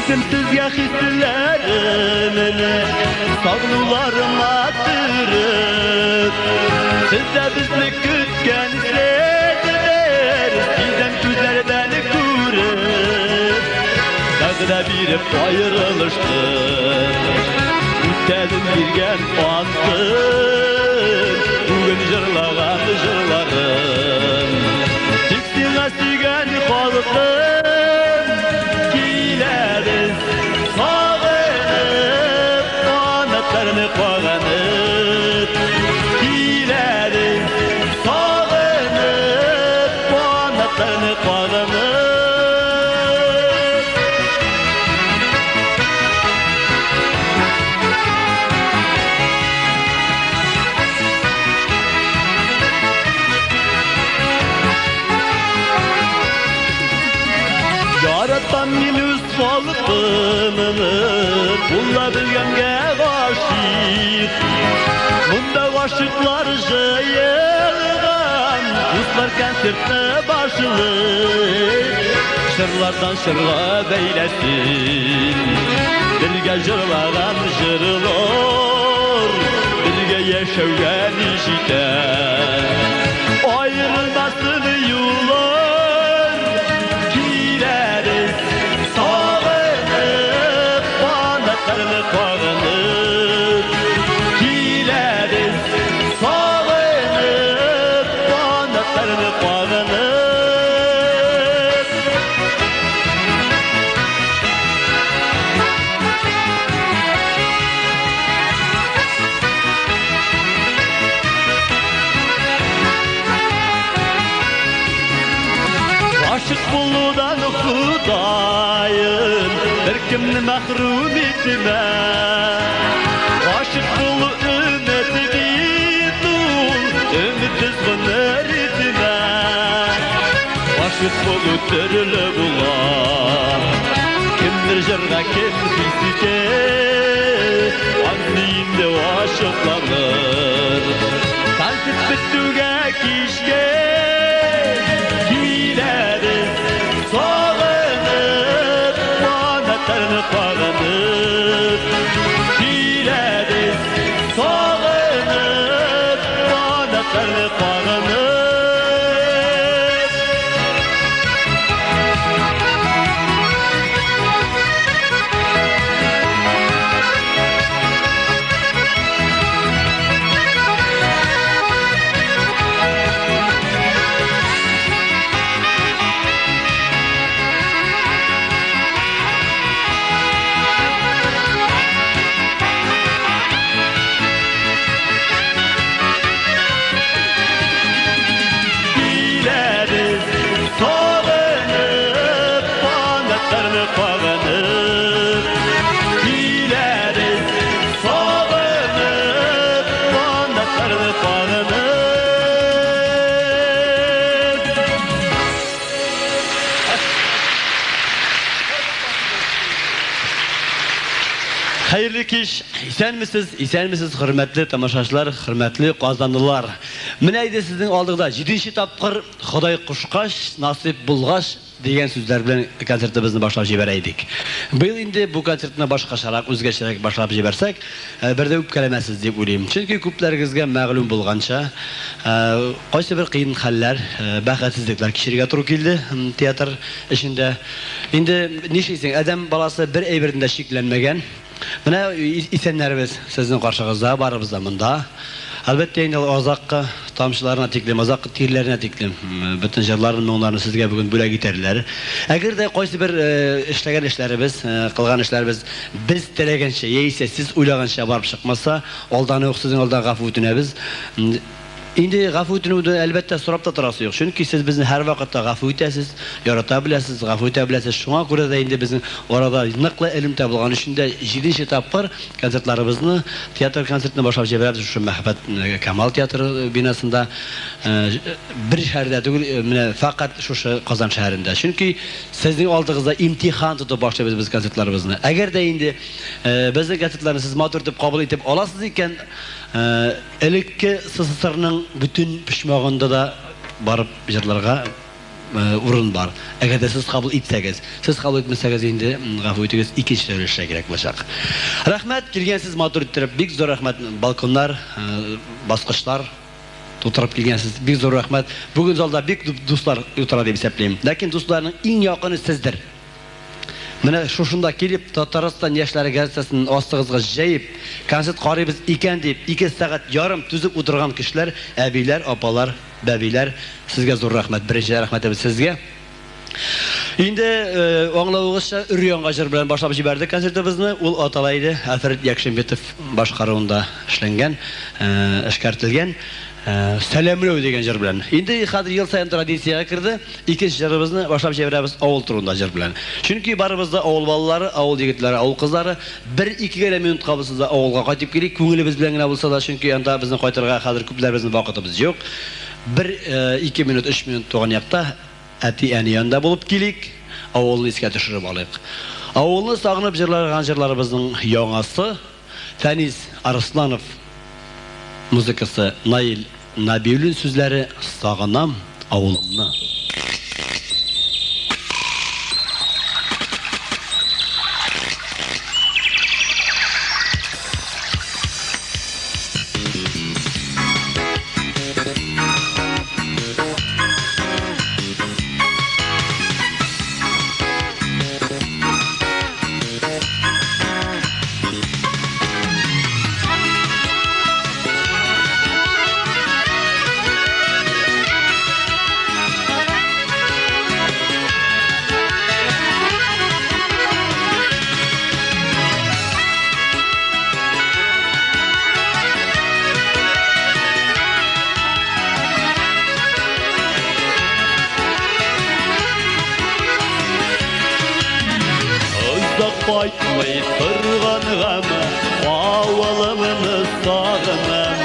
Җиткердем сезгә хисләремне, сагынуларыма төреп. Сез дә безне көткәнсездер, сизәм күзләрдән күреп. Вәгъдә биреп аерылыштык, үтәдем биргән антын, бүген җырлаган җырларым. Тик сиңа сөйгән халкым, киләбез сагынып, канатларны кагынып. Киләбез сагынып, канатларны кагынып. Яратам мин үз халкымны, була белгәнгә гашыйк. Монда гашыйклар җыелган, дуслар концертны башлый. Җырлардан җырга бәйләсен, бергә җырлаган җырлар, бергә яшәүгә ни җитә. Аерылмасын юллар, киләбез сагынып, канатларны кагынып. Киләбез сагынып, канатларны кагынып. Гашык булудан Ходаем беркемне мәхрүм итмә. Гашык булу өмет бит ул, өметсез гомер итмә. Гашык булу төрле була, кемдер җырга, кем хискә, аны инде ачыкланыр. Концерт бетүгә кичкә киләбез сагынып, канатларны кагынып. Киләбез сагынып, канатларны кагынып. Киләбез сагынып, канатларны кагынып. Киләбез сагынып, канатларны кагынып. Хәерле кич, исәнмесез, исәнмесез, хөрмәтле тамашачылар, хөрмәтле казанлылар. Менә инде сезнең алдыгызда җиденче тапкыр Ходай кушкач, насыйп булгач дигән сүзләр белән концертыбызны башлап җибәрә идек. Быел инде бу концертны башкачарак, үзгәчәрәк башлап җибәрсәк, бер дә үпкәләмәссез дип уйлыйм. Чөнки күпләрегезгә мәгълүм булганча, кайсы бер кыен хәлләр, бәхетсезлекләр кичерергә туры килде театр эчендә. Инде нишлисең, адәм баласы бер әйбердән дә шикләнмәгән. Менә исәннәребез сезнең каршыгызда, барыбыз да монда. Әлбәттә инде ул азаккы тамчыларына тиклем, азаккы тирләренә тиклем бөтен җырларын, моңнарны сезгә бүген бүләк итәрләр. Әгәр дә кайсы бер эшләгән эшләребез, кылган эшләребез без теләгәнчә яисә сез уйлаганча барып чыкмаса, алдан ук сезнең алда гафу үтенәбез. Инде гафу үтенүне, әлбәттә, сорап та торасы юк. Чөнки сез безне һәрвакытта гафу итәсез, ярата беләсез, гафу итә беләсез. Шуңа күрә дә инде безнең арада ныклы элемтә булган өчен дә җиденче тапкыр концертларыбызны, театр концертны башлап җибәрәбез шушы мәһабәт Камал театры бинасында. Бер шәһәрдә түгел, менә фәкать шушы Казан шәһәрендә. Чөнки сезнең алдыгызда имтихан тотып башлыйбыз без концертларыбызны. Әгәр дә инде безнең концертларны сез матур итеп кабул итеп аласыз икән, Элекке СССРның бөтен почмагында да барып җырларга урын бар. Әгәр дә сез кабул итсәгез. Сез кабул итмәсәгез инде, гафу итегез, икенче өлешкә кирәк булачак. Рәхмәт, килгәнсез матур иттереп, бик зур рәхмәт. Балконнар, баскычлар тутырып килгәнсез. Бик зур рәхмәт. Бүген залда бик күп дуслар утыра дип исәплим. Ләкин дусларның иң якыны сездер. Менә шушында килеп, Татарстан яшьләре газетасын астыгызга җәеп, концерт карыйбыз икән дип, 2 сәгать ярым түзеп утырган кешеләр, әбиләр, апалар, бәбиләр, сезгә зур рәхмәт. Беренче рәхмәтебез сезгә. Инде аңлавыгызча, өр-яңа җыр белән башлап җибәрдек концертыбызны. Ул атала иде Альфред Якшимбетов башкаруында эшләнгән, эшкәртелгән Сәламләү дигән җыр белән. Инде хәзер ел саен традициягә керде. Икенче җырыбызны башлап җибәрәбез авыл турында җыр белән. Чөнки барыбыз да авыл балалары, авыл егетләре, авыл кызлары. Бер-ике генә минутка булса да авылга кайтып килик, күңелебез белән генә булса да, чөнки анда безнең кайтырга хәзер күпләребезнең вакытыбыз юк. Бер-ике минут, өч минут туган якта әти-әни янында булып килик, авылны искә төшереп алыйк. Авылны сагынып җырлаган җырларыбызның яңасы, Фәнис Арысланов музыкасы, Наил Нәбиуллин сүзләре Сагынам авылымны. Озак кайтмый торгангамы, авылымны сагынам.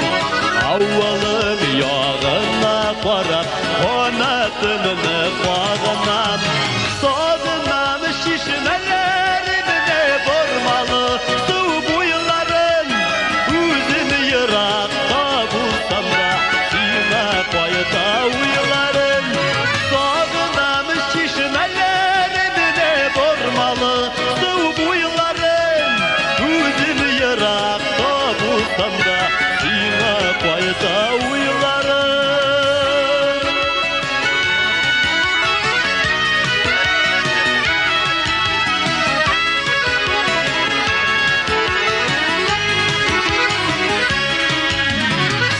Авылым ягына карап, канатымны кагынам. Сагынам чишмәләремне, бормалы су буйларын. Үзем еракта булсам да, сиңа кайта уйларым. Сагынам чишмәләремне, бормалы су буйларын. Үзем еракта булсам да, сиңа кайта уйларым.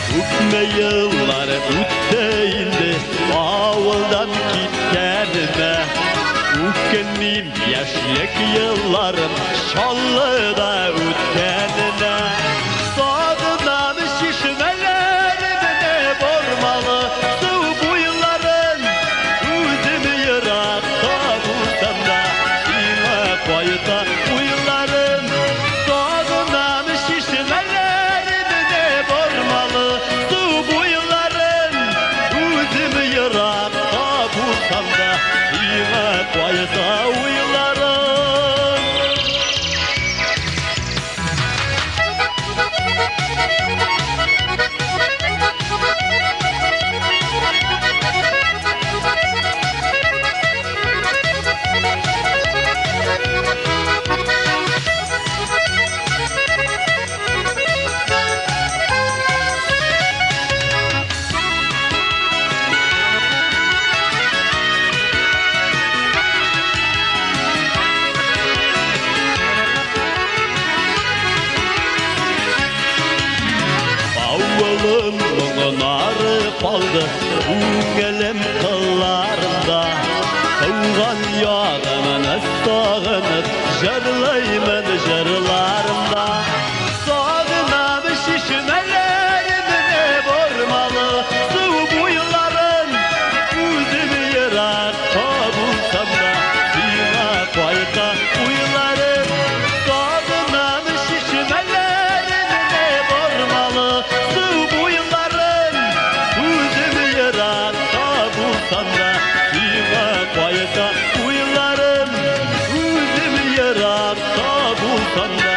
Күпме еллар үтте инде авылдан киткәнемә. Үкенмим яшьлек елларым Чаллыда үткәненә. Сагынам чишмәләремне, бормалы су буйларын. Үзем еракта булсам да, сиңа кайта уйларым. Сагынам чишмәләремне, бормалы су буйларын. Үзем еракта булсам да, сиңа кайта уйларым. Авылым моңнары калды күңелем кылларында. Туган ягымны сагынып җырлыймын җырларымда. Сагынам чишмәләремне, бормалы су буйларын. Үзем еракта булсам да, сиңа кайта уйларым. Сагынам чишмәләремне, бормалы су буйларын. Үзем еракта булсам да, сиңа кайта уйларым. Үзем еракта булсам да,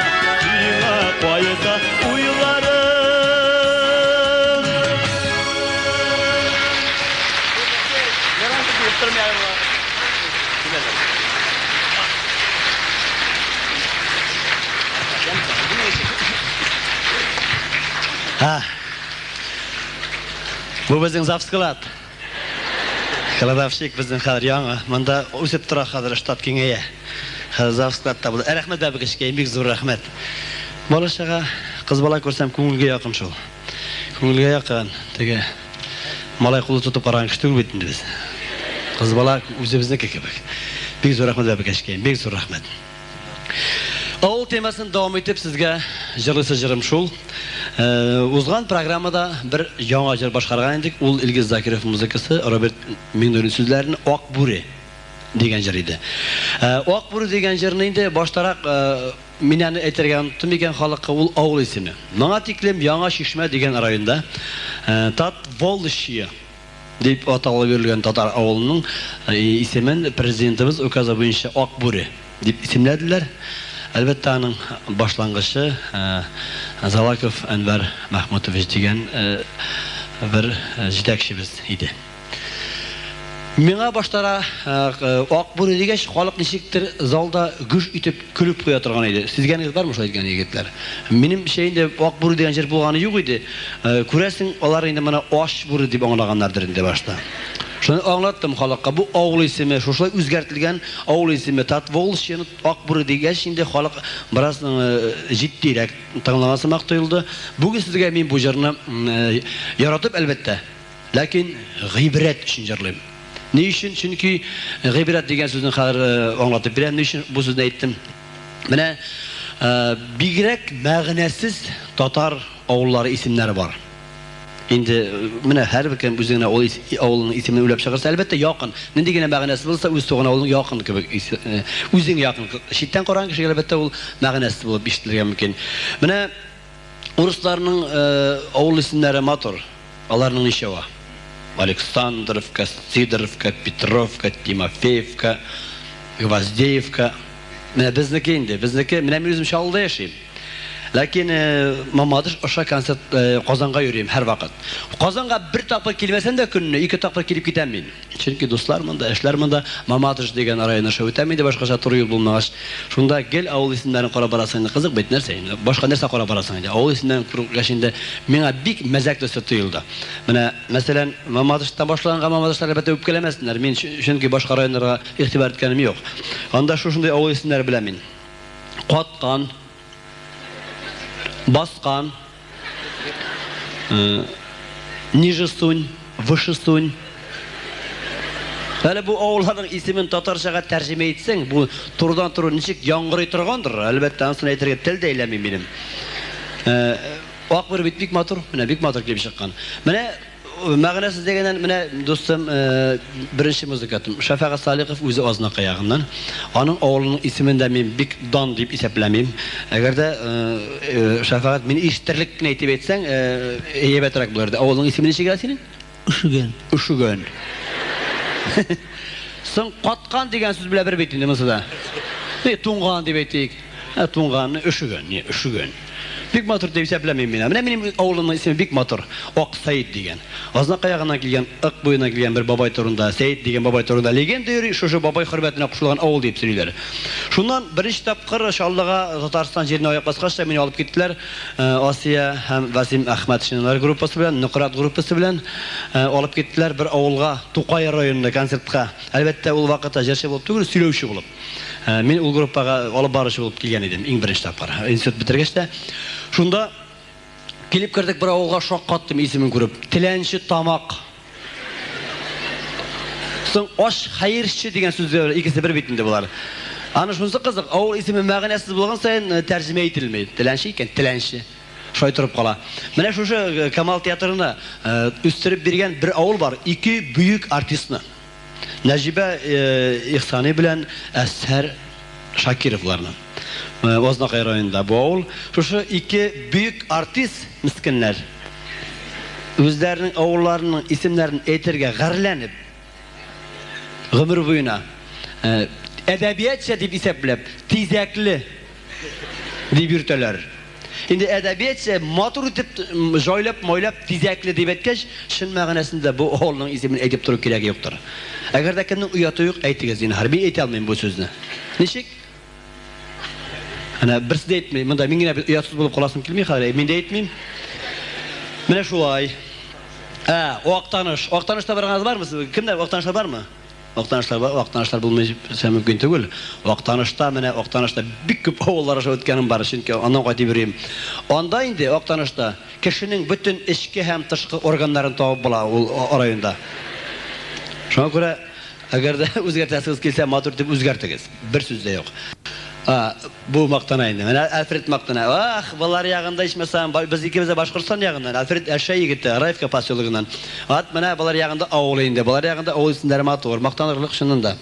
Ха. Бу безнең завсклад. Кладовщик безнең хәзер яңа. Монда үсеп тора хәзер, штат киңәя. Хәзер завскладта булды. Рәхмәт, бәбекәчкәем, бик зур рәхмәт. Бала чага, кыз бала күрсәм, күңелгә якын шул. Күңелгә якын. Теге малай кулы тотып караган кеше түгел бит инде без. Кыз бала үзебезнеке кебек. Бик зур рәхмәт, бәбекәчкәем, бик зур рәхмәт. Авыл темасын дәвам итеп сезгә җырлыйсы җырым шул. Узган программада бер яңа җыр башкарган идек. Ул Илгиз Закиров музыкасы, Роберт Миңнуллин сүзләрен Ак бүре дигән җыр иде. Ак бүре дигән җырны инде баштарак мин аны әйтергә оныттым икән халыкка, ул авыл исеме. Моңа тиклем Яңа Чишмә дигән районда Татволжье дип аталып йөрелгән татар авылының исемен президентыбыз указы буенча Ак бүре дип исемләделәр. Әлбәттә, аның башлангычы Залаков Әнвәр Мәхмүтович дигән бер җитәкчебез иде. Миңа баштара Ак бүре дигәч, халык ничектер залда гөж итеп көлеп куя торган иде. Сизгәнегез бармы шулай әйткән, егетләр? Минемчә инде Ак бүре дигән җыр булганы юк иде. Күрәсең, алар инде моны Ач бүре дип аңлаганнардыр инде башта. Шуны аңлаттым халыкка, бу авыл исеме, шушылай үзгәртелгән авыл исеме. Татволжьены Ак бүре дигәч инде халык бераз җитдирәк тыңлаган сымак тоелды. Бүген сезгә мин бу җырны яратып, әлбәттә, ләкин гыйбрәт өчен җырлыйм. Ни өчен? Чөнки гыйбрәт дигән сүзне хәзер аңлатып бирәм, ни өчен бу сүзне әйттем. Менә бигрәк мәгънәсез татар авыллары исемнәре бар. Инде менә һәрбер кем үзе генә ул авылының исемен уйлап чыгарса, әлбәттә, якын. Нинди генә мәгънәсез булса, үз туган авылың якын кебек, үзең якын. Читтән караган кешегә, әлбәттә, ул мәгънәсез булып ишетелергә мөмкин. Менә урысларның авыл исемнәре матур. Аларның ничәва? Александровка, Сидоровка, Петровка, Тимофеевка, Гвоздеевка. Менә безнеке инде, безнеке, менә мин үзем Чаллыда яшим. Ләкин Мамадыш аша концерт Казанга йөрим һәрвакыт. Казанга бер тапкыр килмәсәм дә көнне ике тапкыр килеп китәм мин. Чөнки дуслар монда, эшләр монда. Мамадыш дигән район аша үтәм инде, башкача туры юл булмагач. Шунда гел авыл исемнәрен карап барасың инде. Кызык бит, нәрсә инде, башка нәрсә карап барасың инде. Авыл исемнәрен күргәч инде миңа бик мәзәк төсле тоелды. Менә, мәсәлән, Мамадыштан башланганга мамадышлар әлбәттә үпкәләмәсеннәр. Мин чөнки башка районнарга игътибар иткәнем юк. Анда шушындый авыл исемнәре беләм мин. Каткан, баскан, ниже Сунь, выше Сунь. Әле бу авылларның исемен татарчага тәрҗемә итсәң, бу турыдан-туры ничек яңгырый торгандыр, әлбәттә, анысын әйтергә тел дә әйләнми минем. Ак бүре бит бик матур, менә бик матур килеп чыккан. Менә мәгънәсез дигәннән, менә дустым, беренче музыкантым Шәфәгать Салихов үзе Азнакай ягыннан. Аның авылының исемен дә мин бик дан дип исәпләмим. Әгәр дә Шәфәгать мине ишетерлек кенә итеп әйтсәң, әйбәтрәк булыр иде. Авылның исеме ничек әле синең? Өшегән. Өшегән. Соң каткан дигән сүз белән бер бит инде монысы да. Ни, туңган дип әйтик. Ә туңган, өшегән, ни, өшегән. Бик матур дип исәпләмим мин. Менә минем авылымның исеме бик матур. Ак Сәет дигән. Азнакай ягыннан килгән, Ык буеннан килгән бер бабай турында, Сәет дигән бабай турында легенда йөри, шушы бабай хөрмәтенә кушылган авыл дип сөйлиләр. Шуннан беренче тапкыр Чаллыга, Татарстан җиренә аяк баскач та мине алып киттеләр. Асия һәм Васим Әхмәтшиннар группасы белән, Нократ группасы белән алып киттеләр бер авылга, Тукай районына концертка. Әлбәттә, ул вакытта җырчы булып түгел, сөйләүче булып. Мин ул группага алып баручы булып килгән идем, иң беренче тапкыр. Институт бетергәч тә. Шунда килеп кердек бер авылга, шаккаттым исемен күреп. Теләнче Тамак. Соң аш хәерче дигән сүз икесе бер бит инде болар. Аны шунысы кызык, авыл исеме мәгънәсез булган саен тәрҗемә ителми. Теләнче икән, теләнче. Шулай торып кала. Менә шушы Камал театрына үстереп биргән бер авыл бар, ике бөек артистны. Нәҗибә Ихсани белән Әсһәр Шакировларны. Азнакай районында бу авыл. Шушы ике бөек артист мескеннәр үзләренең авылларының исемнәрен әйтергә гарьләнеп, гомер буена әдәбиятча дип исәпләп, тизәкле дип йөртәләр. Инде әдәбиятча матур итеп җайлап-майлап тизәкле дип әйткәч, чын мәгънәсендә бу авылның исемен әйтеп тору кирәге юктыр. Әгәр дә кемнең ояты юк, әйтегез, зинһар. Мин әйтә алмыйм бу сүзне. Ничек? Әнә берсе дә әйтми. Монда мин генә оятсыз булып каласым килми хәзер. Мин дә әйтмим. Менә шулай. Ә, Актаныш. Актанышта барганыгыз бармы сез? Кемнәр Актанышта бармы? Актанышлар бар, Актанышлар булмыйча мөмкин түгел. Актанышта менә Актанышта бик күп авыллар аша үткәнем бар, чөнки аннан кайтып йөрим. Анда инде Актанышта кешенең бөтен эчке һәм тышкы органнарын табып була ул районда. Шуңа күрә, әгәр дә үзгәртәсегез килсә, матур итеп үзгәртегез. Бер сүз дә юк. А, бу мактана инде. Менә Альфред мактана. Ах, болар ягында ичмасам, без икебез дә Башкортстан ягыннан. Альфред Әлшәй егете, Раевка поселогыннан. Ат менә болар ягында авыл инде. Болар ягында авыл исемнәре матур, мактанырлык чыннан да.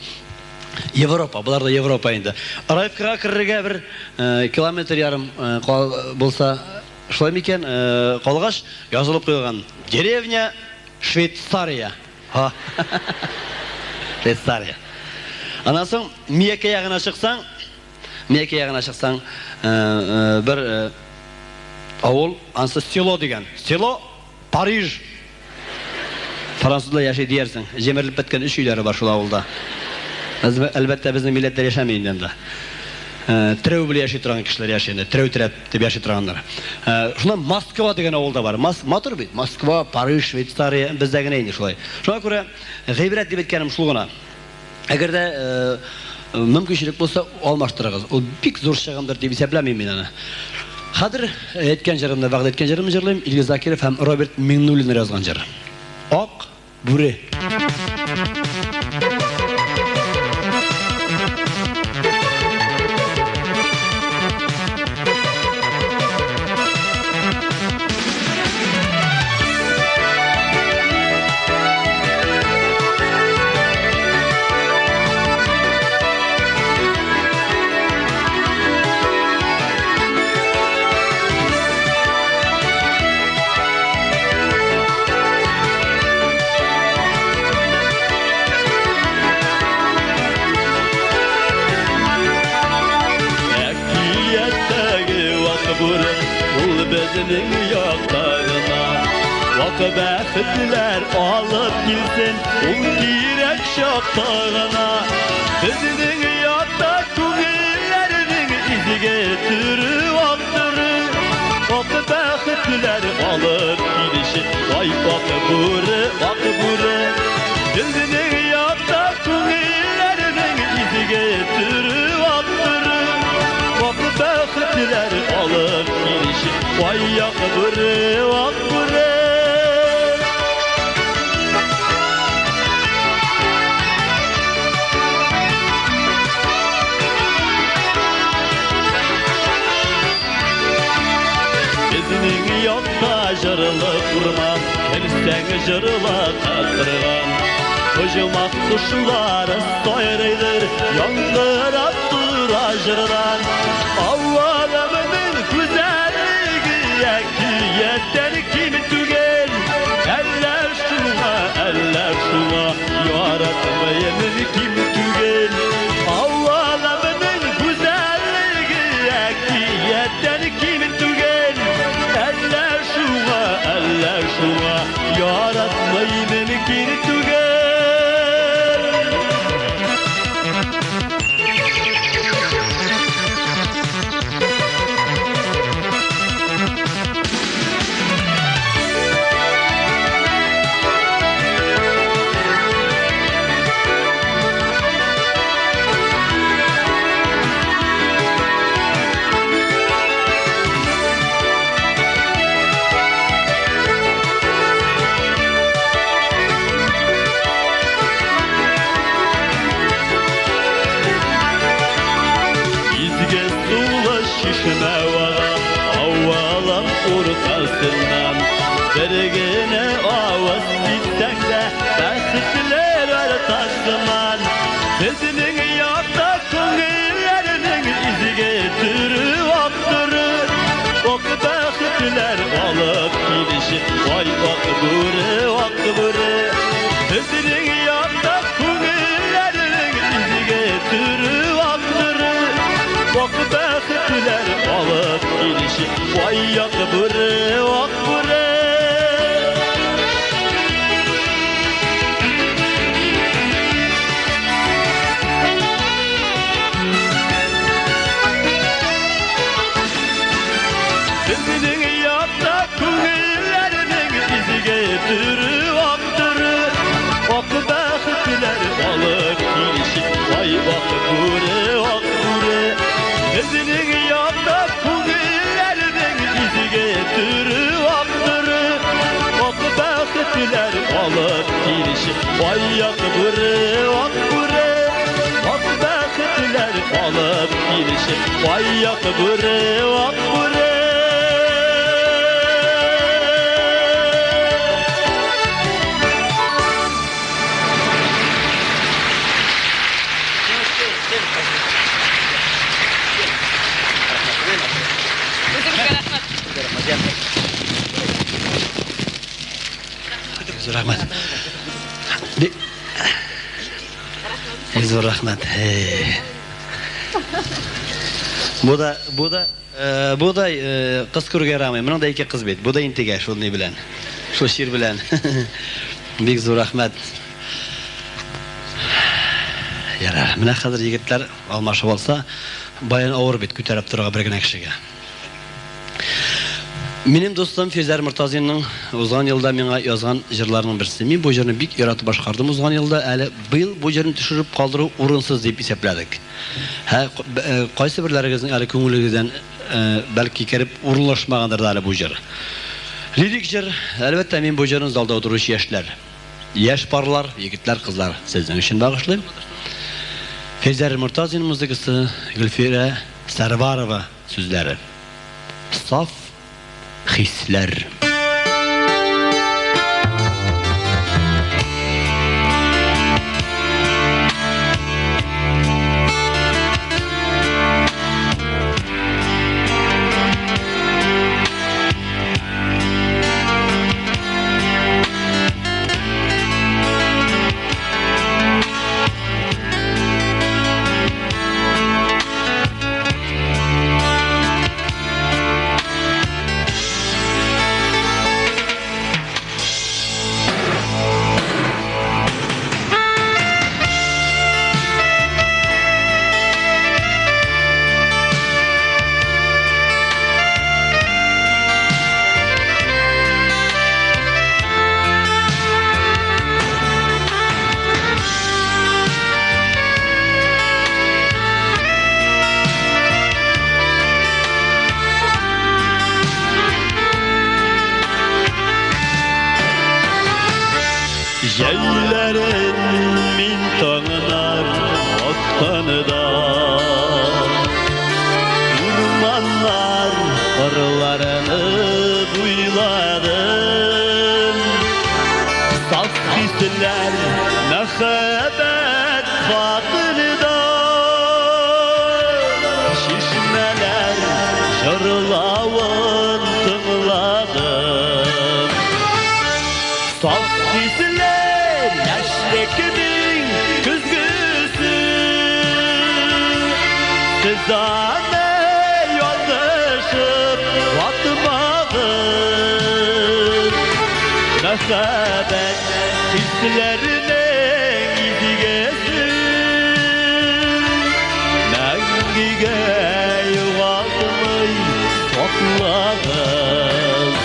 Европа, болар да Европа инде. Раевкага керергә бер километр ярым булса, шулай микән, калгач язылып куелган. Деревня Швейцария. Ха. Швейцария. Аннан соң Миякә ягына чыксаң, Миякә ягына чыксаң, бер авыл, ансы село дигән. Село Париж. Французлар яши диярсең. Җимерелеп беткән өч өйләре бар шул авылда. Әлбәттә, безнең милләтләр яшәми инде анда. Терәү белән яши торган кешеләр яши инде. Терәү терәп дип яши торганнар. Шуннан Москва дигән авыл да бар. Матур бит. Москва, Париж, Швейцария, бездә генә инде шулай. Шуңа күрә гыйбрәт дип әйткәнем шул гына. Әгәр дә мөмкинчелек булса, алмаштырыгыз. Ул бик зур чыгымдыр дип исәпләмим мин аны. Хәзер әйткән җырымны, вәгъдә иткән җырымны җырлыйм. Илгиз Закиров һәм Роберт Миңнуллин язган җыр. Ак бүре. Әкияттәге вак бүре, ул безнең якта гына. Вак бәхетләр алып килсен, ул кирәк чакта гына. Безнең якта күңелләрнең изге төре вак бүре. Вак бәхетләр алып килеше, ай ак бүре, ак бүре. Безнең якта күңелләрнең изге төре вак бүре. Вак бәхетләр алып килеше, ай ак бүре, ак бүре. Безнең якта җырлы урман, керсәң җырлата торган. Оҗмах кошлары сайрыйдыр, яңгырап тора җырдан. Авылымның гүзәллеге әкияттән ким түгел. Әллә шуңа, әллә шуңа яратмыйм ким түгел. Авылымның гүзәллеге әкияттән ким түгел. Әллә шуңа, әллә шуңа яратмыйм ким түгел. Изге сулы чишмә ага, авылым уртасыннан. Бер генә авыз китсәң дә, бәхетләр артасыннан. Безнең якта күңелләрнең изге төре ак төре. Ак бәхетләр алып килеше, ай ак бүре, ак бүре. Безнең якта күңелләрнең изге төре ак төре. Ак бәхетләр алып килеше, ай ак бүре, ак бүре. Безнең якта күңелләрнең Сезнең якта күңелләрнең изге төре актыр. Ак бәхетләр алып килеше, аяк бүре, ак бүре. Ак бәхетләр алып килеше, аяк бүре, ак бүре. Зур рәхмәт. Зур рәхмәт. Бу да, бу да, бу да кыз күрергә ярамый. Моның да ике кыз бит. Бу да интегә шул ни белән. Шул чир белән. Бик зур рәхмәт. Ярар, менә хәзер егетләр алмашып алса, баян авыр бит күтәреп торырга бер генә кешегә. Минем дустым Фирзәр Мортазинның узган елда миңа язган җырларының берсе. Мин бу җырны бик яратып башкардым узган елда, әле быел бу җырны төшереп калдыру урынсыз дип исәпләдек. Һә, кайсы берләрегезнең әле күңелегездән бәлки кереп урынлашмагандыр да әле бу җыр. Лирик җыр, әлбәттә, мин бу җырны залда утыручы яшьләр, яшь парлар, егетләр, кызлар сезнең өчен багышлыйм. Фирзәр Мортазин музыкасы, Гөлфирә Сәрварова сүзләре. Саф хисләр. Җәйләрен мин таңнар атканда, урманнар кырларны буйладым. Саф хисләр мәхәббәт хакында, чишмәләр җырлавын тыңладым. Саф хисләр яшьлекнең көзгесе, сез аны ялгышып ватмагыз. Мәхәббәт хисләренең изгесе, мәңгегә югалтмый саклагыз.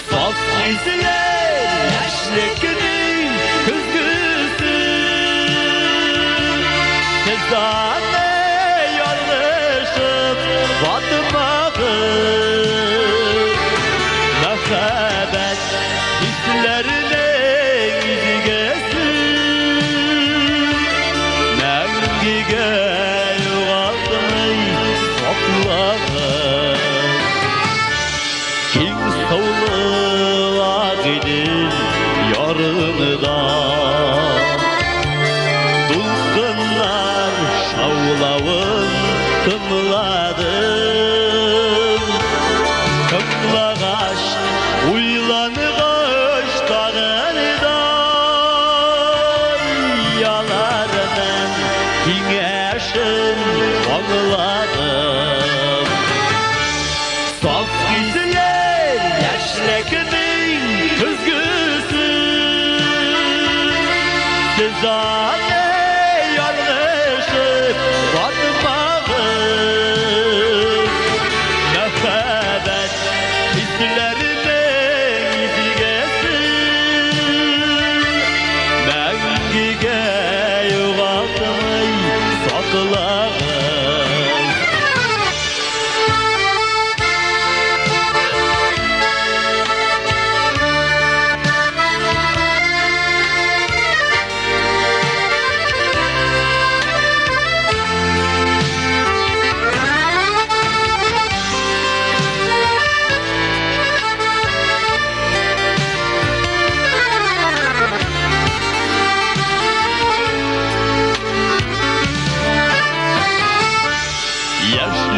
Саф хисләр яшьлекнең көзгесе, сез аны ялгышып ватмагыз. Мәхәббәт хисләренең изгесе, мәңгегә югалтмый саклагыз. Киң саулы Агыйдел ярында, дулкыннар шаулавын тыңладым. Тыңлагач, уйлангач тагын да аларның киңәшен аңладым. Саф хисләр яшьлекнең көзгесе, сез аны ялгышып ватмагыз. Мәхәббәт хисләренең изгесе, мәңгегә югалтмый саклагыз.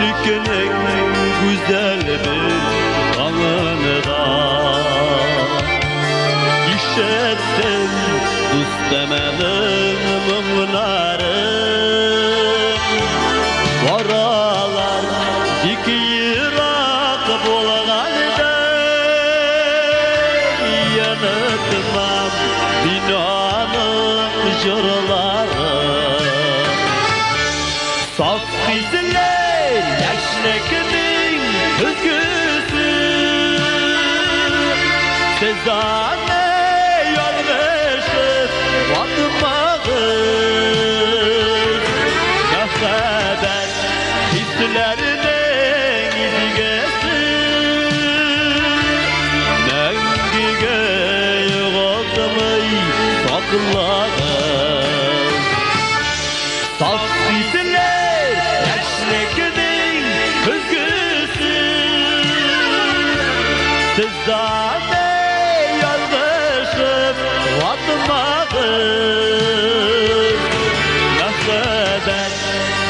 Яшьлекнең гүзәл бер таңында ишеттем дустымның моңнарын. Баралар бик ерак булганда, Онытмам мин аның җырларын. Саф хисләр яшьлекнең көзгесе, Сез аны ялгышып ватмагыз. Мәхәббәт хисләренең изгесе, Мәңгегә югалтмый саклагыз. Саф хисләр яшьлекнең көзгесе, Сез аны ялгышып ватмагыз. Мәхәббәт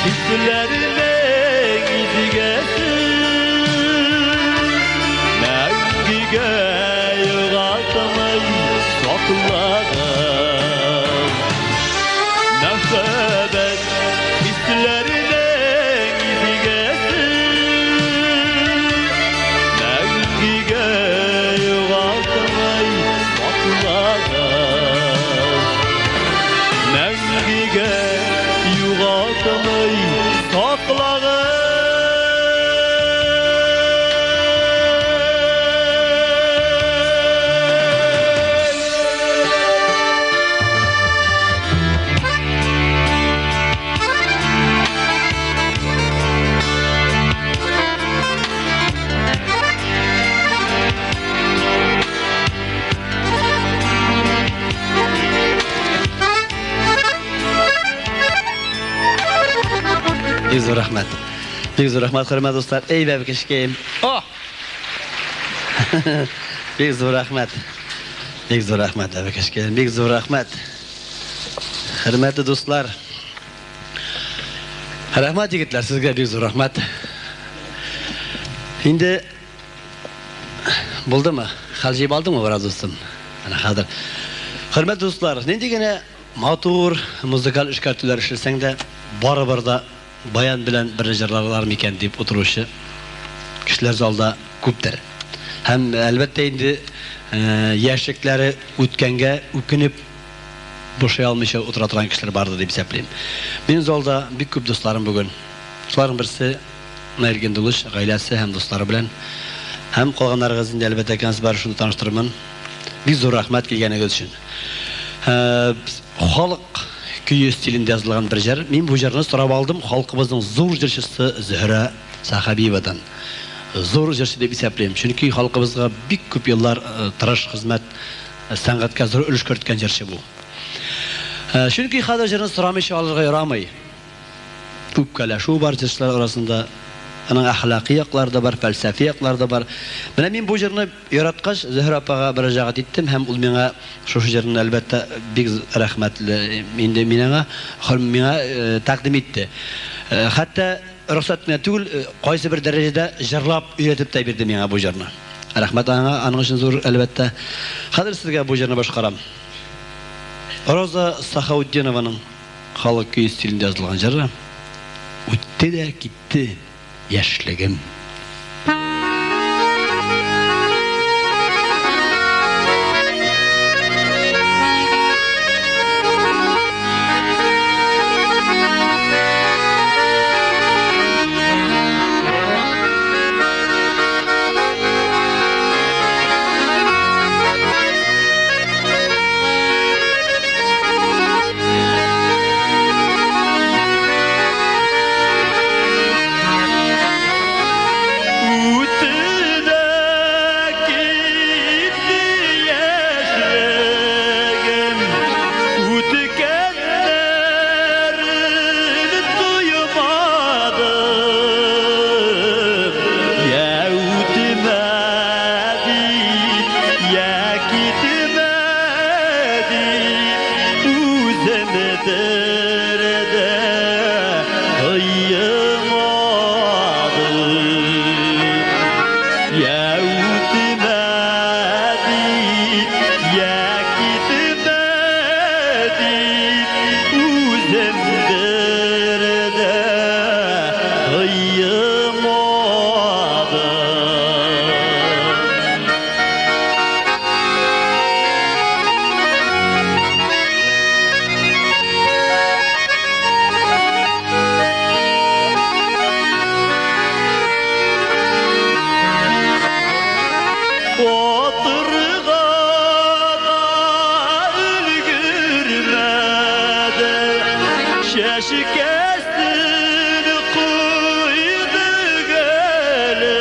хисләренең изгесе, Мәңгегә югалтмый саклагыз. Мәхәббәт хисләренең изгесе, Мәңгегә югалтмый саклагыз. Мәңгегә югалтмый саклагыз. Бик зур рәхмәт. Бик зур рәхмәт, хөрмәтле дуслар. Эй, бәбкәшкәем. О! Бик зур рәхмәт. Бик зур рәхмәт, бәбкәшкәем. Бик зур рәхмәт. Хөрмәтле дуслар. Рәхмәт, егетләр, сезгә бик зур рәхмәт. Инде булдымы? Хәл җыеп алдыңмы, бераз, дустым? Әнә хәзер. Хөрмәтле дуслар, нинди генә матур музыкаль эшкәртүләр эшләсәң дә, барыбер да баян белән бер җырларлар микән дип утыручы кешеләр залда күптер. Һәм әлбәттә инде яшьлекләре үткәнгә үкенеп бушай алмыйча утыра торган кешеләр бардыр дип исәплим. Минем залда бик күп дусларым бүген. Шуларның берсе Наил Гендулыч гаиләсе һәм дуслары белән. Һәм калганнарыгыз инде әлбәттә кенә бар шуны таныштырырмын. Бик зур рәхмәт килгәнегез өчен. Халык көе стилендә язылган бер җыр. Мин бу җырны сорап алдым халкыбызның зур җырчысы Зөһрә Сәхәбиевадан. Зур җырчы дип исәплим, чөнки халкыбызга бик күп еллар тырыш хезмәт, сәнгатькә зур өлеш керткән җырчы бу. Чөнки хәзер җырны сорамыйча алырга ярамый. Үпкәләшү бар җырчылар арасында, аның әхлаки яклары да бар, фәлсәфи яклары да бар. Менә мин бу җырны яраткач, Зөһрә апага мөрәҗәгать иттем һәм ул миңа шушы җырны әлбәттә бик рәхмәтле инде мин аңа, миңа тәкъдим итте. Хәтта рөхсәт кенә түгел, кайсы бер дәрәҗәдә җырлап өйрәтеп тә бирде миңа бу җырны. Рәхмәт аңа, аның өчен зур әлбәттә. Хәзер сезгә бу җырны башкарам. Роза Сахаутдинованың халык көе стилендә язылган җыры Үтте дә китте яшьлегем. Thank you. Чәчкәсен куйды гөлем,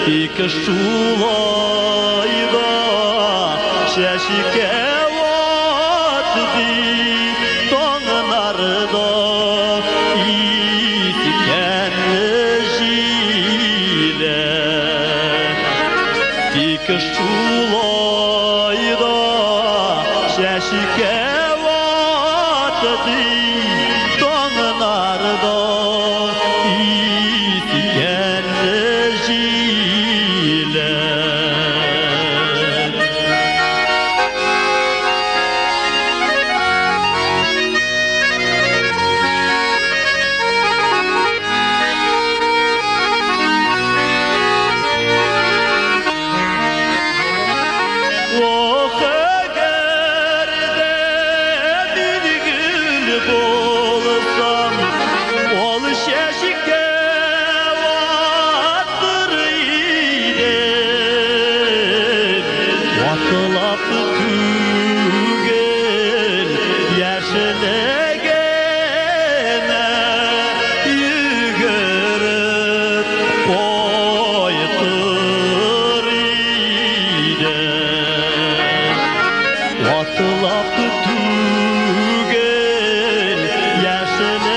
тик шулай да чәчкә ватды таңнарда искән җиле. Тик шулай да чәчкә ватды таңнарда искән җиле. Ох, әгәр дә мин гөл булсам, ул чәчкә ватыр идем. Ватылап түгел, яшьлегемә йөгереп кайтыр идем. Ватылап түгел, яшьлегемә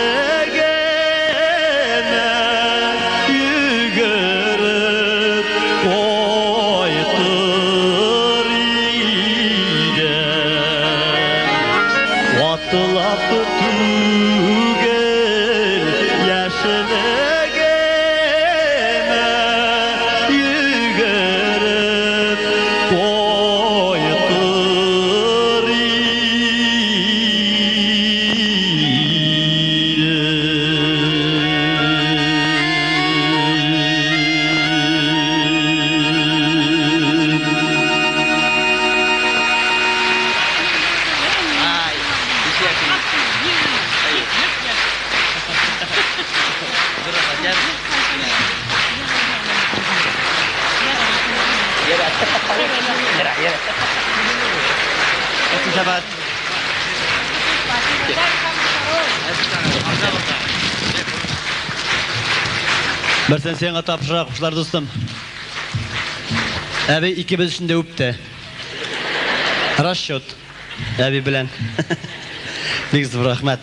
йөгереп кайтыр идем. Ватылап түгел, яшьлегемә йөгереп кайтыр идем. Ай, Берсен сиңа тапшыра, кушлар дустым. Әби икебез өчен дә үпте. Расчет. Әби белән. Бик зур рәхмәт.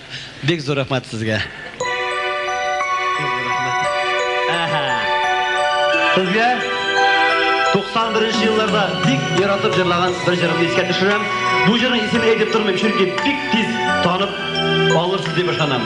Бик зур рәхмәт сезгә. Бик зур рәхмәт. Әһә. Сезгә 91 елларда бик яратып җырлаган бер җырымны искә төшерәм. Бу җырның исемен әйтеп тормыйм, чөнки бик тиз танып алырсыз дип ышанам.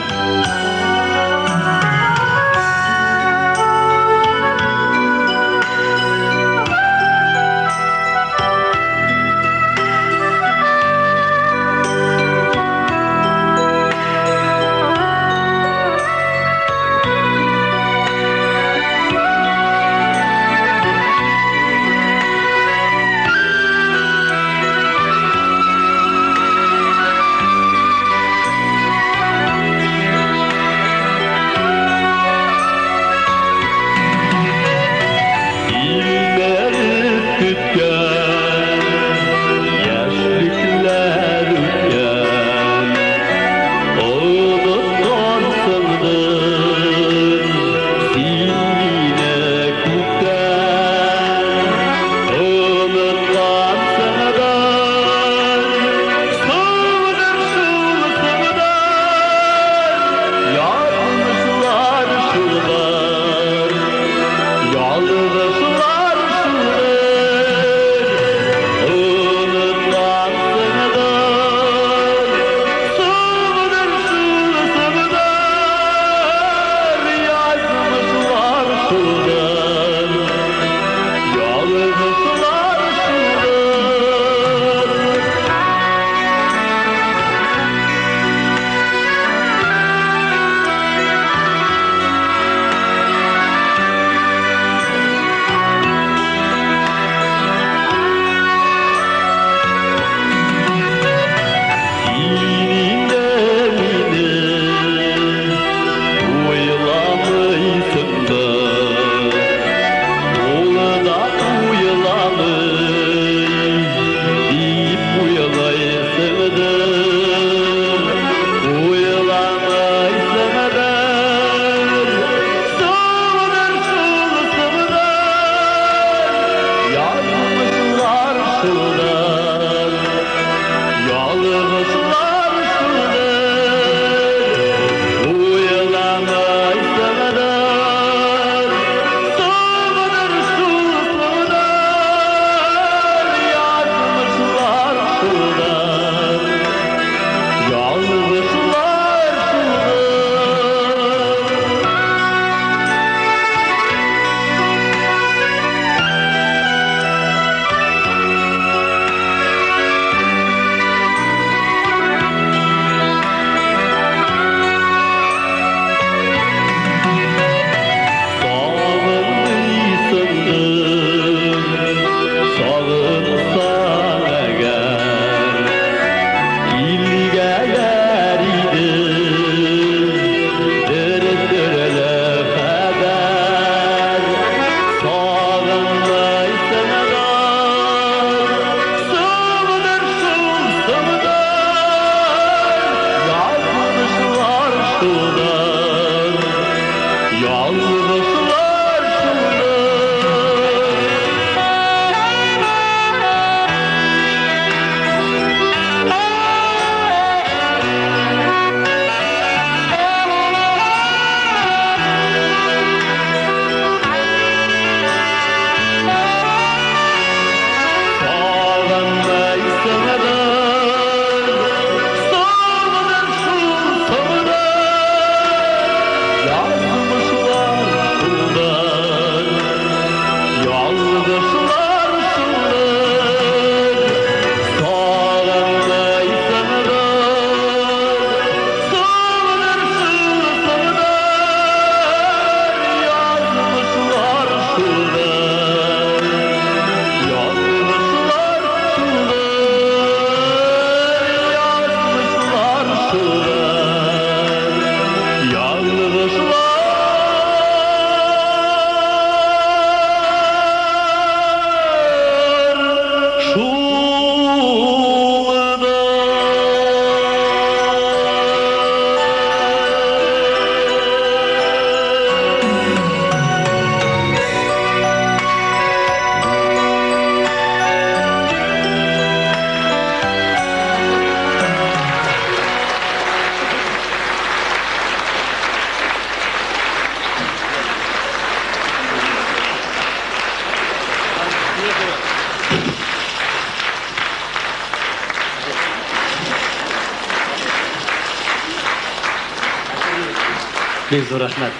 Бик зур рәхмәт.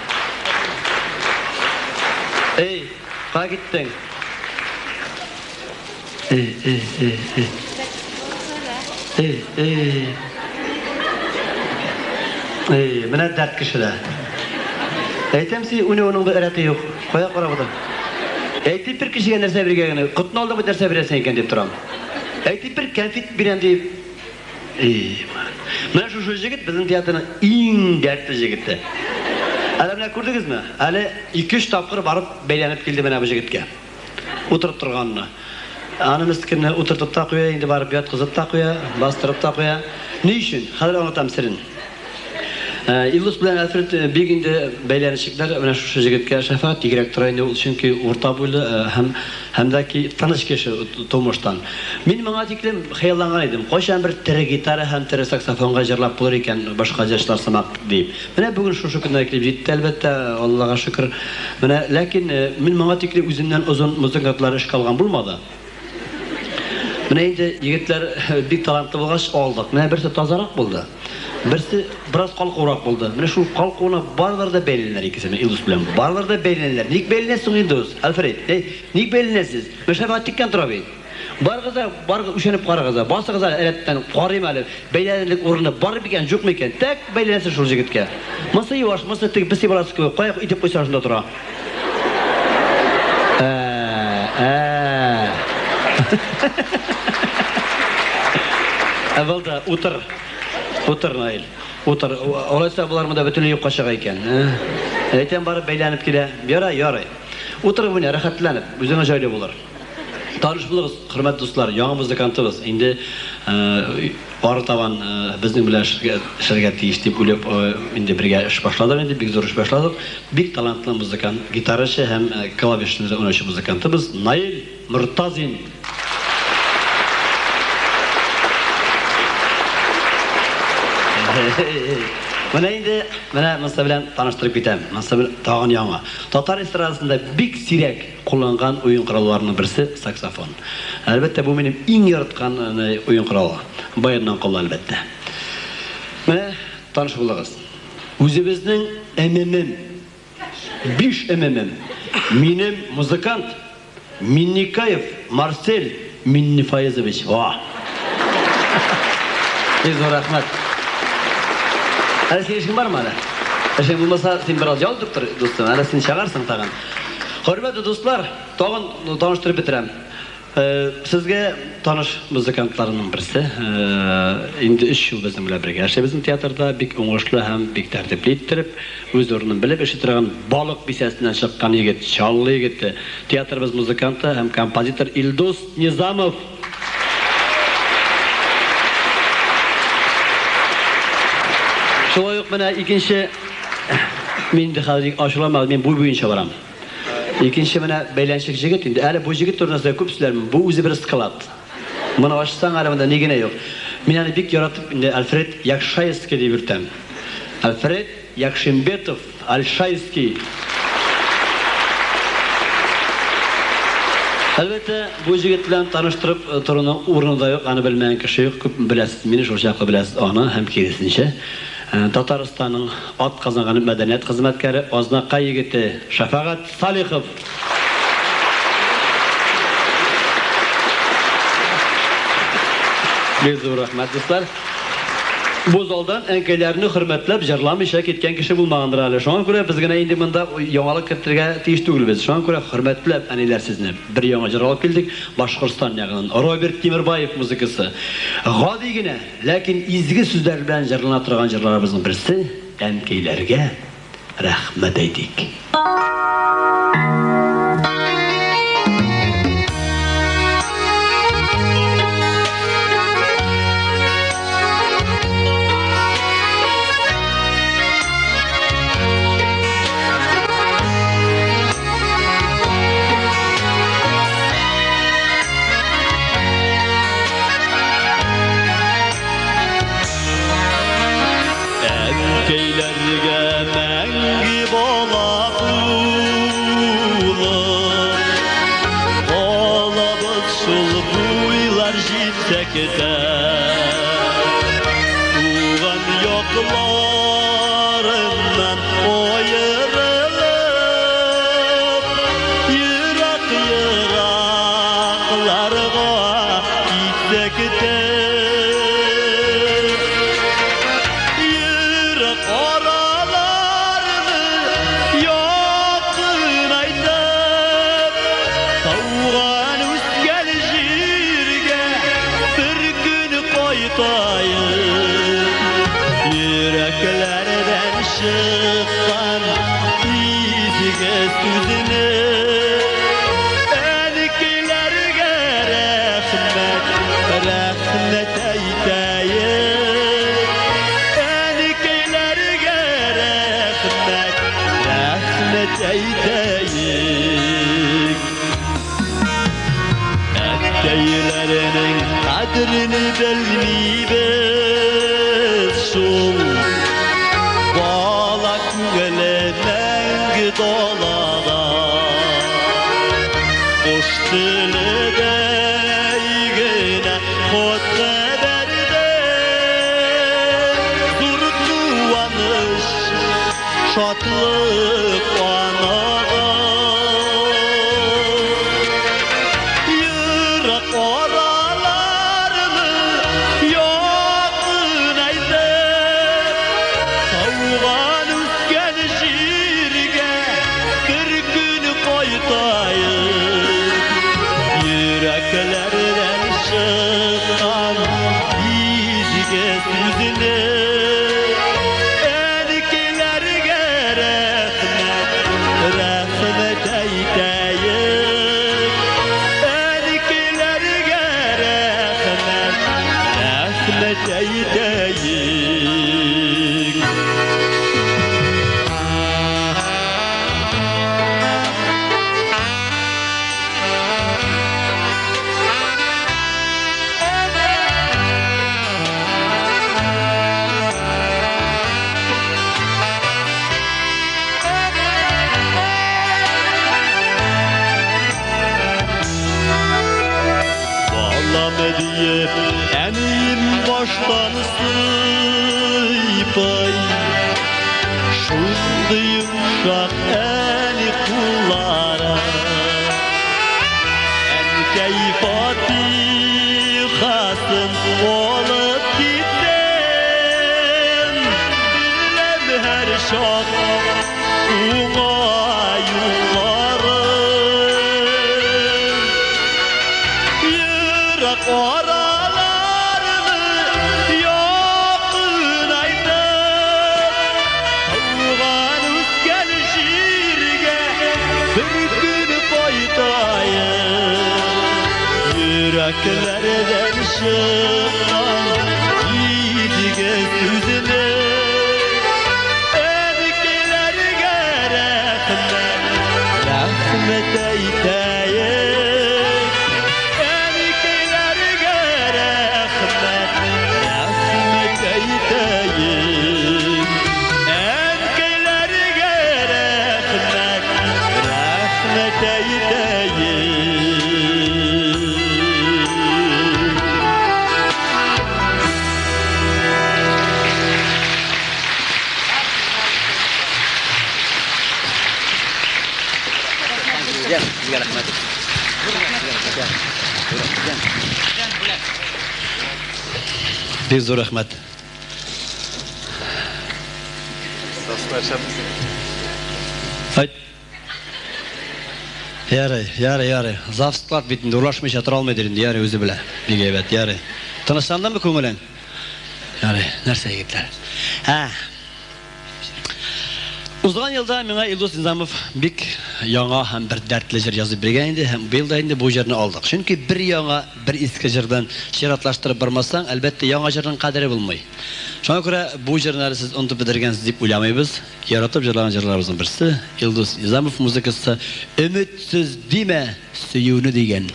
Эй, кая киттең? Эй, эй, эй, эй. Эй, эй. Эй, менә дәрт кешедә. Әйтәм син, уйнавының бер рәте юк. Кая карап утыр. Әйтеп бер кешегә нәрсә биргән генә, котны алдың бит нәрсә бирәсең икән дип торам. Әйтеп бер кәнфит бирәм дип. Эй, менә шушы җегет безнең театрның иң дәртле җегете. Әле менә күрдегезме? Әле 2-3 тапкыр барып бәйләнеп килде менә бу җегеткә. Утырып торганны. Аны мескенне утыртып та куя, инде барып яткызып та куя, бастырып та куя. Ни өчен? Хәзер аңлатам серен. Илдус белән Альфред бик инде бәйләнешекләр менә шушы җегеткә Шәфәгать тигрәк тора инде ул, чөнки урта буйлы һәм һәм дә ки тыныч кеше тумыштан. Мин моңа тиклем хыялланган идем, кайчан бер тере гитара һәм тере саксофонга җырлап булыр икән башка җырчылар сымак дип. Менә бүген шушы көннәр килеп җитте, әлбәттә, Аллага шөкер. Менә ләкин мин моңа тикле үземнән озын музыкантлар эшкә алган булмады. Менә инде егетләр бик талантлы булгач алдык. Менә берсе тазарак булды. Берсе бераз калкурак булды. Менә шул калкуына барлары да бәйләнәләр икесе, менә Илдус белән. Барлары да бәйләнәләр. Ник бәйләнәсең, Илдус? Альфред, эй, ник бәйләнәсез? Менә Шәфәгать теккән тора бит. Барыгыз да, барыгыз үлчәнеп карагыз да. Басыгыз әле рәттән, карыйм әле. Бәйләнерлек урыны бар микән, юк микән? Тәк бәйләнәсез шул җегеткә. Монысы юаш, монысы теге песи баласы кебек, кая итеп куйсаң шунда тора. Ә, ә. Булды, утыр. Утыр, Наил. Утыр. Алайса болар монда бөтенләй юкка чыга икән. Әйтәм барып бәйләнеп килә. Ярай, ярай. Утырып уйна, рәхәтләнеп, үзеңә җайлы булыр. Таныш булыгыз, хөрмәтле дуслар, яңа музыкантыбыз. Инде ары табан безнең белән эшләргә тиеш дип уйлап, инде бергә эш башладык инде, бик зур эш башладык. Бик талантлы музыкант, гитарачы һәм клавишны уйнаучы музыкантыбыз Наил Мортазин. Менә инде, менә монысы белән таныштырып китәм. Монысы тагын яңа. Татар эстрадасында бик сирәк кулланган уен коралларының берсе саксофон. Әлбәттә, бу минем иң яраткан уен коралы. Баяннан кала, әлбәттә. Менә таныш булыгыз. Үзебезнең МММ. 5 МММ. Минем музыкант Минникаев Марсель Миннифаизович. Ва! Бик зур рәхмәт. Әле синең эшең бармы әле? Эшең булмаса, син бераз ял итеп тор, дустым. Әле син чыгарсың тагын. Хөрмәтле дуслар, тагын таныштырып бетерәм. Сезгә таныш музыкантларның берсе, инде 3 ел безнең белән бергә эшли безнең театрда, бик уңышлы һәм бик тәртипле иттереп, үз урынын белеп эшли торган Балык бисәсеннән чыккан егет, Чаллы егете, театрыбыз музыканты һәм композитор Илдус Низамов. Шулай ук менә икенче, мин инде хәзер ачуланмагыз, мин буй буенча барам. Икенче менә бәйләнчек җегет инде. Әле бу җегет турында сезгә күп сөйләрмен. Бу үзе бер склад. Моны ачсаң, әле монда ни генә юк. Мин аны бик яратып инде Альфред Якшаевский дип йөртәм. Альфред Якшимбетов Альшайский. Әлбәттә, бу җегет белән таныштырып торуның урыны да юк, аны белмәгән кеше юк. Күп беләсез мине, шул чаклы беләсез аны һәм киресенчә. Татарстанның ат казанган мәдәният хезмәткәре, Азнакай егете Шәфәгать Салихов. Бик зур рәхмәт, дуслар. Бу залдан әнкәйләрне хөрмәтләп җырламыйча киткән кеше булмагандыр әле. Шуңа күрә без генә инде монда яңалык кертергә тиеш түгелбез. Шуңа күрә хөрмәтләп әниләр сезне бер яңа җыр алып килдек. Башкортстан ягыннан Роберт Тимербаев музыкасы. Гади генә, ләкин изге сүзләр белән җырлана торган җырларыбызның берсе әнкәйләргә рәхмәт әйтик. Әнкәйләргә мәңге бала булып, калабыз шул буйлар җитсәк тә. Туган якларыннан сүзне әнкәйләргә рәхмәт, рәхмәт әйтәек. Әнкәйләргә рәхмәт, рәхмәт әйтәек. Әткәйләрнең кадерен белмибез шул. Бала күңеле мәңге далада. Кош теледәй генә хат хәбәрдә. Зур куаныч, шатлык анага. Ерак араларны якынайтып, туган үскән җиргә бер көн кайтайык. Йөрәкләрдән чыккан изге сүзне әнкәйләргә рәхмәт, рәхмәт әйтәек. Әнкәйләргә рәхмәт, рәхмәт әйтәек. Балам диеп әнием баштан сыйпый. Шундый йомшак әни куллары. Әнкәй фатихасын алып китсәм, беләм һәр чак уңай юлларын. Ерак араларны якынайтып, туган үскән җиргә бер көн кайтайык. Йөрәкләрдән чыккан изге сүзне әнкәйләргә рәхмәт, рәхмәт әйтәек. Әнкәйләргә рәхмәт, рәхмәт әйтәек. Әнкәйләргә рәхмәт, рәхмәт әйтәек. Сезгә рәхмәт. Бик зур рәхмәт. Айт. Ярый, ярый, ярый. Завсклад бит инде урлашмыйча тора алмыйдыр инде, ярый үзе белә. Бик әйбәт, ярый. Тынычландымы күңелең? Ярый, нәрсә егетләр? Ә. Узган елда миңа Илдус Низамов бик яңа һәм бер дәртле җыр язып биргән инде һәм быел да инде бу җырны алдык. Чөнки бер яңа, бер иске җырдан чиратлаштырып бармасаң, әлбәттә, яңа җырның кадере булмый. Шуңа күрә бу җырны әле сез онытып бетергәнсез дип уйламыйбыз. Яратып җырлаган җырларыбызның берсе Илдус Низамов музыкасы Өметсез димә сөюне дигән.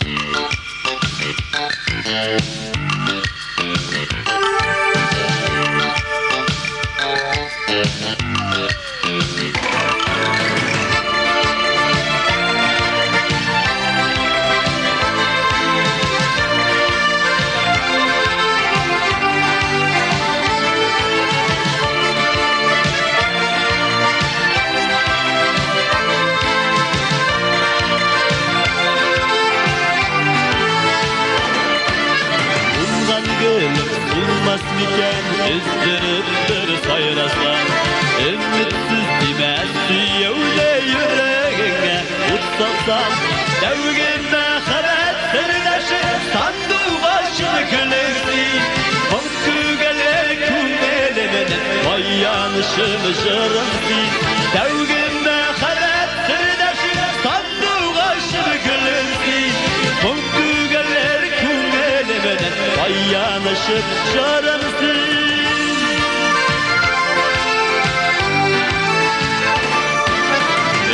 Уңган гөлем булмас микән, өздереп бер сайрасаң. Өметсез димә сөюне йөрәгеңә ут салсам. Тәүге мәхәббәт сердәше, сандугачым гөлем син. Моң түгелер күңелемнең таянышым, җырым син. Тәүге мәхәббәт сердәше, Аянышып җырым син.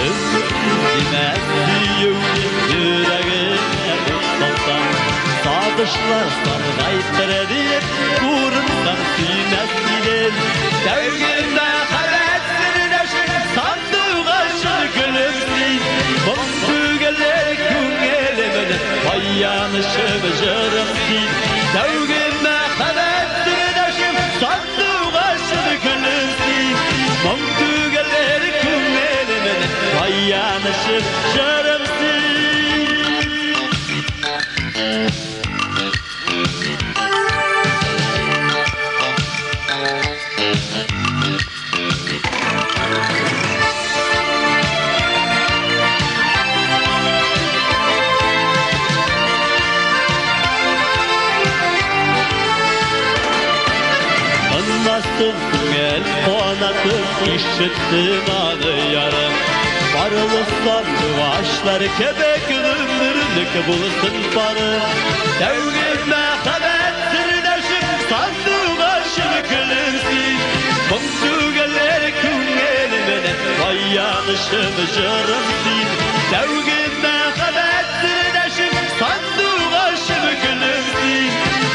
Өметсез димәс сөю, йөрәгемә ут салсаң, Сагышлар саргайтыр диеп, курыксам сөймәс идем. Тәүге мәхәббәт сердәшем, сандугачым гөлем син. Моң түгелер күңелемнең таянычым, җырым син. Тәүге мәхәббәт сердәшем, сандугачым гөлем син. Моң түгелер күңелемнең таянычым, җырым син. Тынмасын күңел канатым, ишетсен аны ярым. Парлы сандугачлар кебек гомерлек булсын парым. Тәүге мәхәббәт сердәшем, сандугачым гөлем син. Моң түгелер күңелемнең таянычым, җырым син. Тәүге мәхәббәт сердәшем, сандугачым гөлем син.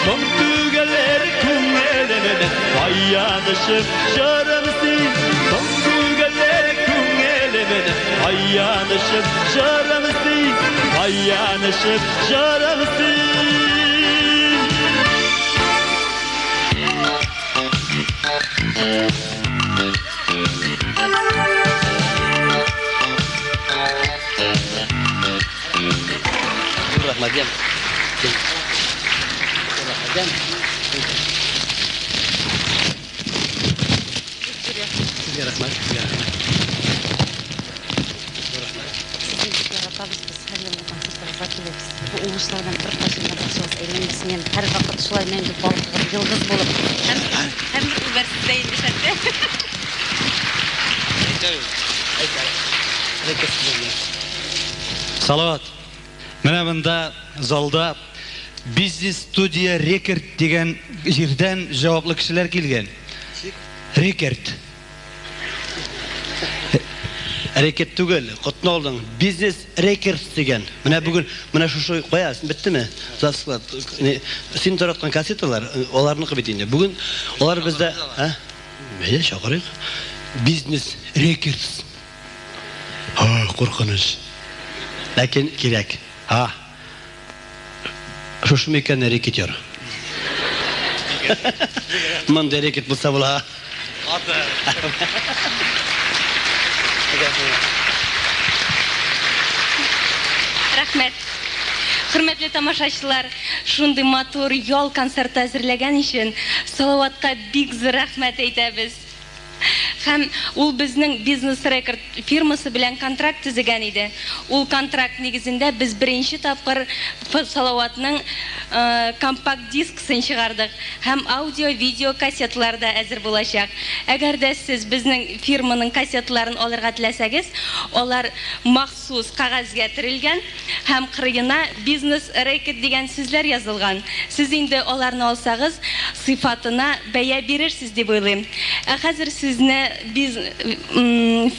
Моң түгелер күңелемнең таянычым, җырым син. Моң түгелер күңелемнең таянычым, җырым син. Таянычым, җырым син. Рәхмәт, ям. Рәхмәт, ям. Сезгә рәхмәт, сезгә рәхмәт. Сезне бик яратабыз без, һәр елны концертыгызга киләбез. Бу уңышлардан беркайчан да башыгыз әйләнмәсен, янә һәрвакыт шулай мәңге балкыгыз, йолдыз булып. Һәм һәм үбәр сездә инде шәттә. Салават, менә монда залда Бизнес студия Рекерд дигән җирдән җаваплы кешеләр килгән. Рекерд. Рекет түгел, котны алдың. Бизнес Рекердс дигән. Менә бүген, менә шушы кая, беттеме? Завсклад. Син тараткан кассеталар, аларныкы бит инде. Бүген алар бездә, ә? Әйдә, чакырыйк. Бизнес Рекердс. Ха, куркыныч. Ләкин кирәк. Ха. Шушы микән рэкетир? Мондый рэкет булса була. Рәхмәт. Хөрмәтле тамашачылар, шундый матур ял концерты әзерләгән өчен Салаватка бик зур рәхмәт әйтәбез. Һәм ул безнең Бизнес Рекорд фирмасы белән контракт төзегән иде. Ул контракт нигезендә без беренче тапкыр Салаватның компакт-дискысын чыгардык һәм аудио-видео кассеталар да әзер булачак. Әгәр дә сез безнең фирманың кассеталарын алырга теләсәгез, алар махсус кәгазьгә төрелгән һәм кырыена Бизнес Рекорд дигән сүзләр язылган. Сез инде аларны алсагыз, сыйфатына бәя бирерсез дип уйлыйм. Ә хәзер сүзне биз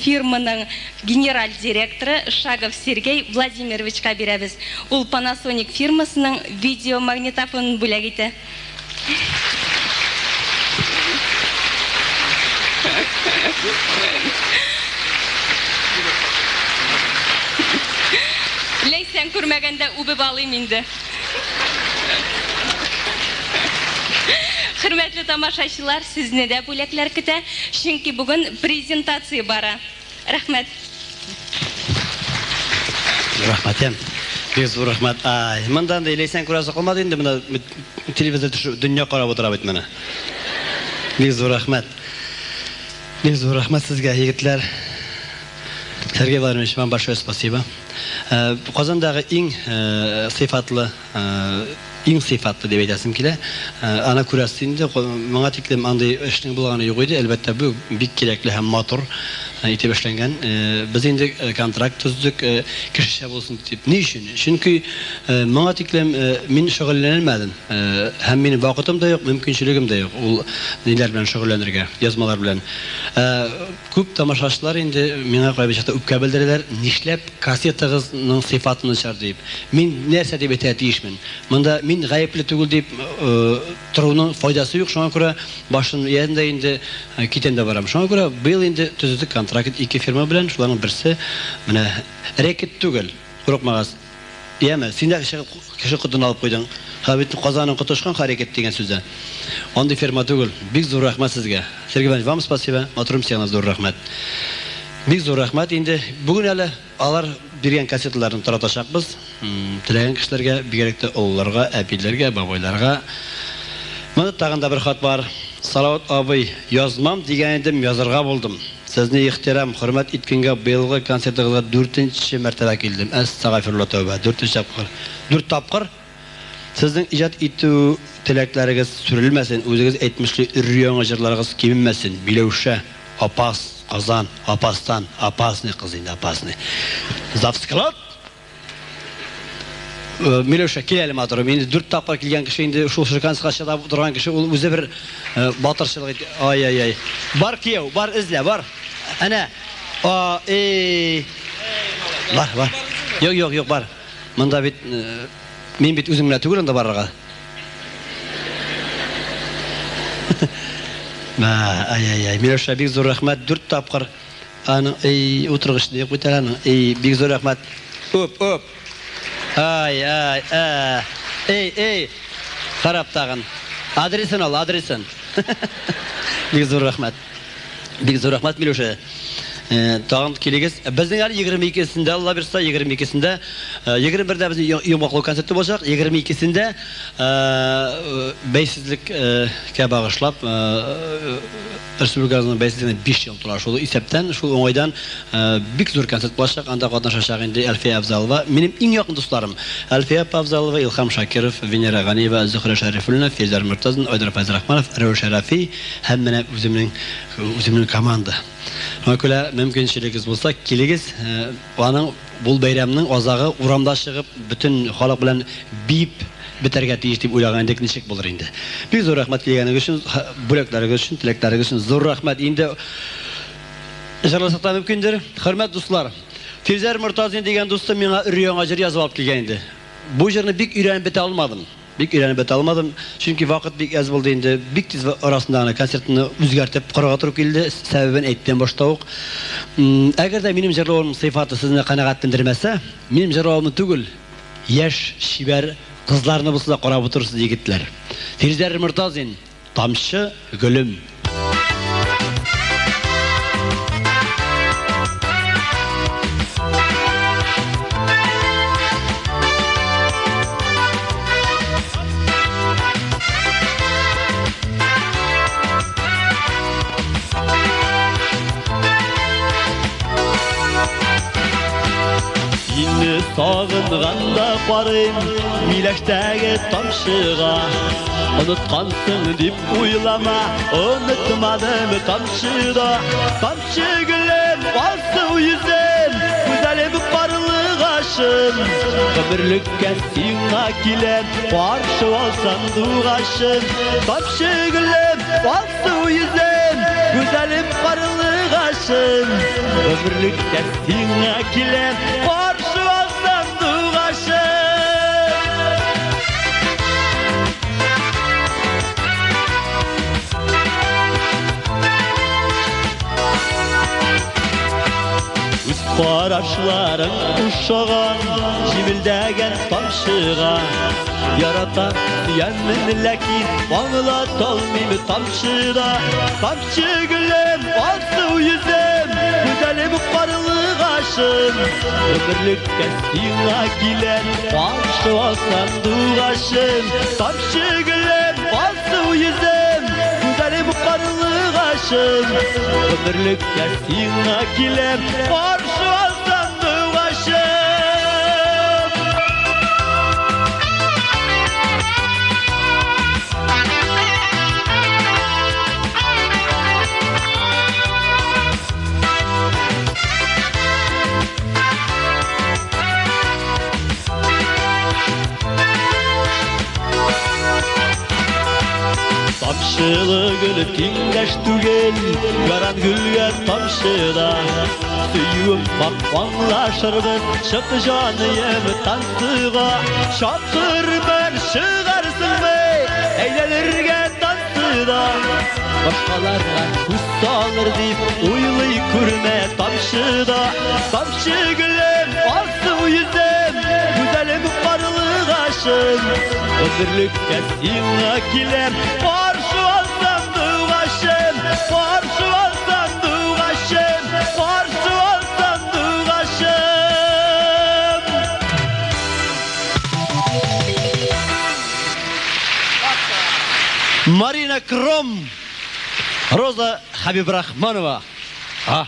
фирманың генераль директоры Шагов Сергей Владимировичка бирәбез. Ул Panasonic фирмасының видеомагнитофонын бүләк итә. Ләйсән күрмәгәндә үбеп алыйм инде. Хөрмәтле тамашачылар, сезне дә бүләкләр көтә, чөнки бүген презентация бара. Рәхмәт. Рәхмәт, ям. Бик зур рәхмәт. Ай, монда инде Ләйсән күрәсе калмады инде, монда телевизор төшеп дөнья карап утыра бит менә. Бик зур рәхмәт. Бик зур рәхмәт сезгә, егетләр. Сергей Владимирович, вам большое спасибо. Казандагы иң сыйфатлы, иң сыйфатлы дип әйтәсем килә. Аны күрәсез инде, моңа тиклем андый эшнең булганы юк иде. Әлбәттә, бу бик кирәкле һәм матур. итеп эшләнгән. Без инде контракт төздек, кешечә булсын дип. Ни өчен? Чөнки моңа тиклем мин шөгыльләнмәдем. Һәм минем вакытым да юк, мөмкинчелегем дә юк ул ниләр белән шөгыльләнергә, язмалар белән. Күп тамашачылар инде миңа кайбер чакта үпкә белдерәләр, нишләп кассетагызның сыйфаты начар дип. Мин нәрсә дип әйтергә тиешмен? Монда мин гаепле түгел дип торуның файдасы юк, шуңа күрә башым иям дә инде китәм дә барам. Шуңа күрә быел инде төзедек контракт ике фирма белән, шуларның берсе менә Рэкет түгел, курыкмагыз. Яме, син дә чыгып кеше котын алып куйдың. Ха бит Казанның коты очкан хәрәкәт дигән сүздән. Андый фирма түгел. Бик зур рәхмәт сезгә. Сергей Иванович, вам спасибо. Матурым, сиңа зур рәхмәт. Бик зур рәхмәт инде. Бүген әле алар биргән кассеталарны таратачакбыз. Теләгән кешеләргә, бигрәк тә олыларга, әбиләргә, бабайларга. Монда тагын да бер хат бар. Салават абый, язмам дигән идем, язарга булдым. Сезне ихтирам, хөрмәт иткәнгә быелгы концертыгызга дүртенче мәртәбә килдем. Әстәгафирулла тәүбә, дүртенче тапкыр. Дүрт тапкыр? Сезнең иҗат итү теләкләрегез сүрелмәсен, үзегез әйтмешли өр-яңа җырларыгыз кимемәсен. Миләүшә, Апас, Казан, Апастан, опасный кыз инде, опасный. Завсклад! Миләүшә, кил әле, матурым. Инде дүрт тапкыр килгән кеше инде шул ширканска чыдап утырган кеше, ул үзе бер батырчылык ит. Ай-ай-ай. Бар, кияү, бар, эзлә, бар. Әнә. А, эй. Бар, бар. Юк, юк, юк, бар. Монда бит мин бит үзем генә түгел анда барырга. Ай-ай-ай. Миләүшә, бик зур рәхмәт. Дүрт тапкыр аның, эй, утыргычны юк бит әле аның. Эй, бик зур рәхмәт. Үп, үп. Ай, ай, ә. Эй, эй. Карап тагын. Адресын ал, адресын. Бик зур рәхмәт. Бик зур рәхмәт, Миләүшә. Тагын килегез. Безнең әле 22-сендә, Алла бирса, 22-сендә, 21-дә безнең йомгаклау концерты булачак. 22-сендә бәйсезлеккә багышлап республикабызның бәйсезлегенә 5 ел тула. Шул исәптән, шул уңайдан бик зур концерт булачак. Анда катнашачак инде Әлфия Авзалова. Минем иң якын дусларым Әлфия апа Авзалова, Илһам Шакиров, Венера Ганиева, Зөһрә Шәрифуллина, Фирзәр Мортазин, Айдар Фәйзрахманов, Рәү Шәрәфи һәм менә үземнең үземнең команда. Шуңа күрә мөмкинчелегегез булса, килегез. Аның бу бәйрәмнең азагы урамда чыгып, бөтен халык белән биеп бетәргә тиеш дип уйлаган идек, ничек булыр инде. Бик зур рәхмәт килгәнегез өчен, бүләкләрегез өчен, теләкләрегез өчен зур рәхмәт. Инде җырласак та мөмкиндер. Хөрмәт дуслар, Фирзәр Мортазин дигән дустым миңа өр-яңа җыр язып алып килгән иде. Бу җырны бик өйрәнеп бетә алмадым. Бик өйрәнеп бетә алмадым, чөнки вакыт бик әз булды инде. Бик тиз арасында гына концертны үзгәртеп корырга туры килде. Сәбәбен әйттем башта ук. Әгәр дә минем җырлавым сыйфаты сезне канәгатьләндермәсә, минем җырлавымны түгел, яшь, чибәр кызларны булса да карап утырырсыз, егетләр. Фирзәр Мортазин, Тамчы гөлем. Сине сагынганда карыйм миләштәге тамчыга. Оныткансың дип уйлама, онытмадым тамчыда. Тамчы гөлем, алсу йөзем, гүзәлем карлыгачым. Гомерлеккә сиңа киләм, каршы алсаң дугачым. Тамчы гөлем, алсу йөзем, гүзәлем карлыгачым. Гомерлеккә сиңа киләм, каршы алсаң дугачым. Үз карашларың ошаган җемелдәгән тамчыга. Ярата сөяммен, ләкин аңлата алмыйм тамчыда. Тамчы гөлем, алсу йөзем, гүзәлем карлыгачым. Гомерлеккә сиңа киләм, каршы алсаң дугачым. Тамчы гөлем, алсу йөзем, гүзәлем карлыгачым. Гомерлеккә сиңа киләм, каршы алсаң дугачым. Тамчылы гөл тиңдәш түгел, Яран гөлгә тамчы да. Сөюем хак аңлашырбыз, Чык җаныем танцыга. Чакырмын, чыгарсыңмы, Әйләнергә танцыда. Башкаларга күз салыр дип уйлый күрмә тамчы да. Тамчы гөлем, алсу йөзем, гүзәлем карлыгачым. Гомерлеккә сиңа киләм, каршы алсам дугачым, каршы алсам дугачым, каршы алсам дугачым. Марина Кром, Роза Хабибрахманова. А.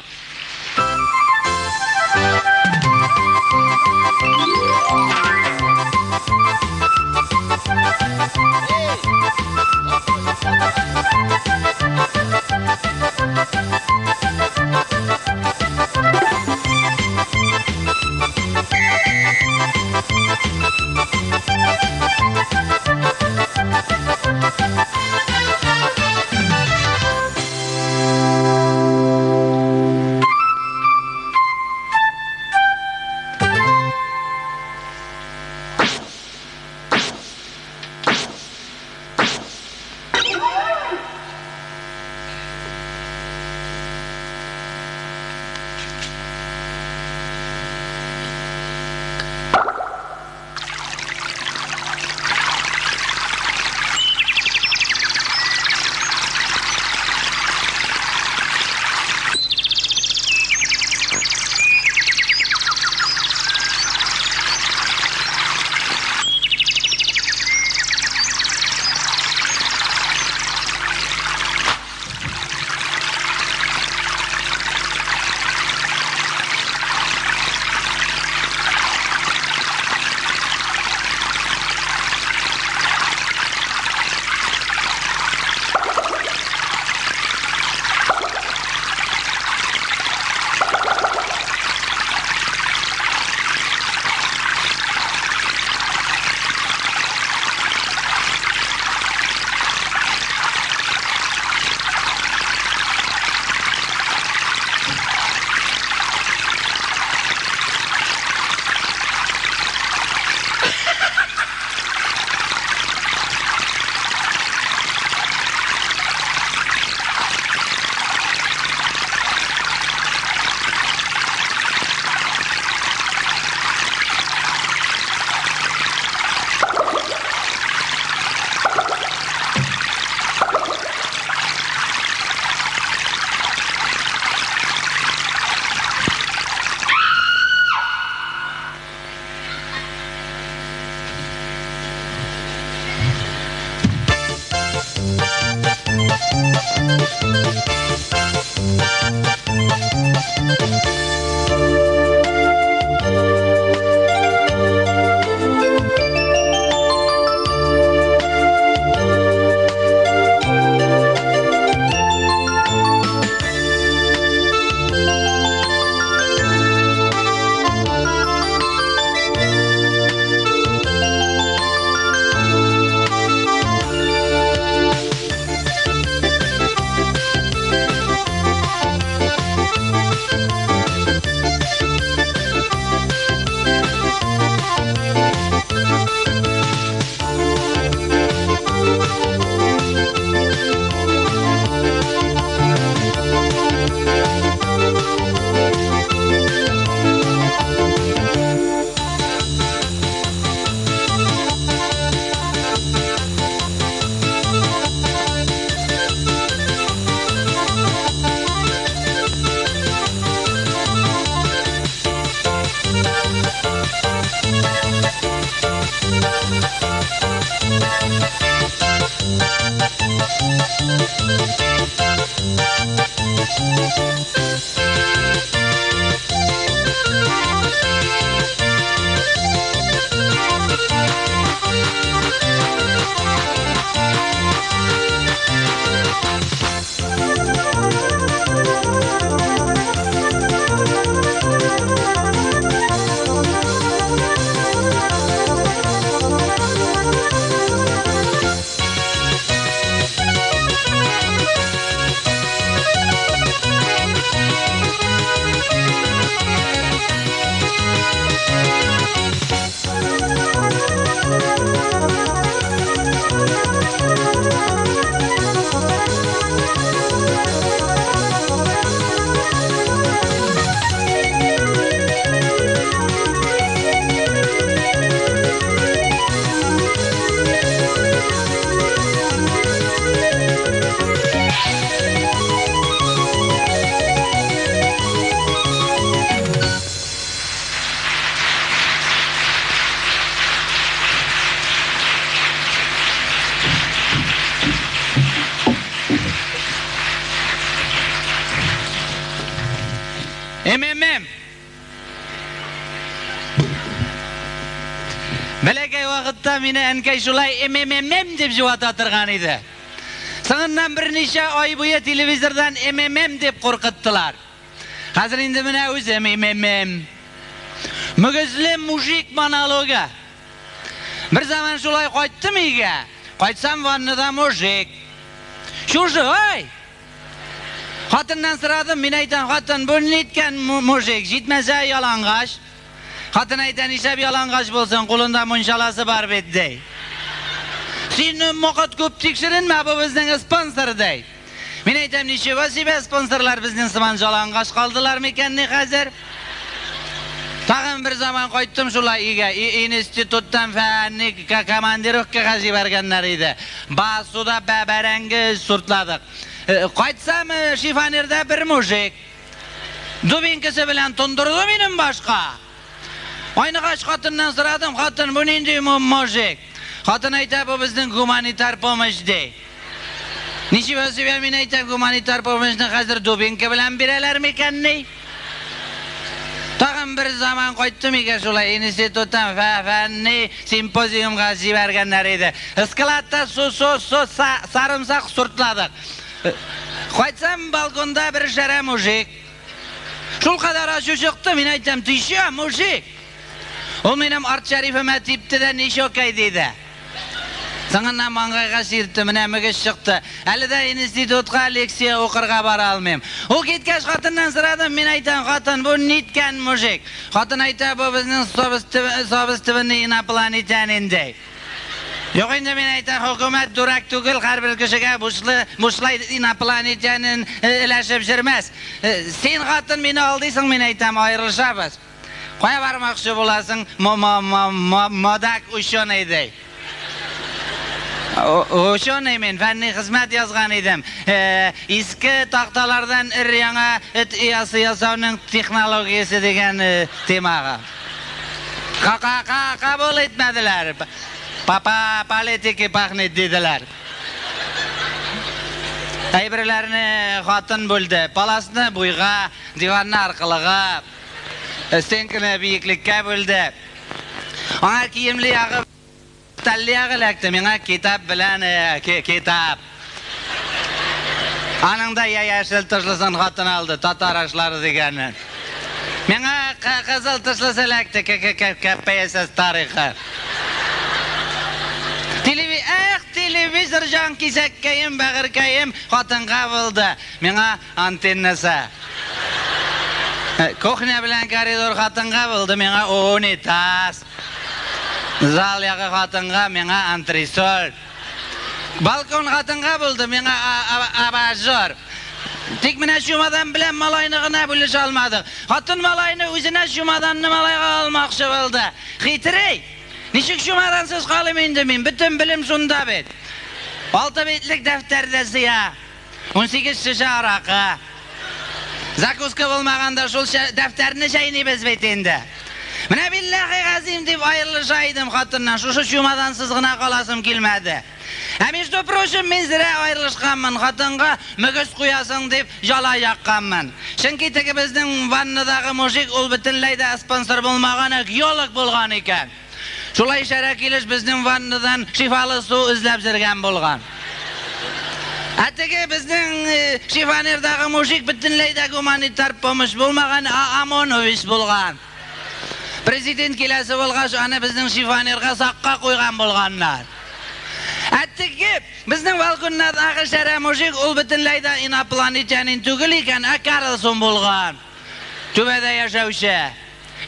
Бәләкәй вакытта мине әнкәй шулай МММ дип җуата торган иде. Соңыннан берничә ай буе телевизордан МММ дип куркыттылар. Хәзер инде менә үзем МММ. Мөгезле мужик монологы. Бер заман шулай кайттым өйгә. Кайтсам ваннада мужик. Чужой! Хатыннан сорадым, мин әйтәм, хатын, бу ниткән мужик, җитмәсә ялангач. Хатын әйтә, нишләп ялангач булсын, кулында мунчаласы бар бит, ди. Син мокыт күп тикшеренмә, бу безнең спонсор, ди. Мин әйтәм, ничего себе спонсорлар безнең сыман ялангач калдылар микән ни хәзер? Тагын бер заман кайттым шулай өйгә, институттан фәнни командировкага җибәргәннәр иде. Басуда бәрәңге сортладык. Кайтсам, шифонерда бер мужик. Дубинкасы белән тондырды минем башка. Айныгач хатыннан сорадым, хатын, бу нинди мужик? Хатын әйтә, бу безнең гуманитар помощь, ди. Ничего себе, мин әйтәм, гуманитар помощьны хәзер дубинка белән бирәләр микән ни? Тагын бер заман кайттым өйгә шулай институттан фәнни симпозиумга җибәргәннәр иде. Складта су сарымсак сортладык. Кайтсам балконда бер шәрә мужик. Шул кадәр ачу чыкты, мин әйтәм, ты чё, мужик? Ул минем арт шәрифемә типте дә не щекай диде. Соңыннан маңгайга чиртте, менә мөгез чыкты. Әле дә институтка лекция укырга бара алмыйм. Ул киткәч хатыннан сорадым, мин әйтәм, хатын, бу ниткән мужик? Хатын әйтә, бу безнең собственный инопланетянин, ди. Юк инде мин әйтәм, хөкүмәт дурак түгел, һәрбер кешегә бушлай инопланетянин өләшеп йөрмәс. Син, хатын, мине алдыйсың, мин әйтәм, аерылышабыз. Кая бармакчы буласың, модак ученый, ди. Ученый мин, фәнни хезмәт язган идем. Иске такталардан өр-яңа эт оясы ясауның технологиясе дигән темага. Кабул итмәделәр. Папа политики пахнет диделәр. Әйберләрне хатын бүлде. Паласны буйга, диванны аркылыга, стенканы биеклеккә бүлде. Аңа киемле ягы, тәлле ягы эләкте. Миңа китап белән китап. Аның да яшел тышлысын хатын алды, татар ашлары дигәне. Миңа кызыл тышлысы эләкте, КПСС тарихы. Эх, телевизор җан кисәккәем, бәгырькәем хатынга булды. Миңа антеннасы. Кухня белән коридор хатынга булды, миңа унитаз. Зал ягы хатынга, миңа антресоль. Балкон хатынга булды, миңа абажур. Тик менә чумадан белән малайны гына бүлешә алмадык. Хатын малайны үзенә, чумаданны малайга алмакчы булды. Хитрый! Ничек чумадансыз калыйм инде мин? Бөтен белем шунда бит. 6 битлек дәфтәрдә сыя. 18 шешә аракы. Закуска булмаганда шул дәфтәрне чәйнибез бит инде. Менә билләһи газим дип аерылыша идем хатыннан. Шушы чумадансыз гына каласым килмәде. Ә между прочим, мин зря аерылышканмын, хатынга мөгез куясың дип жала якканмын. Чөнки теге безнең ваннадагы мужик ул бөтенләй дә спонсор булмаган, геолог булган икән. Шулай шәрә килеш безнең ваннадан шифалы су эзләп йөргән булган. Ә теге безнең шифонердагы мужик бөтенләй дә гуманитар помощь булмаган, ә ОМОНович булган. Президент киләсе булгач, аны безнең шифонерга сакка куйган булганнар. Ә теге безнең балконнардагы шәрә мужик ул бөтенләй дә инопланетянин түгел икән, ә Карлсон булган. Түбәдә яшәүче.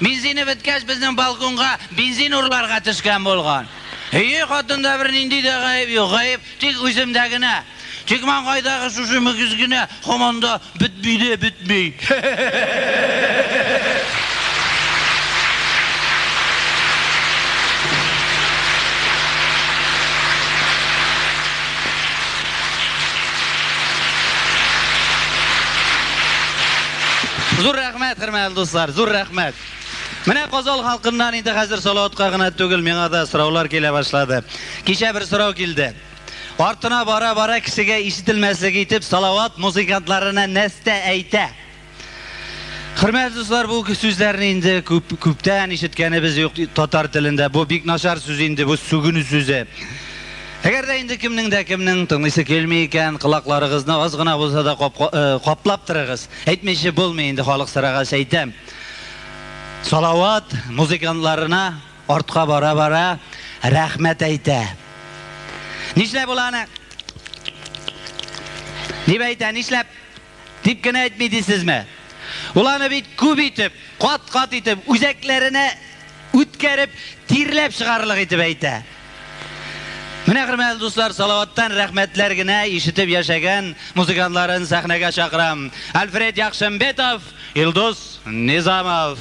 Бензины беткәч, безнең балконга бензин урларга төшкән булган. Әйе, хатында бер нинди дә гаеп юк, гаеп тик үземдә генә. Тик маңгайдагы шушы мөгез генә һаман да бетми дә бетми. Зур рәхмәт, хөрмәтле дуслар, зур рәхмәт. Менә Казан халкыннан инде хәзер Салаватка гына түгел, миңа да сораулар килә башлады. Кичә бер сорау килде. Артына бара-бара кешегә ишетелмәслек итеп Салават музыкантларына нәрсә әйтә? Хөрмәтле дуслар, бу сүзләрне инде күп күптән ишеткәнебез юк татар телендә. Бу бик начар сүз инде, бу сүгенү сүзе. Әгәр дә инде кемнең дә кемнең тыңлыйсы килми икән, колакларыгызны аз гына булса да каплап торыгыз. Әйтмичә булмый инде, халык сорагач әйтәм. Салават музыкантларына артка бара-бара рәхмәт әйтә. Нишләп ул аны? Дип әйтә, нишләп? Дип кенә әйтми дисезме? Ул аны бит күп итеп, кат-кат итеп, үзәкләренә үткәреп, тирләп чыгарлык итеп әйтә. Менә, хөрмәтле дуслар, Салаваттан рәхмәтләр генә ишетеп яшәгән музыкантларын сәхнәгә чакырам. Альфред Яхшымбетов, Илдус Низамов.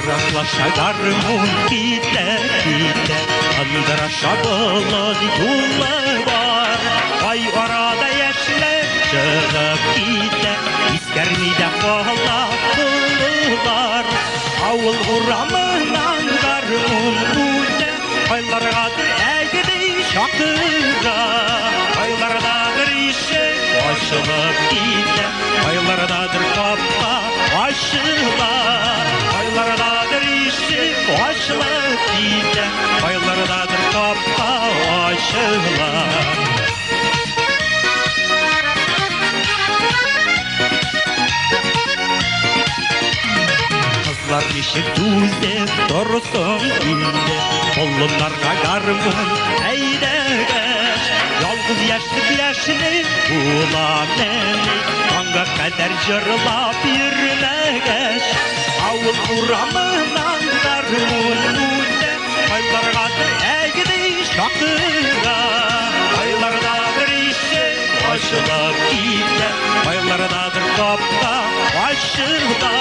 Ераклаша гармун китә, китә, Ындыраша болын юлы бар. Ай арада яшьләр чыгып китә, Искәрми дә кала олылар. Авыл урамыннан гармун үтә, Кайларгадыр әгери чакыра. Кайлардадыр ишек ачылып китә, Кайлардадыр капка ачыла. Кайлардадыр ишек ачылып китә, Кайлардадыр капка ачыла. Кызлар ничек түзеп торсын инде, Болыннарга гармун әйдәгәч, Ялгыз яшьлек яшьлек була мәни, Таңга кадәр җырлап йөрмәгәч. Авыл урамыннан гармун үтә, Кайларгадыр әгери чакыра. Кайлардадыр ишек ачылып китә, Кайлардадыр капка ачыла.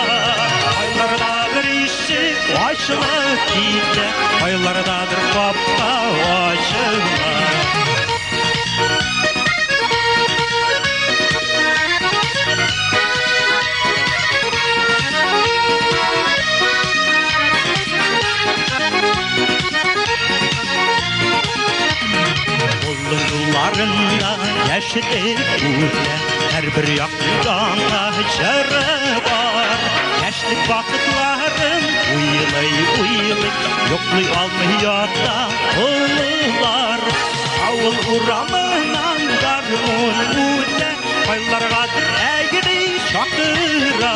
Кайлардадыр ишек ачылып китә, Кайлардадыр капка ачыла. Болын юлларында яшьлек үтә, Һәрбер якның аңа җыры бар. Яшьлек вакытларын уйлый, уйлый, Йоклый алмый ята олылар. Авыл урамыннан гармун үтә, Кайларгадыр әгери чакыра.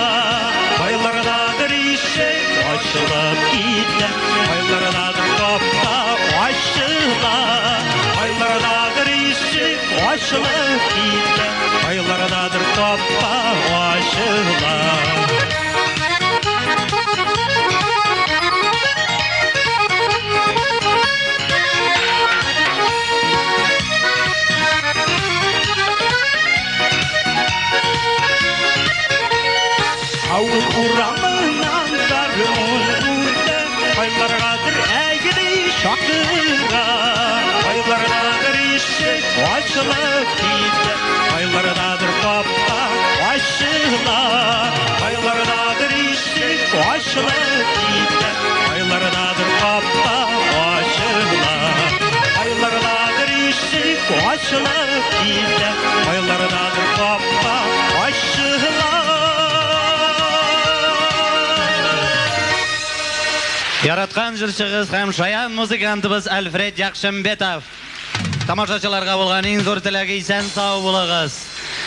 Кайлардадыр ишек ачылып китә, Кайлардадыр капка ачыла. Кайлардадыр ишек ачылып китә, Кайлардадыр капка ачыла. Авыл урамыннан гармун үтә, Кайларгадыр әгери чакыра. Кайлардадыр ишек ачылып китә, Кайлардадыр капка ачыла. Кайлардадыр ишек ачылып китә, Кайлардадыр капка ачыла. Кайлардадыр ишек ачылып китә, Кайлардадыр капка ачыла. Яраткан җырчыгыз һәм шаян музыкантыбыз Альфред Яхшымбетов. Тамашачыларга булган иң зур теләге исән сау булыгыз.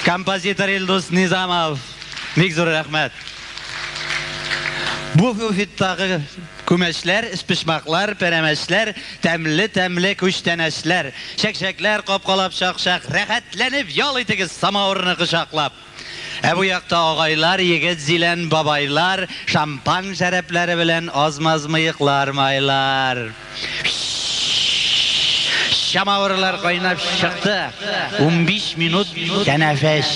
Композитор Илдус Низамов. Бик зур рәхмәт. Бу буфеттагы күмәчләр, өчпочмаклар, пәрәмәчләр, тәмле-тәмле күчтәнәчләр, чәкчәкләр капкалап чак-чак, рәхәтләнеп ял итегез самавырны кочаклап. Ә бу якта агайлар, егет зилән бабайлар, шампан шәрабләре белән аз-маз мыеклар майлар. Самавырлар кайнап чыкты. 15 минут тәнәфес.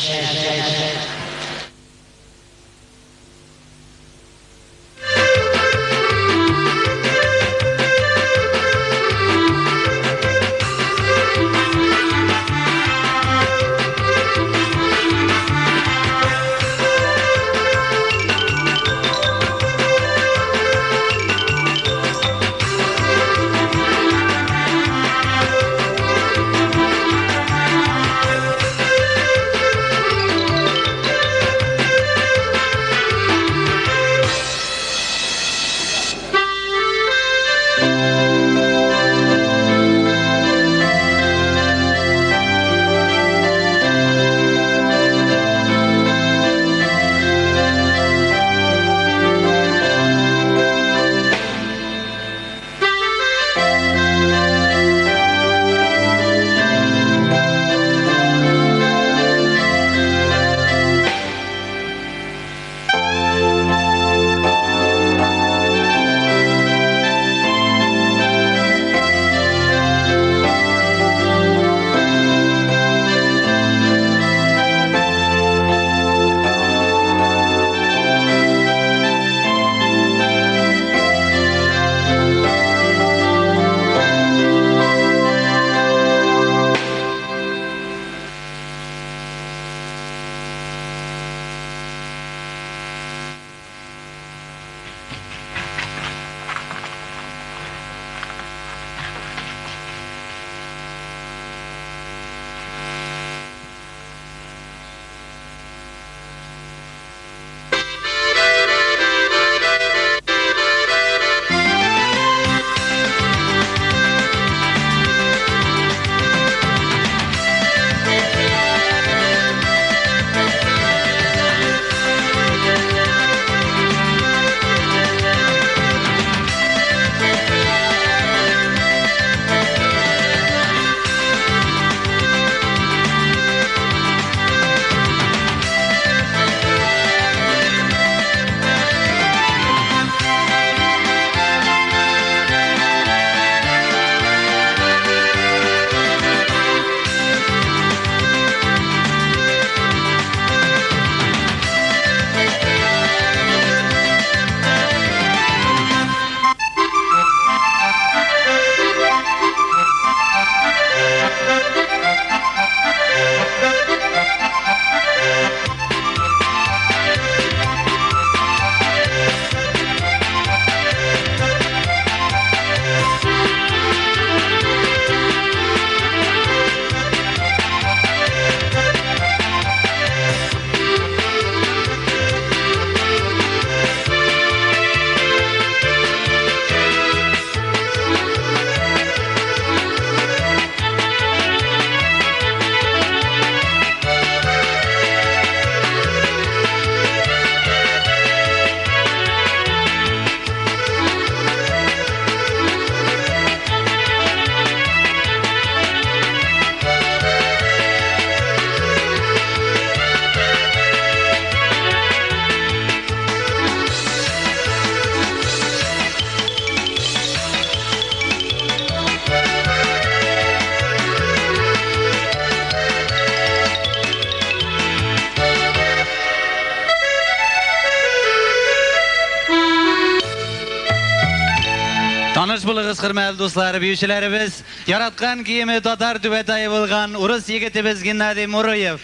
Таныш булыгыз, хөрмәтле дуслар, биючеләребез, яраткан киеме татар түбәтәе булган урыс егетебез Геннадий Муруев,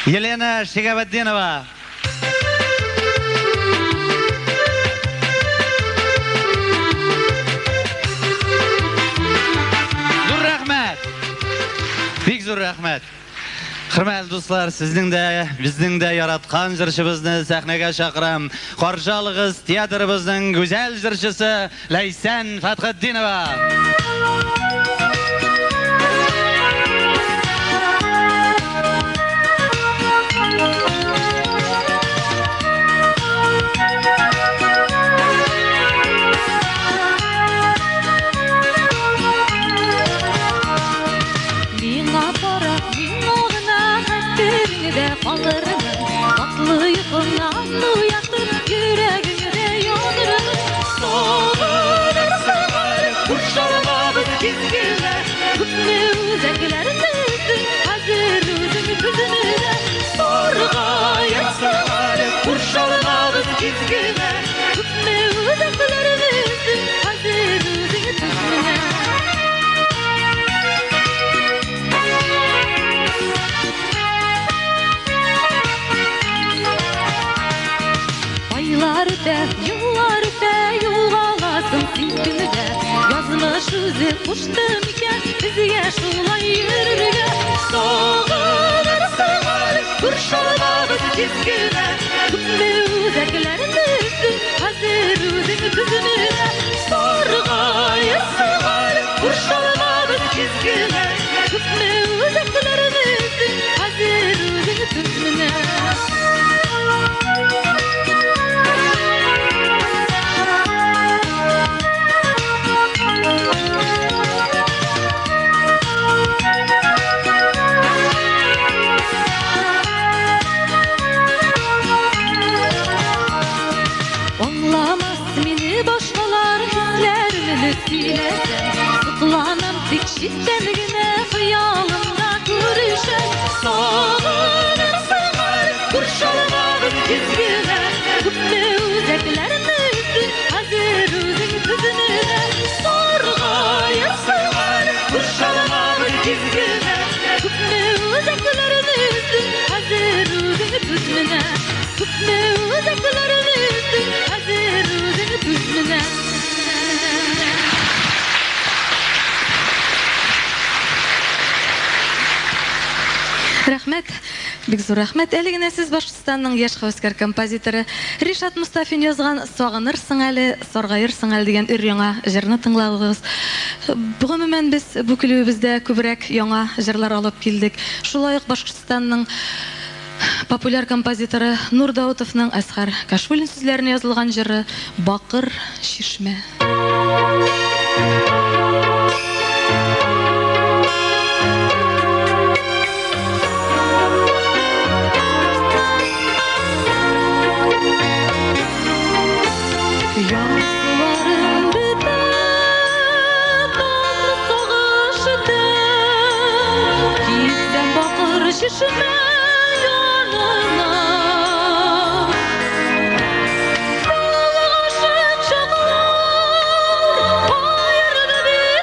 Елена Шигабетдинова. Зур рәхмәт! Бик зур рәхмәт! Хөрмәтле дуслар, сезнең дә, безнең дә яраткан җырчыбызны сәхнәгә чакырам. Каршы алыгыз театрыбызның гүзәл җырчысы Ләйсән Фәтхетдинова. Миңа карап, миңа гына хәтереңдә калырмын. Татлы йокыңнан уятып, йөрәгеңдә янырмын. Сагынырсың әле, куршалабыз тиз генә. Күпме үзәкләрне өздең, хәзер үзең түзмедә. Саргаерсың әле, куршалабыз тиз генә. Күпме үзәкләрне өздең, хәзер үзең түзмедә. Айлар үтә, еллар үтә, югаласың син көндә. Язмыш үзе кушты микән безгә шулай йөрергә? Сагынырсың әле, куршалабыз тиз генә. Күпме үзәкләрне өздең, хәзер үзең түзмедә. Саргаерсың әле, куршалабыз тиз генә. Күпме үзәкләрне өздең, хәзер үзең түзмедә. Аңламас мине башкалар хисләремне сөйләсәм, Сокланам тик читтән генә хыялымда күрешәм. Сагынырсың әле, куршалабыз тиз генә. Күпме үзәкләрне өздең, хәзер үзең түзмедә. Саргаерсың әле, куршалабыз тиз генә. Күпме үзәкләрне өздең, хәзер үзең түзмедә. Күпме үзәкләрне өздең, хәзер үзең түзмедә. Рәхмәт, бик зур рәхмәт. Әле генә сез Башкортстанның яшь һәвәскәр композиторы Ришат Мустафин язган Сагынырсың әле, саргаерсың әле дигән өр-яңа җырны тыңладыгыз. Гомумән без бу килүебездә күбрәк яңа җырлар алып килдек. Шулай ук Башкортстанның популяр композиторы Нур Даутовның Әсхар Кашфуллин сүзләренә язылган җыры Бакыр чишмә. Язларым бетә, татлы сагыш үтә. Китсәм бакыр чишмә янына. Балык ашып чаклар, аерды бит.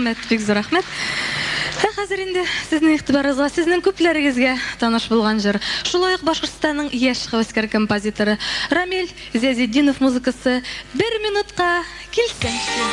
Рәхмәт, бик зур рәхмәт. Ә хәзер инде сезнең игътибарыгызга сезнең күпләрегезгә таныш булган җыр. Шулай ук Башкортстанның яшь һәвәскәр композиторы Рамил Зиязетдинов музыкасы Бер минутка килсәңче.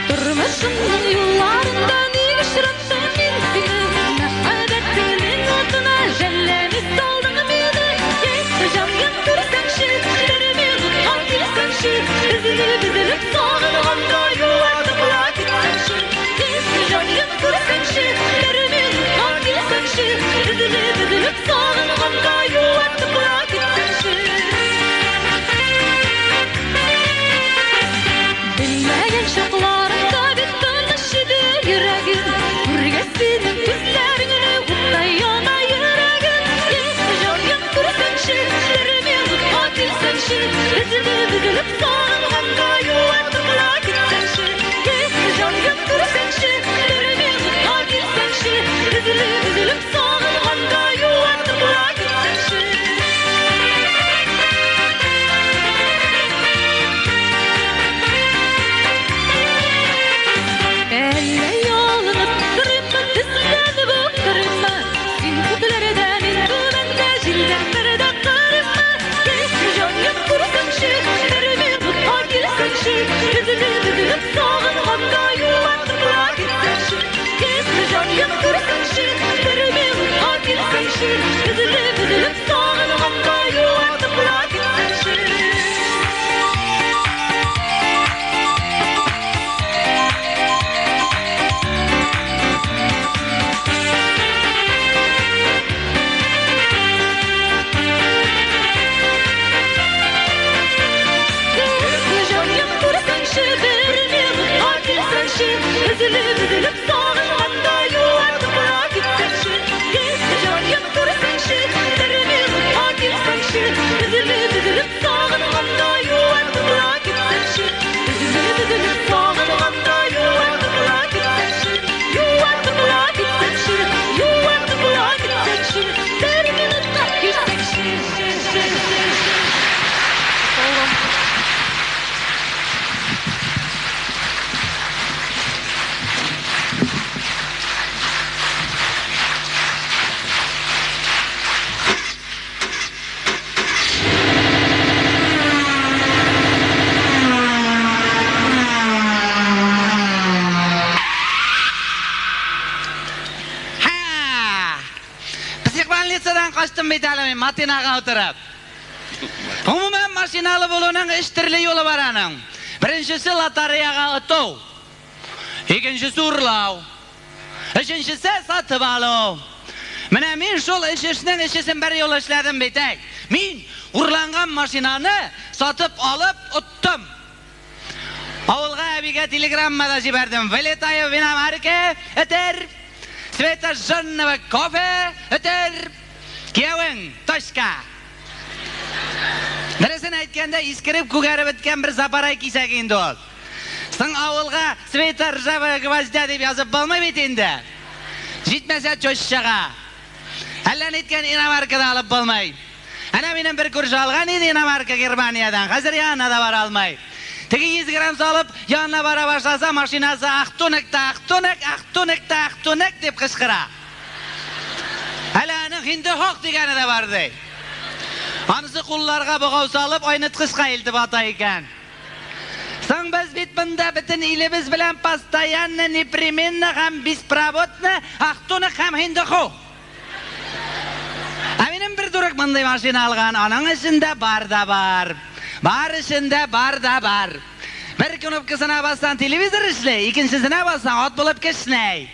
Тормышымның юлларында ник очраттым мин сине? Мәхәббәтеңнең утына жәлләми салдың мине. Эх, җаным, күрсәңче, бер минутка килсәңче, өзелеп, өзелеп сагынганда юатып ла китсәңче. Эх, җаным, күрсәңче, бер минутка килсәңче, өзелеп, өзелеп сагынганда юатып ла китсәңче. Белмәгән чакларымда бит тыныч иде йөрәгем. Күргәч синең күзләреңне, уттай яна йөрәгем. Эх, җаным, күрсәңче, бер минутка килсәңче, өзелеп, өзелеп сагынганда юатып ла китсәңче. Эх, җаным, күрсәңче, бер минутка килсәңче, өзелеп, өзелеп сагынганда юатып ла китсәңче. Әллә ялынып торыйммы, тезләнеп үк торыйммы? Син күкләрдә, мин түбәндә, җилләр бер дә кырыйммы? Эх, җаным, күрсәңче, бер минутка килсәңче, өзелеп, өзелеп сагынганда юатып ла китсәңче. Эх, җаным, күрсәңче, бер минутка килсәңче, өзелеп, өзелеп сагынганда юатып ла китсәңче. Эх, җаным, күрсәңче, бер минутка килсәңче, өзелеп, өзелеп сагынганда юатып ла китсәңче. Эх, җаным, күрсәңче, бер минутка килсәңче, өзелеп, өзелеп сагынганда юатып ла китсәңче. Өзелеп, өзелеп сагынганда юатып ла китсәңче. Юатып ла китсәңче, юатып ла китсәңче, бер минутка килсәңче. Ха! Психбольницадан качтым бит әле мин Матинага утырып. Гомумән, машиналы булуның өч төрле юлы бар аның. Беренчесе лотереяга оту. Икенчесе урлау. Өченчесе сатып алу. Менә мин шул өч эшнең өчесен бер юлы эшләдем бит, әй. Мин урланган машинаны сатып алып оттым. Авылга әбигә телеграмма да җибәрдем. Вылетаю в иномарке, өтер. Светожженного кофе, өтер. Киявең, точка. Дөресен әйткәндә, искереп күгәреп беткән бер запарай кисәге инде ул. Соң авылга света ржавого гвоздя дип язып булмый бит инде. Җитмәсә тещага. Әллә ниткән иномарка да алып булмый. Әнә минем бер күрше алган иде иномарка Германиядән. Хәзер янына да бара алмый. Теге 100 грамм салып, янына бара башласа, машинасы ахтунек та ахтунек, ахтунек та ахтунек дип кычкыра. Әле аның хинде хок дигәне дә бар ди. Анысы кулларга богау салып, айныткычка илтеп ата икән. Соң без бит монда бөтен илебез белән постоянно, непременно һәм беспроводно ахтунек һәм хинде хок. Ә минем бер дурак мондый машина алган, аның эчендә бар да бар. Бар эчендә бар да бар. Бер кнопкасына бассаң телевизор эшли, икенчесенә бассаң ат булып кешнәй.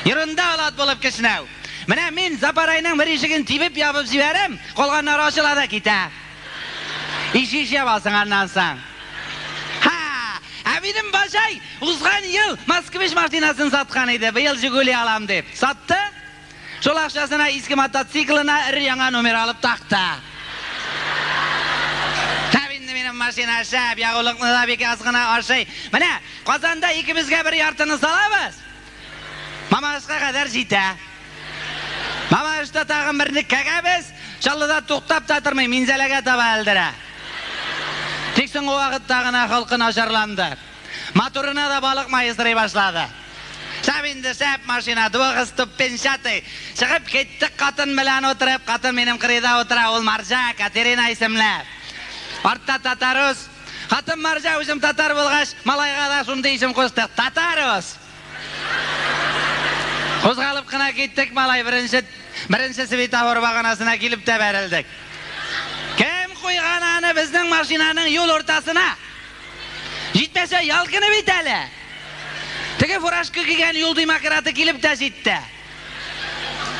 Ерунда ул ат булып кешнәү. Менә мин Запарайның бер ишеген тибеп ябып җибәрәм, калганнары ачыла да китә. Ишек ябасың аннан соң. Ха! Ә минем башай узган ел Москвич машинасын саткан иде, быел Жигули алам дип. Сатты? Шул акчасына иске мотоциклына өр-яңа номер алып такты. Шәп инде минем машина, шәп, ягулыкны да бик аз гына ашый. Менә Казанда икебезгә бер яртыны салабыз. Мамадышка кадәр җитә. Мамадышта тагын берне кәгәбез, Чаллыда туктап та тормый, Минзәләгә таба элдерә. Тик соңгы вакытта гына холкы начарланды. Моторына да балык мае сорый башлады. Шәп инде, шәп машина, двухступенчатый. Чыгып киттек хатын белән утырып, хатын минем кырыйда утыра, ул марҗа, Катерина исемле. Артта татарус. Хатын марҗа, үзем татар булгач, малайга да шундый исем куштык, Татарус. Кузгалып кына киттек, малай, беренче беренче светофор баганасына килеп тә бәрелдек. Кем куйган аны безнең машинаның юл уртасына? Җитмәсә, ял көне бит әле. Теге фуражка кигән юл демократы килеп тә җитте.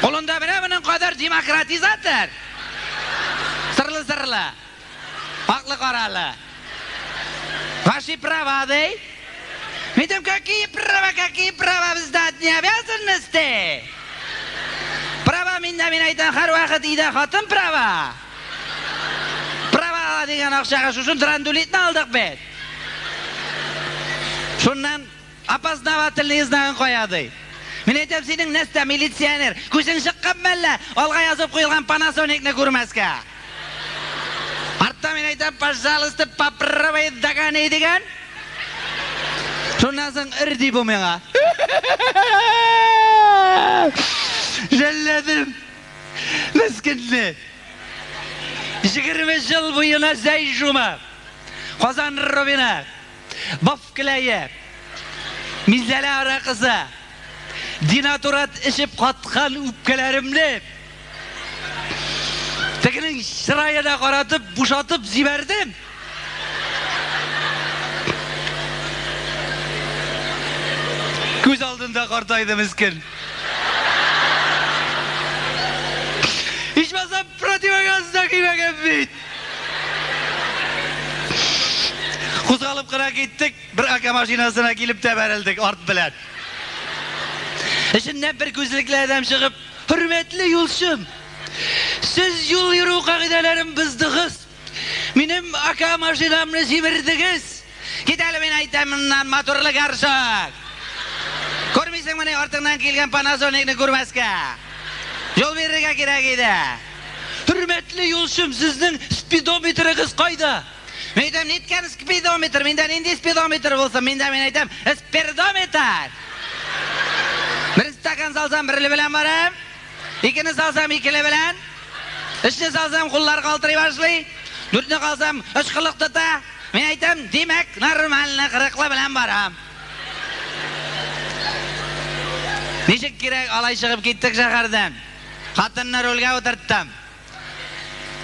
Кулында менә моның кадәр демократизатор. Сырлы-сырлы. Аклы-каралы. Ваши права, ди. Мин әйтәм, какие права, какие права, бездә одни обязанности. Права миндә, мин әйтәм, һәрвакыт өйдә хатын права. Права ала дигән акчага шушы драндулетны алдык бит. Шуннан опознавательный знагын кая ди. Мин әйтәм, синең нәрсә, милиционер, күзең чыккан мәллә, алга язып куелган Панасоникны күрмәскә. Артта мин әйтәм, пожалуйста, попробуй догони дигән. Шуннан соң өр ди бу миңа. Жәлләдем. Мескенне. 20 ел буена зәй жума. Казан Робина. Баф келәе. Минзәлә аракысы. Динатурат эчеп каткан үпкәләремне тегенең чыраена каратып, бушатып җибәрдем. Күз алдында картайды мескен. Ичмасам противогаз да кимәгән бит. Кузгалып кына киттек, бер ака машинасына килеп тә бәрелдек арт белән. Эченнән бер күзлекле адәм чыгып, хөрмәтле юлчым, сез юл йөрү кагыйдәләрен боздыгыз. Минем ака машинамны җимердегез. Кит әле мин әйтәм моннан, моторлы горшок. Күрмисеңмени артыңнан килгән Панасоникны күрмәскә? Юл бирергә кирәк иде. Хөрмәтле юлчым, сезнең спидометрыгыз кайда? Мин әйтәм, ниткән спидометр? Миндә нинди спидометр булсын? Миндә, мин әйтәм, спирдометр. Бер стакан салсам, берле белән барам. Икене салсам, икеле белән. Өчне салсам, куллар калтырый башлый. Дүртне калсам, очкылык тота. Мин әйтәм, димәк, нормально, кырыклы белән барам. Ничек кирәк, алай чыгып киттек шәһәрдән. Хатынны рульгә утырттым.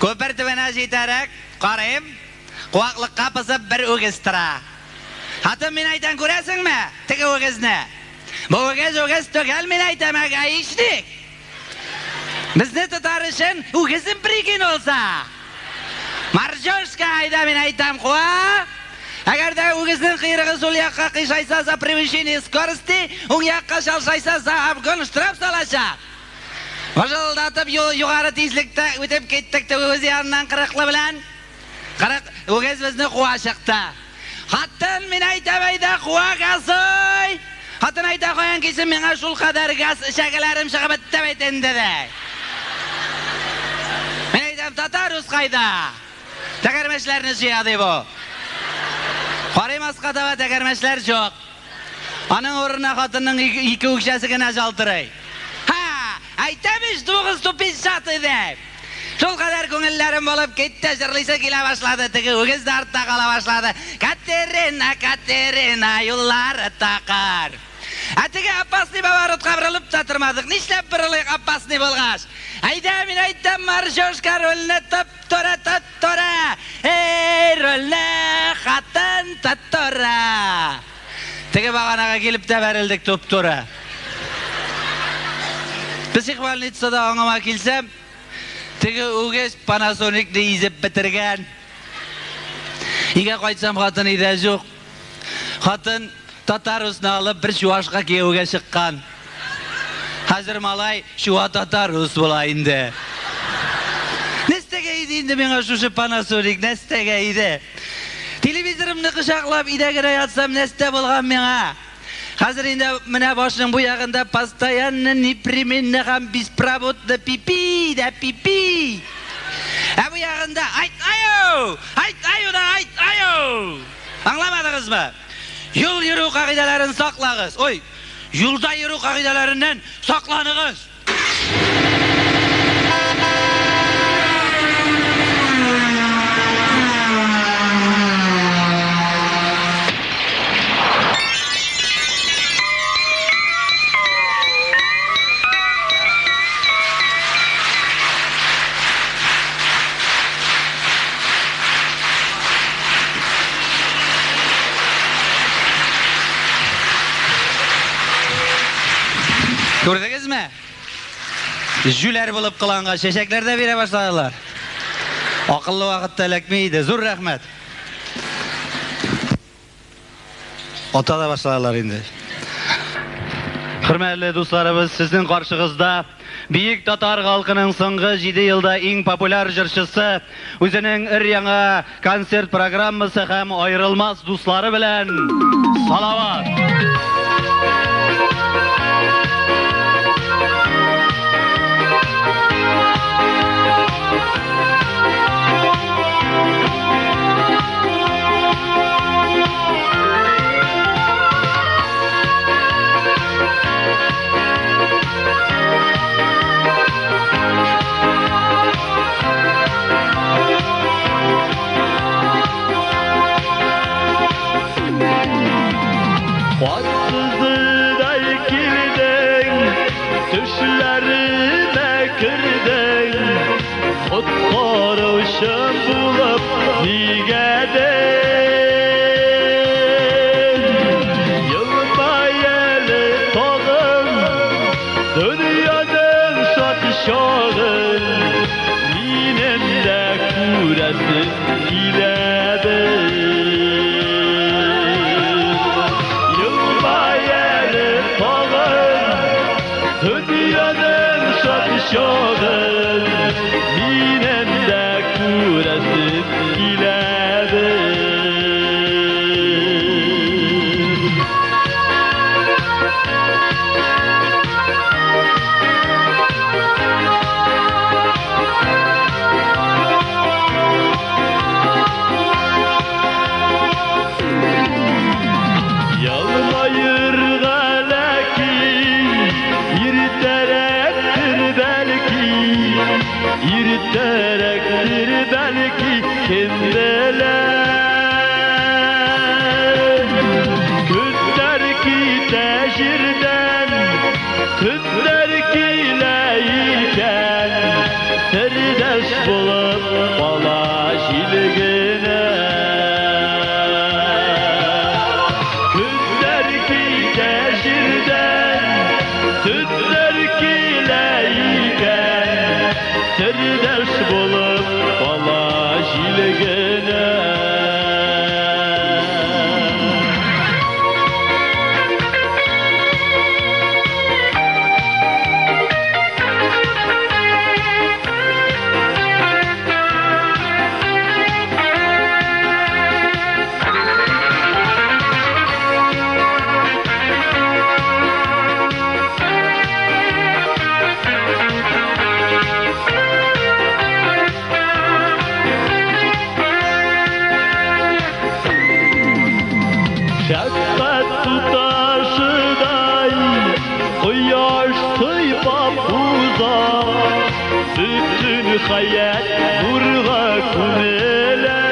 Күпер төбенә җитәрәк, карыйм, куаклыкка посып бер үгез тора. Хатын, мин әйтәм, күрәсеңме теге үгезне? Бу үгез үгез түгел, мин әйтәм, ә гаишник. Безне тотар өчен үгезен прикинулся. Марҗошка, әйдә, мин әйтәм, куа. Әгәр дә үгезнең койрыгы сул якка кыйшайса, за превышение скорости, уң якка чалшайса, за обгон штраф салачак. Выжылдатып югары тизлектә үтеп киттек теге үгез яныннан кырыклы белән. Кырык үгез безне куа чыкты. Хатын, мин әйтәм, әйдә, куа, газый! Хатын әйтә, каян килсен миңа шул кадәр газ, эчәгеләрем чыгып бетте бит инде, ди. Мин әйтәм, татарус кайда? Тәгәрмәчләрне җыя, ди бу. Карыйм аска таба, тәгәрмәчләр юк. Аның урынына хатынның ике үкчәсе генә ялтырый. Һа! Әйтәм ич, двухступенчатый дип! Шул кадәр күңелләрем булып китте, җырлыйсы килә башлады, теге үгез дә артта кала башлады. Катерина, Катерина, юллары такыр. Ә теге опасный поворотка борылып та тормадык. Нишләп борылыйк опасный булгач? Әйдә, мин әйтәм, Марҗошка рульне топ-туры тоттыра. Эй, рульне хатын тоттыра. Теге баганага килеп тә бәрелдек туп-туры. Психбольницада аңыма килсәм, теге үгез Панасоникны изеп бетергән. Өйгә кайтсам, хатын өйдә юк. Хатын татарусны алып бер чуашка кияүгә чыккан. Хәзер малай чуа татар рус була инде. Нәрсәгә иде инде миңа шушы Panasonic, нәрсәгә иде? Телевизорымны кочаклап өйдә генә ятсам, нәрсә булган миңа? Хәзер инде менә башның бу ягында постоянно, непременно һәм беспроводно пипи да пипи. Ә бу ягында айт аю, айт аю да айт аю. Аңламадыгызмы? Юл йөрү кагыйдәләрен саклагыз. Ой, юлда йөрү кагыйдәләреннән сакланыгыз. Күрдегезме? Җүләр булып кыланган чәчәкләр дә бирә башладылар. Акыллы вакытта эләкми иде. Зур рәхмәт. Ата да башладылар инде. Хөрмәтле дусларыбыз, сезнең каршыгызда бөек татар халкының соңгы 7 елда иң популяр җырчысы, үзенең өр-яңа концерт программасы һәм аерылмас дуслары белән Салават. Ansızday kirdin, düşlerime kirdin, Kutkaruşum bulup nigedin. Yılmayeli tağın, dünyanın şatşağın, Minem de kuresin iledir. Dünyanın şatşağın, minem de kuresim iledir. Yalmayır galaki, yirterektir belki, yirterektir belki kim bilir. Günler ki tecirden, tünler ki leyken, serdeş bulup bala jilgine. Günler ki tecirden, tünler ki leyken, serdeş bulup bala jilgine. Şefkat tutaşıday, quyosh sıypap uza, bütün hayat nurga ko'milar.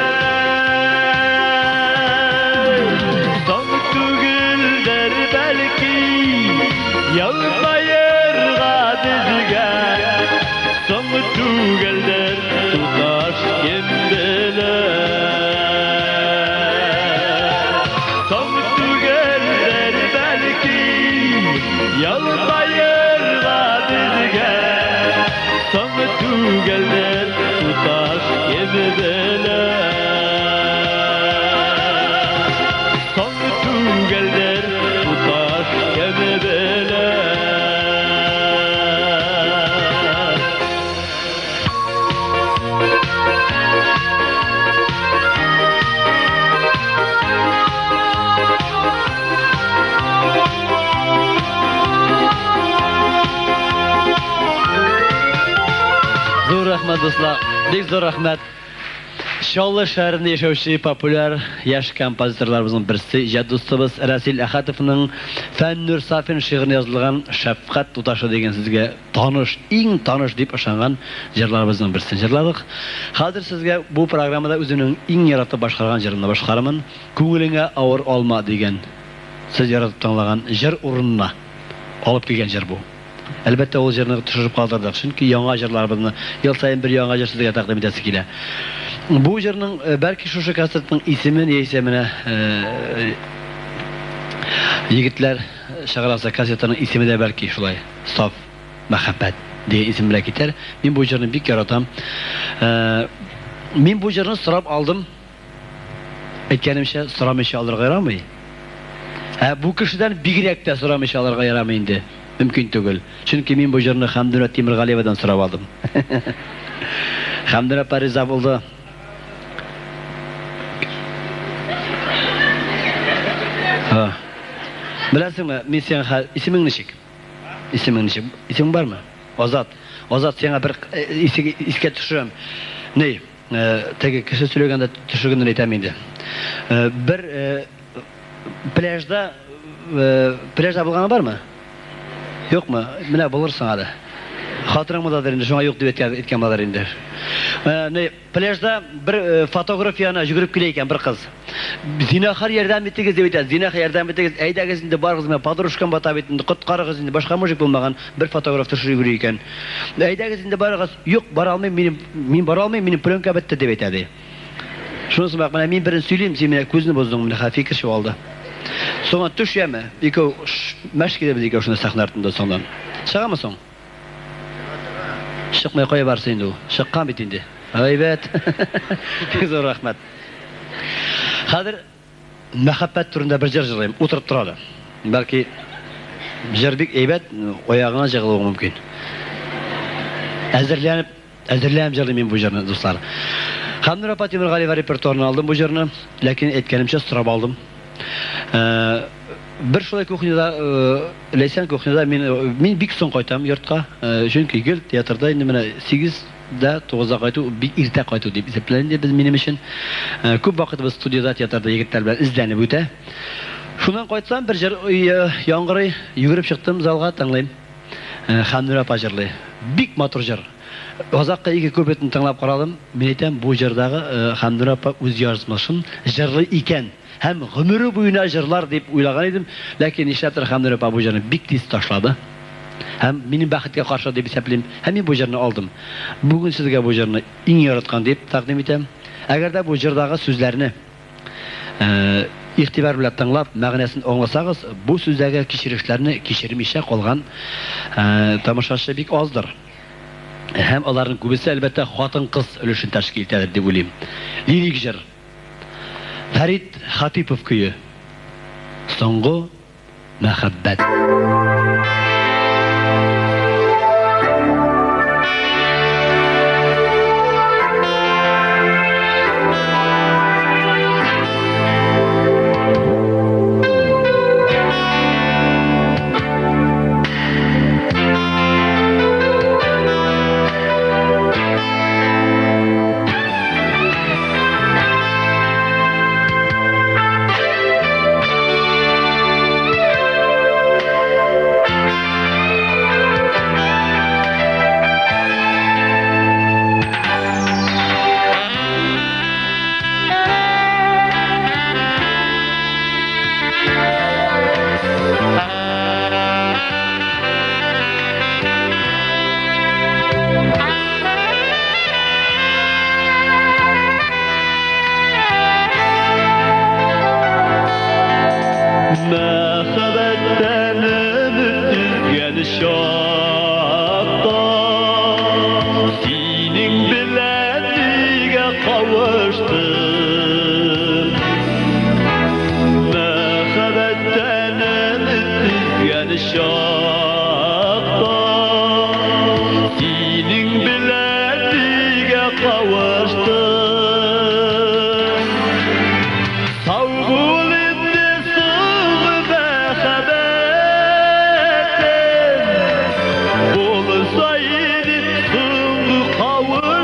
So'ng tugildir belki, yalmayirga bizga, so'ng tugildir tutash kim bilar. So'ng tugildir belki, yalmayirga bizga, so'ng tugildir tutash kim bilar. So'ng tugildir tutash kim bilar. Рәхмәт, дуслар. Бик зур рәхмәт. Чаллы шәһәрендә яшәүче популяр яшь композиторларыбызның берсе, иҗат дустыбыз Рәсил Әхәтовның Фәннүр Сафин шигыренә язылган Шәфкать туташы дигән сезгә таныш, иң таныш дип ышанган җырларыбызның берсен җырладык. Хәзер сезгә бу программада үземнең иң яратып башкарган җырымны башкарырмын. Күңелеңә авыр алма дигән сез яратып тыңлаган җыр урынына алып килгән җыр бу. Әлбәттә, ул җырны төшереп калдырдык, чөнки яңа җырларыбызны ел саен бер яңа җыр сезгә тәкъдим итәсе килә. Бу җырның, бәлки шушы концертның исемен яисә менә егетләр чыгарасы кассетаның исеме дә бәлки шулай Саф мәхәббәт дигән исем белән китәр. Мин бу җырны бик яратам. Мин бу җырны сорап алдым. Әйткәнемчә, сорамыйча алырга ярамый. Ә бу кешедән бигрәк тә сорамыйча алырга ярамый инде. Мөмкин түгел. Чөнки мин бу җырны Хәмдүнә Тимергалиевадан сорап алдым. Хәмдүнә апа риза булды. Беләсеңме, мин сиңа хәзер, исемең ничек? Исемең ничек? Исемең бармы? Азат. Азат, сиңа бер искә төшерәм. Ни, теге кеше сөйләгәндә төшергәнен әйтәм инде. Бер пляжда пляжда булганың бармы? Юкмы? Менә булырсың әле. Хатының мондадыр инде, шуңа юк дип әйткән, әйткән булыр инде. Ни, пляжда бер фотограф янына йөгереп килә икән бер кыз. Зинахар ярдәм итегез дип әйтә. Зинахар ярдәм итегез. Әйдәгез инде барыгыз, менә подружкам бата бит инде, коткарыгыз инде. Башка мужик булмаган, бер фотограф төшереп йөри икән. Әйдәгез инде барыгыз. Юк, бара алмыйм, минем мин бара алмыйм, минем пленка бетте дип әйтә ди. Шунысы бак, менә мин берен сөйлим, син менә күзне боздың, менә хәзер фикер чуалды. Соңа төш яме, икәү мәш киләбез икәү шунда сәхнә артында соңдан. Чыгамы соң? Чыкмый кая барсын инде ул? Чыккан бит инде. Әйбәт. Бик зур рәхмәт. Хәзер мәхәббәт турында бер җыр җырлыйм. Утырып тор әле. Бәлки җыр бик әйбәт, аягыңа җыгылуың мөмкин. Әзерләнеп, әзерләнеп җырлыйм мин бу җырны, дуслар. Хәмнур апа Тимергалиева репертуарына алдым бу җырны, ләкин әйткәнемчә сорап алдым. Бер шулай кухняда, Ләйсән кухняда мин мин бик соң кайтам йортка, чөнки гел театрда инде менә 8 дә 9 да кайту бик иртә кайту дип исәпләнә инде без минем өчен. Күп вакытыбыз студиядә, театрда егетләр белән эзләнеп үтә. Шуннан кайтсам, бер җыр яңгырый, йөгереп чыктым залга, тыңлыйм. Хәмнүр апа җырлый. Бик матур җыр. Азаккы ике куплетын тыңлап карадым. Мин әйтәм, бу җырдагы Хәмнүр апа үз язмышын җырлый икән. Һәм гомере буена җырлар дип уйлаган идем, ләкин нишләптер Хәмнүр апа бу җырны бик тиз ташлады. Һәм минем бәхеткә каршы дип исәплим. Һәм мин бу җырны алдым. Бүген сезгә бу җырны иң яраткан дип тәкъдим итәм. Әгәр дә бу җырдагы сүзләрне игътибар белән тыңлап, мәгънәсен аңласагыз, бу сүздәге кичерешләрне кичермичә калган тамашачы бик аздыр. Һәм аларның күбесе, әлбәттә, хатын-кыз өлешен тәшкил итәдер дип уйлыйм. Лирик җыр. Фәрит Хатипов көе. Соңгы мәхәббәт. Мәхәббәттән өмет өзгән чакта Синең белән нигә кавыштым? Мәхәббәттән өмет өзгән чакта Синең белән нигә кавыштым? Сау бул инде соңгы мәхәббәтем, булса иде соңгы кавышуым.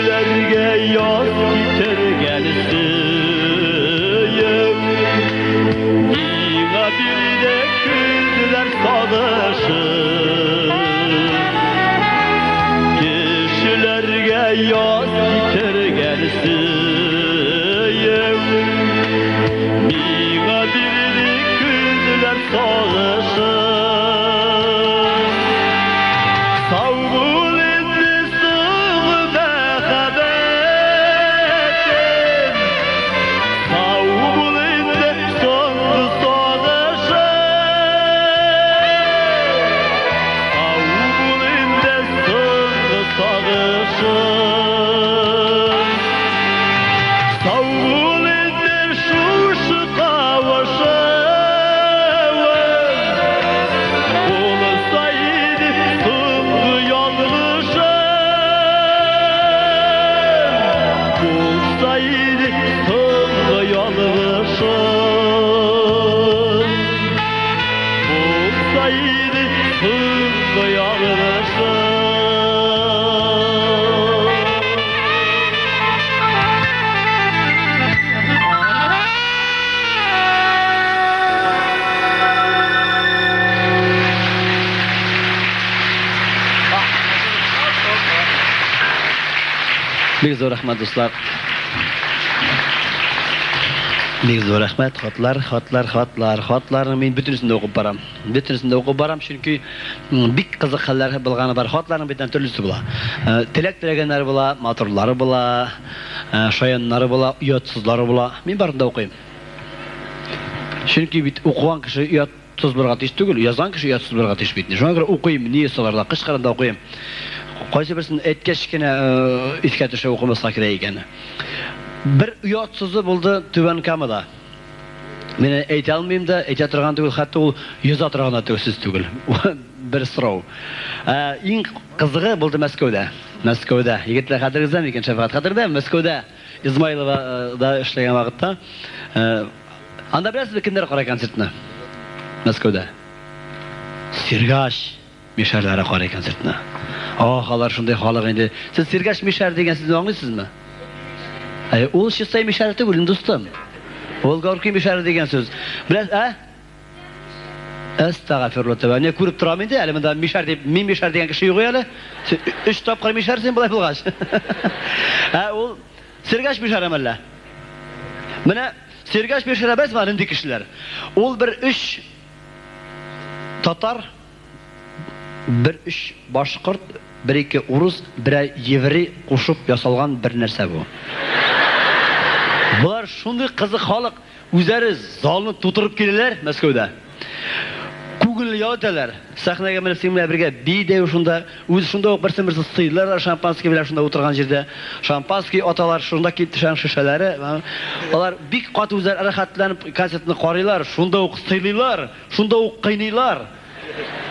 Кешеләргә яз китергән сөю, Миңа бирде көзләр сагышы. Кешеләргә яз китергән сөю, Миңа бирде көзләр сагышы. Сау бул инде, соңгы мәхәббәтем, Сау бул инде, соңгы сагышым. Сау бул инде, соңгы сагышым. Сау бул инде, шушы кавышуым. Булса иде соңгы ялгышым, Булса иде соңгы ялгышым, Булса иде соңгы ялгышым. Бик зур рәхмәт, дуслар. Бик зур рәхмәт. Хатлар, хатлар, хатлар, хатларны мин бөтенесен дә укып барам. Бөтенесен дә укып барам, чөнки бик кызык хәлләр булганы бар. Хатларның бит төрлесе була. Теләк теләгәннәре була, матурлары була, шаяннары була, оятсызлары була. Мин барын да укыйм. Чөнки бит укыган кеше оятсыз булырга тиеш түгел, язган кеше оятсыз булырга тиеш бит. Шуңа күрә укыйм, ни язсалар да, кычкырып да укыйм. Кайсы берсен әйткәч кенә искә төшә укымаска кирәк икән. Бер оятсызы булды Түбән Камада. Мин әйтә алмыйм да, әйтә торган түгел, хәтта ул яза торган да түгел, сүз түгел. Бер сорау. Иң кызыгы булды Мәскәүдә. Мәскәүдә. Егетләр, хәтерегездә микән, Шәфәгать хәтердә? Мәскәүдә Измайловада эшләгән вакытта. Анда беләсезме, кемнәр карый концертны? Мәскәүдә. Сергач мишәрләре карый концертны. Ох, алар шундый халык инде. Сез Сергач мишәр дигән сүзне аңлыйсызмы? Әй, ул чистай мишәре түгел, дустым. Ул Горький мишәре дигән сүз. Беләс, ә? Әстәгъфирулла тәүбә. Не күреп торам инде, әле монда мишәр дип, мин мишәр дигән кеше юк әле. Син өч тапкыр мишәр син болай булгач. Ә ул Сергач мишәре мәллә? Менә Сергач мишәре беләсезме, нинди кешеләр? Ул бер өч татар, бер өч башкорт, бер ике урыс, берәр еврей кушып ясалган бер нәрсә бу. Болар шундый кызык халык, үзләре залны тутырып киләләр Мәскәүдә. Күңелле ял итәләр. Сәхнәгә менеп синең белән бергә бии дә шунда, үз шунда ук берсен берсе сыйлар шампанский белән шунда утырган җирдә. Шампанский аталар, шунда килеп төшә шешәләре. Алар бик каты үзләре рәхәтләнеп концертны карыйлар, шунда ук сыйлыйлар, шунда ук кыйныйлар.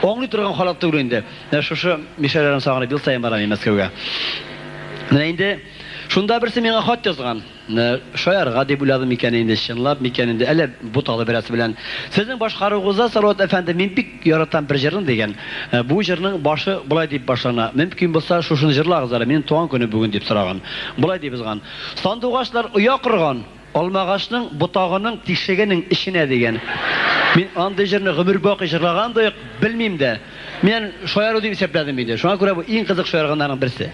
Аңлый торган халык түгел инде. Менә шушы мишәрләрне сагынып ел саен барам мин Мәскәүгә. Менә инде шунда берсе миңа хат язган. Шаярга дип уйладым икән инде, чынлап микән инде, әллә буталы берәрсе белән. Сезнең башкаруыгызда, Салават әфәнде, мин бик яратам бер җырны дигән. Бу җырның башы болай дип башлана. Мөмкин булса, шушыны җырлагыз әле, минем туган көнем бүген дип сораган. Болай дип язган. Сандугачлар оя корган, алмагачның ботагының тишегенең эченә дигән. Мин андый җырны гомер бакый җырлаган да юк, белмим дә. Мин шаяру дип исәпләдем инде. Шуңа күрә бу иң кызык шаярганнарның берсе.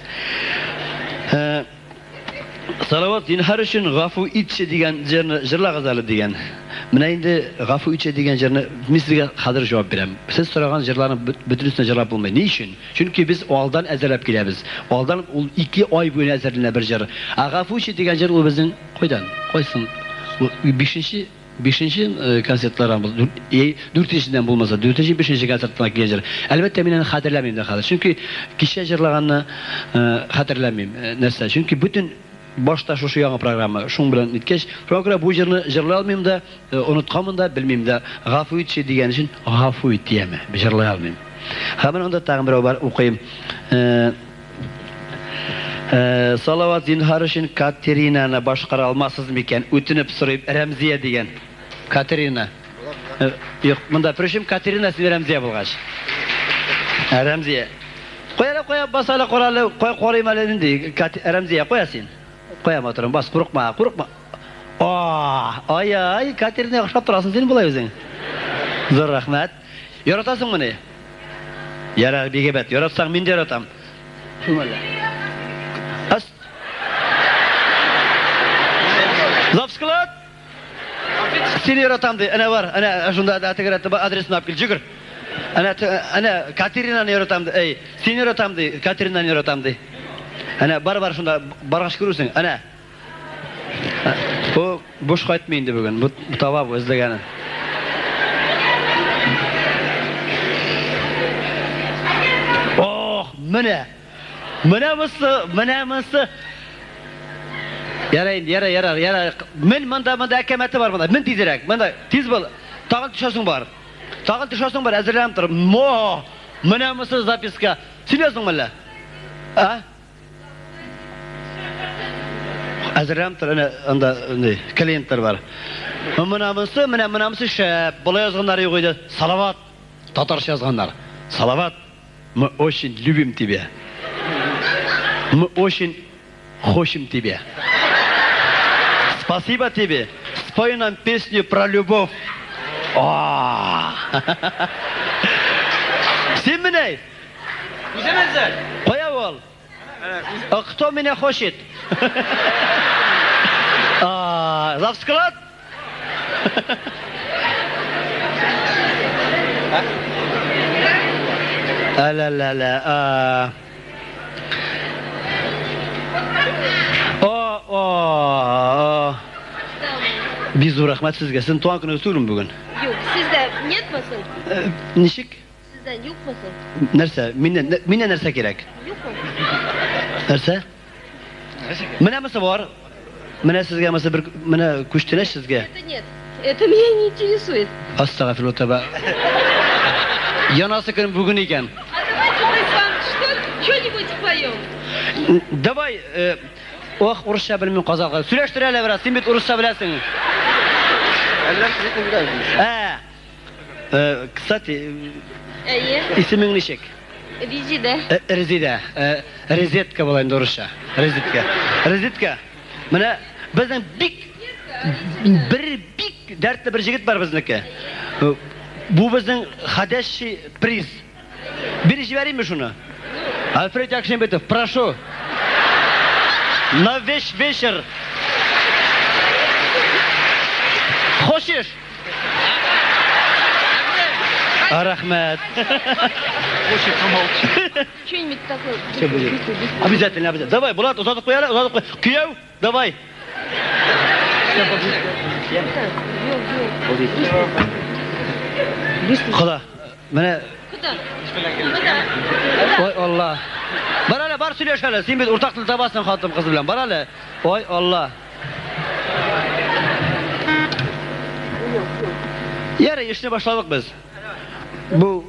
Салават, зинһар өчен Гафу итче дигән җырны җырлагыз әле дигән. Менә инде Гафу итче дигән җырны мин сезгә хәзер җавап бирәм. Сез сораган җырларның бөтенесен җырлап булмый. Ни өчен? Чөнки без алдан әзерләп киләбез. Алдан ул 2 ай буена әзерләнә бер җыр. Ә Гафу итче дигән җыр ул безнең кайдан? Кайсын? Бишенче Бишенче концертлардан бул, дүртенчедән булмаса, дүртенче, бишенче концерттан килгән җыр. Әлбәттә, мин аны хәтерләмим дә хәзер. Чөнки кичә җырлаганны хәтерләмим. Нәрсә? Чөнки бөтен башта шушы яңа программа, шуның белән иткәч, шуңа күрә бу җырны җырлый алмыйм да, онытканмын да, белмим дә. Гафу итче дигән өчен гафу ит дияме? Җырлый алмыйм. Һәм менә монда тагын берәү бар, укыйм. Салават, зинһар өчен Катеринаны башкара алмассыз микән? Үтенеп сорыйм, Рәмзия дигән. Катерина. Юк, монда причем Катерина син Рәмзия булгач. Рәмзия. Кая әле, кая бас әле, кара әле, кая карыйм әле нинди, Рәмзия, кая син? Кая матурым, бас, курыкма, курыкма. А, ай-ай, Катерина охшап торасың син болай үзең. Зур рәхмәт. Яратасыңмыни? Ярар, бик әйбәт. Яратсаң, мин дә яратам. Шул әле. Ас. Завсклад! Сине яратам ди. Әнә бар, әнә шунда тегерәтте адресын алып кил, җөгер. Әнә әнә Катеринаны яратам ди. Әй, сине яратам ди, Катеринаны яратам ди. Әнә бар бар шунда баргач күрерсең. Әнә. Бу буш кайтмый инде бүген. Бу таба бу эзләгәне. Ох, менә. Менә монысы, менә монысы. Ярай инде, ярай, ярар, ярар. Мен монда, монда әкәмәте бар монда. Мен тизрәк. Монда тиз бул. Тагын төшәсең бар. Тагын төшәсең бар, әзерләнеп тор. Мо! Менә монысы записка. Син яздыңмы әллә? А? Әзерләнеп тор, әнә анда ни, клиентлар бар. Менә монысы, менә менә монысы шәп. Болай язганнар юк иде. Салават. Татарча язганнар. Салават. Мы очень любим тебя. Мы очень хотим тебя. Спасибо тебе. Спой нам песню про любовь. А. Син менә. Үзем әзер. Кая ул? А кто меня хочет? А, завсклад? Ла-ла-ла. А. О, о, о. Бик зур рәхмәт сезгә. Сезнең туган көнегез түгелме бүген? Юк, сездә нетмы соң? Ничек? Сездән юкмы соң? Нәрсә? Миннән миннән нәрсә кирәк? Юкмы? Нәрсә? Менә монысы бар. Менә сезгә монысы бер менә күчтәнәч сезгә. Это нет. Это меня не интересует. Астагфирулла тәбә. Янасы көн бүген икән. А давайте мы с вами что, что-нибудь споем. Давай, ох, урысча белмим казакъ. Сөйләштер әле бераз, син бит урысча беләсең. Ә, кстати, Әйе. исемең ничек? Резида. Резида. Резетка була инде урысча. Резетка. Резетка. Менә безнең бик бер бик дәртле бер җегет бар безнеке. Бу безнең ходящий приз. Биреп җибәримме шуны? Альфред Якшимбетов, прошу. На весь вечер. Хочешь? Рәхмәт. Что-нибудь такое. Все будет. Обязательно, обязательно. Давай, Булат, озатып куй әле, озатып куй. Кияү, давай. Кода, менә Куда? Ой, Алла. Бар әле, бар сөйләш әле. Син бит уртак тел табасың хатын кыз белән. Бар әле. Ой, Алла. Ярый, эшне башладык без. Бу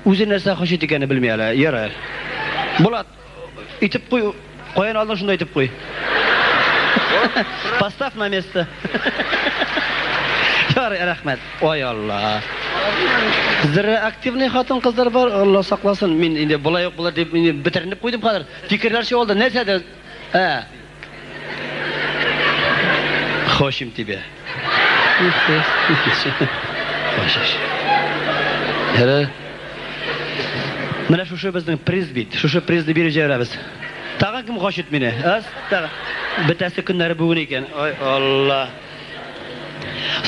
үзе нәрсә хочет икәнен белми әле. Ярый. Булат, итеп куй. Каян алдың шунда итеп куй. Поставь на место. Ярый, рәхмәт. Ой, Алла. Зря активный хатын кызлар бар, Алла сакласын. Мин инде болай ук булыр дип инде бетеренеп куйдым хәзер. Фикерләр чыгалды. Нәрсәдер? Ә. Хочем тебя. Хочешь. Ярый. Менә шушы безнең приз бит. Шушы призны биреп җибәрәбез. Тагын кем хочет мине? Аз, тагын. Бетәсе көннәре бүген икән. Ой, Алла.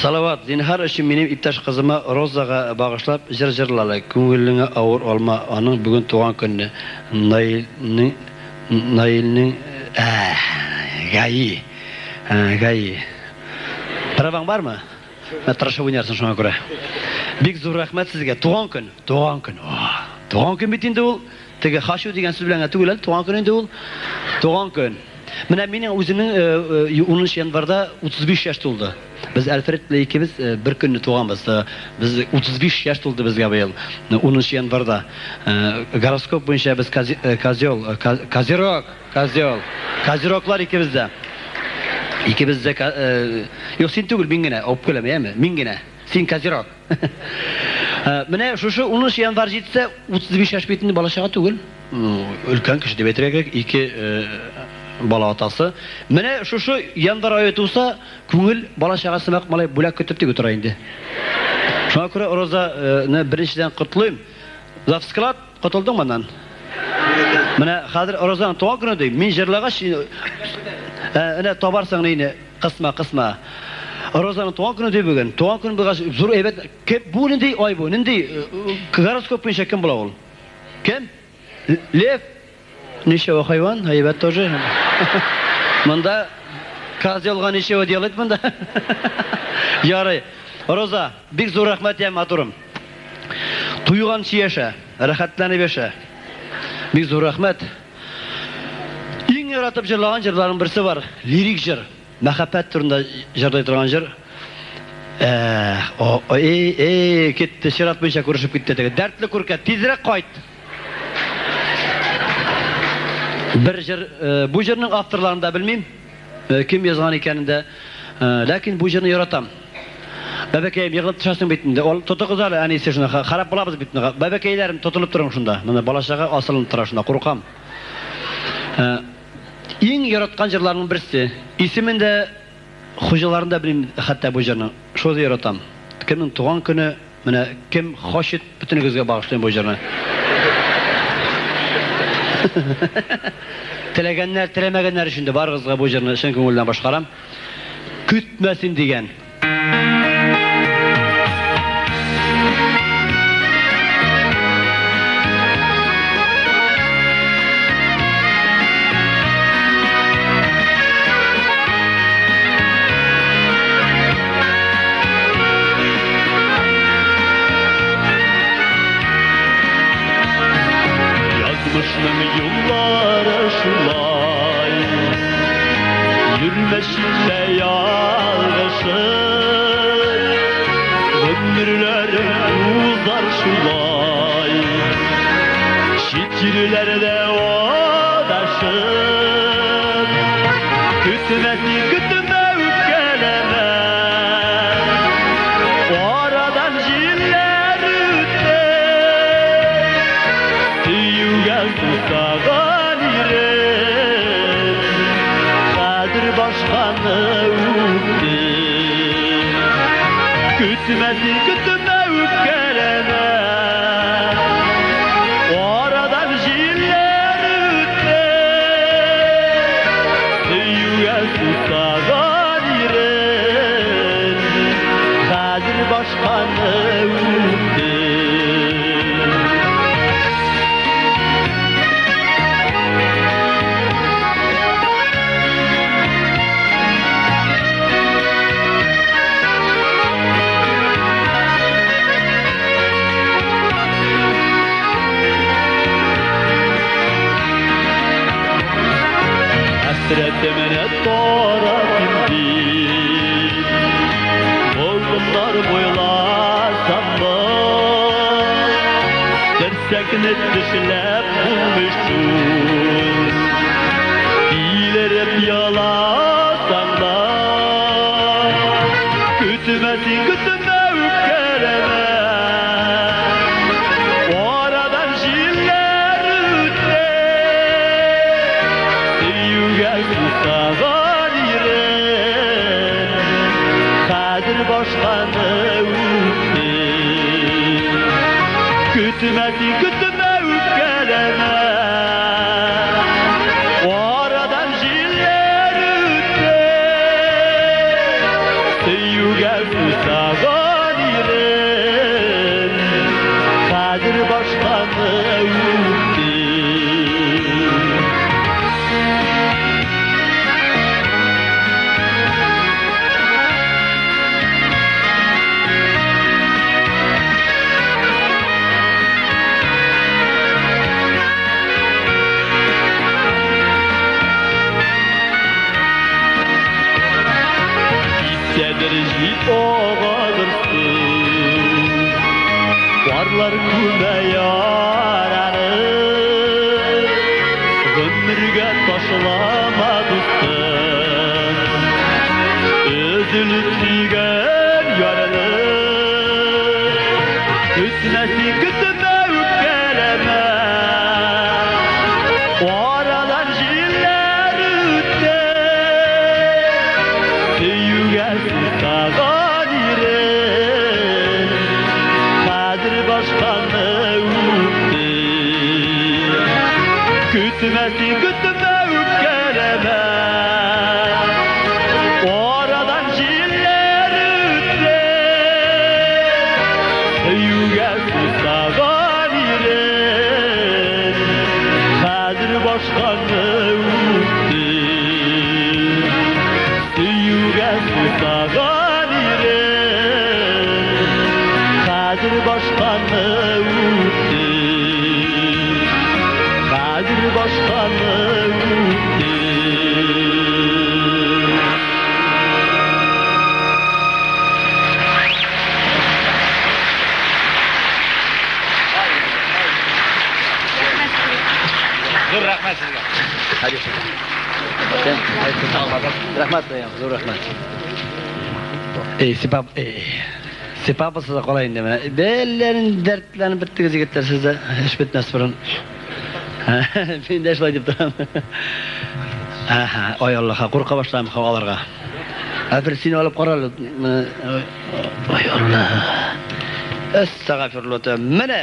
Салават, зинһар өчен минем иптәш кызыма Розага багышлап җыр җырла әле. Күңелеңә авыр алма, аның бүген туган көне. Наилнең Наилнең ә, ГАИ. ГАИ. Праваң бармы? Менә тырышып уйнарсың шуңа күрә. Бик зур рәхмәт сезгә. Туган көн, туган көн. Туган көн бит инде ул. Теге хашу дигән сүз белән генә түгел әле, туган көн инде ул. Туган көн. Менә минем үземнең 10 январьда 35 яшь тулды. Без Альфред белән икебез бер көнне туганбыз. Без 35 яшь тулды безгә быел 10 январьда. Гороскоп буенча без козел, козерог, козел. Козероглар икебез дә. Икебез дә юк, син түгел, мин генә, үпкәләмә, яме? Мин генә. Син козерог. Менә шушы 10 январь җитсә, 35 яшь бит инде бала чага түгел. өлкән кеше дип әйтергә кирәк, ике бала атасы. Менә шушы январь ае туса, күңел бала чага сымак малай бүләк көтеп тик утыра инде. Шуңа күрә Розаны беренчедән котлыйм. Завсклад котылдың моннан. Менә хәзер Розаның туган көне ди. Мин җырлагач, әнә табарсың инде, кысма, кысма. Розаның туган көне ди бүген. Туган көн булгач, зур әйбәт. Кем бу нинди ай бу? Нинди гороскоп буенча кем була ул? Кем? Лев. Ничего, хайван, әйбәт тоже. Монда козелга ничего делать монда. Ярый. Роза, бик зур рәхмәт, я матурым. Туйганчы яшә, рәхәтләнеп яшә. Бик зур рәхмәт. Иң яратып җырлаган җырларның берсе бар. Лирик җыр. Мәхәббәт турында җырлый торган җыр. Эх, о, эй, эй, китте, чират буенча күрешеп китте теге. Дәртле күркә, тизрәк кайт. Бер җыр, бу җырның авторларын да белмим, кем язган икәнен дә, ләкин бу җырны яратам. Бәбәкәем, егылып төшәсең бит инде. Ул тотыгыз әле, әнисе шуны, харап булабыз бит. Бәбәкәйләрем, тотынып торың шунда. Менә бала-чага асылынып тора шунда, куркам. Иң яраткан җырларның берсе. Исемен дә, хуҗаларын да белмим хәтта бу җырның. Шуны яратам. Кемнең туган көне, менә кем хочет, бөтенегезгә багышлыйм бу җырны. Теләгәннәр, теләмәгәннәр өчен дә барыгызга бу җырны чын күңелдән башкарам. Көтмәсен дигән. Язмышның юллары шулай, йөрмә читтә ялгышып, гомерләрең узар шулай, чит җирләрдә адашып. Көтмә син, көтмә, үпкәләмә, арадан җилләр үтте, сөюгә сусаган ирем хәзер башканы үпте. Көтмә син, көтмә, үпкәләмә, арадан җилләр үтте, сөюгә сусаган ирем хәзер башканы үпте. Хәсрәтемне таратыйм дип, болыннар буйласам да, терсәкне тешләп булмый шул, тилереп еласаң да. Көтмә син, көтмә, үпкәләмә, арадан җилләр үтте, сөюгә сусаган ирем хәзер башканы үпте. Көтмә син, көтмә, үпкәләмә, арадан җилләр үтте, сөюгә сусаган ирем хәзер башканы үпте. Исәдер җил агадырсың, карлар күмә яраны, гомергә ташлама дустым, өзелеп сөйгән яраны. Көтмә син, көтмә, үпкәләмә, сусаган ирен хәзер башканы үпте. Көтмә син, көтмә, үпкәләмә. Арадан җилләр үтте. Сөюгә сусаган ирен хәзер башканы үпте. Сөюгә сусаган ирен хәзер башканы үпте. Хәзер башканы үпте. Зур рәхмәт сезгә. Рәхмәт, зур рәхмәт. Эй, сипап, эй. Сипап булса да кала инде менә. Бәлләрен дәртләнеп беттегез, егетләр, сез дә эш бетмәс борын. Мин дә шулай дип торам. Аһа, ой Аллаһ, курка башладым аларга. Ә бер сине алып кара әле. Ой Аллаһ. Әстәгъфирулла. Менә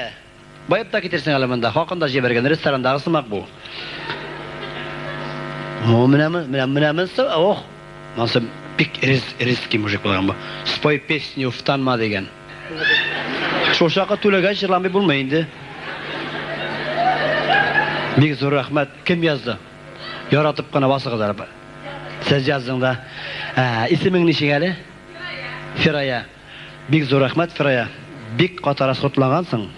баеп та китерсең әле монда. Хакында җибәргән ресторандагы сымак бу. О, менә менә менә монысы, ох. Монысы бик резкий мужик булган бу. «Спой песню Уфтанма» дигән. Шул чакка түләгәч җырламый булмый инде. Бик зур рәхмәт. Кем язды? Яратып кына басыгыз әле. Сез яздың да. Ә, исемең ничек әле? Фирая. Бик зур рәхмәт, Фирая. Бик каты расходлангансың.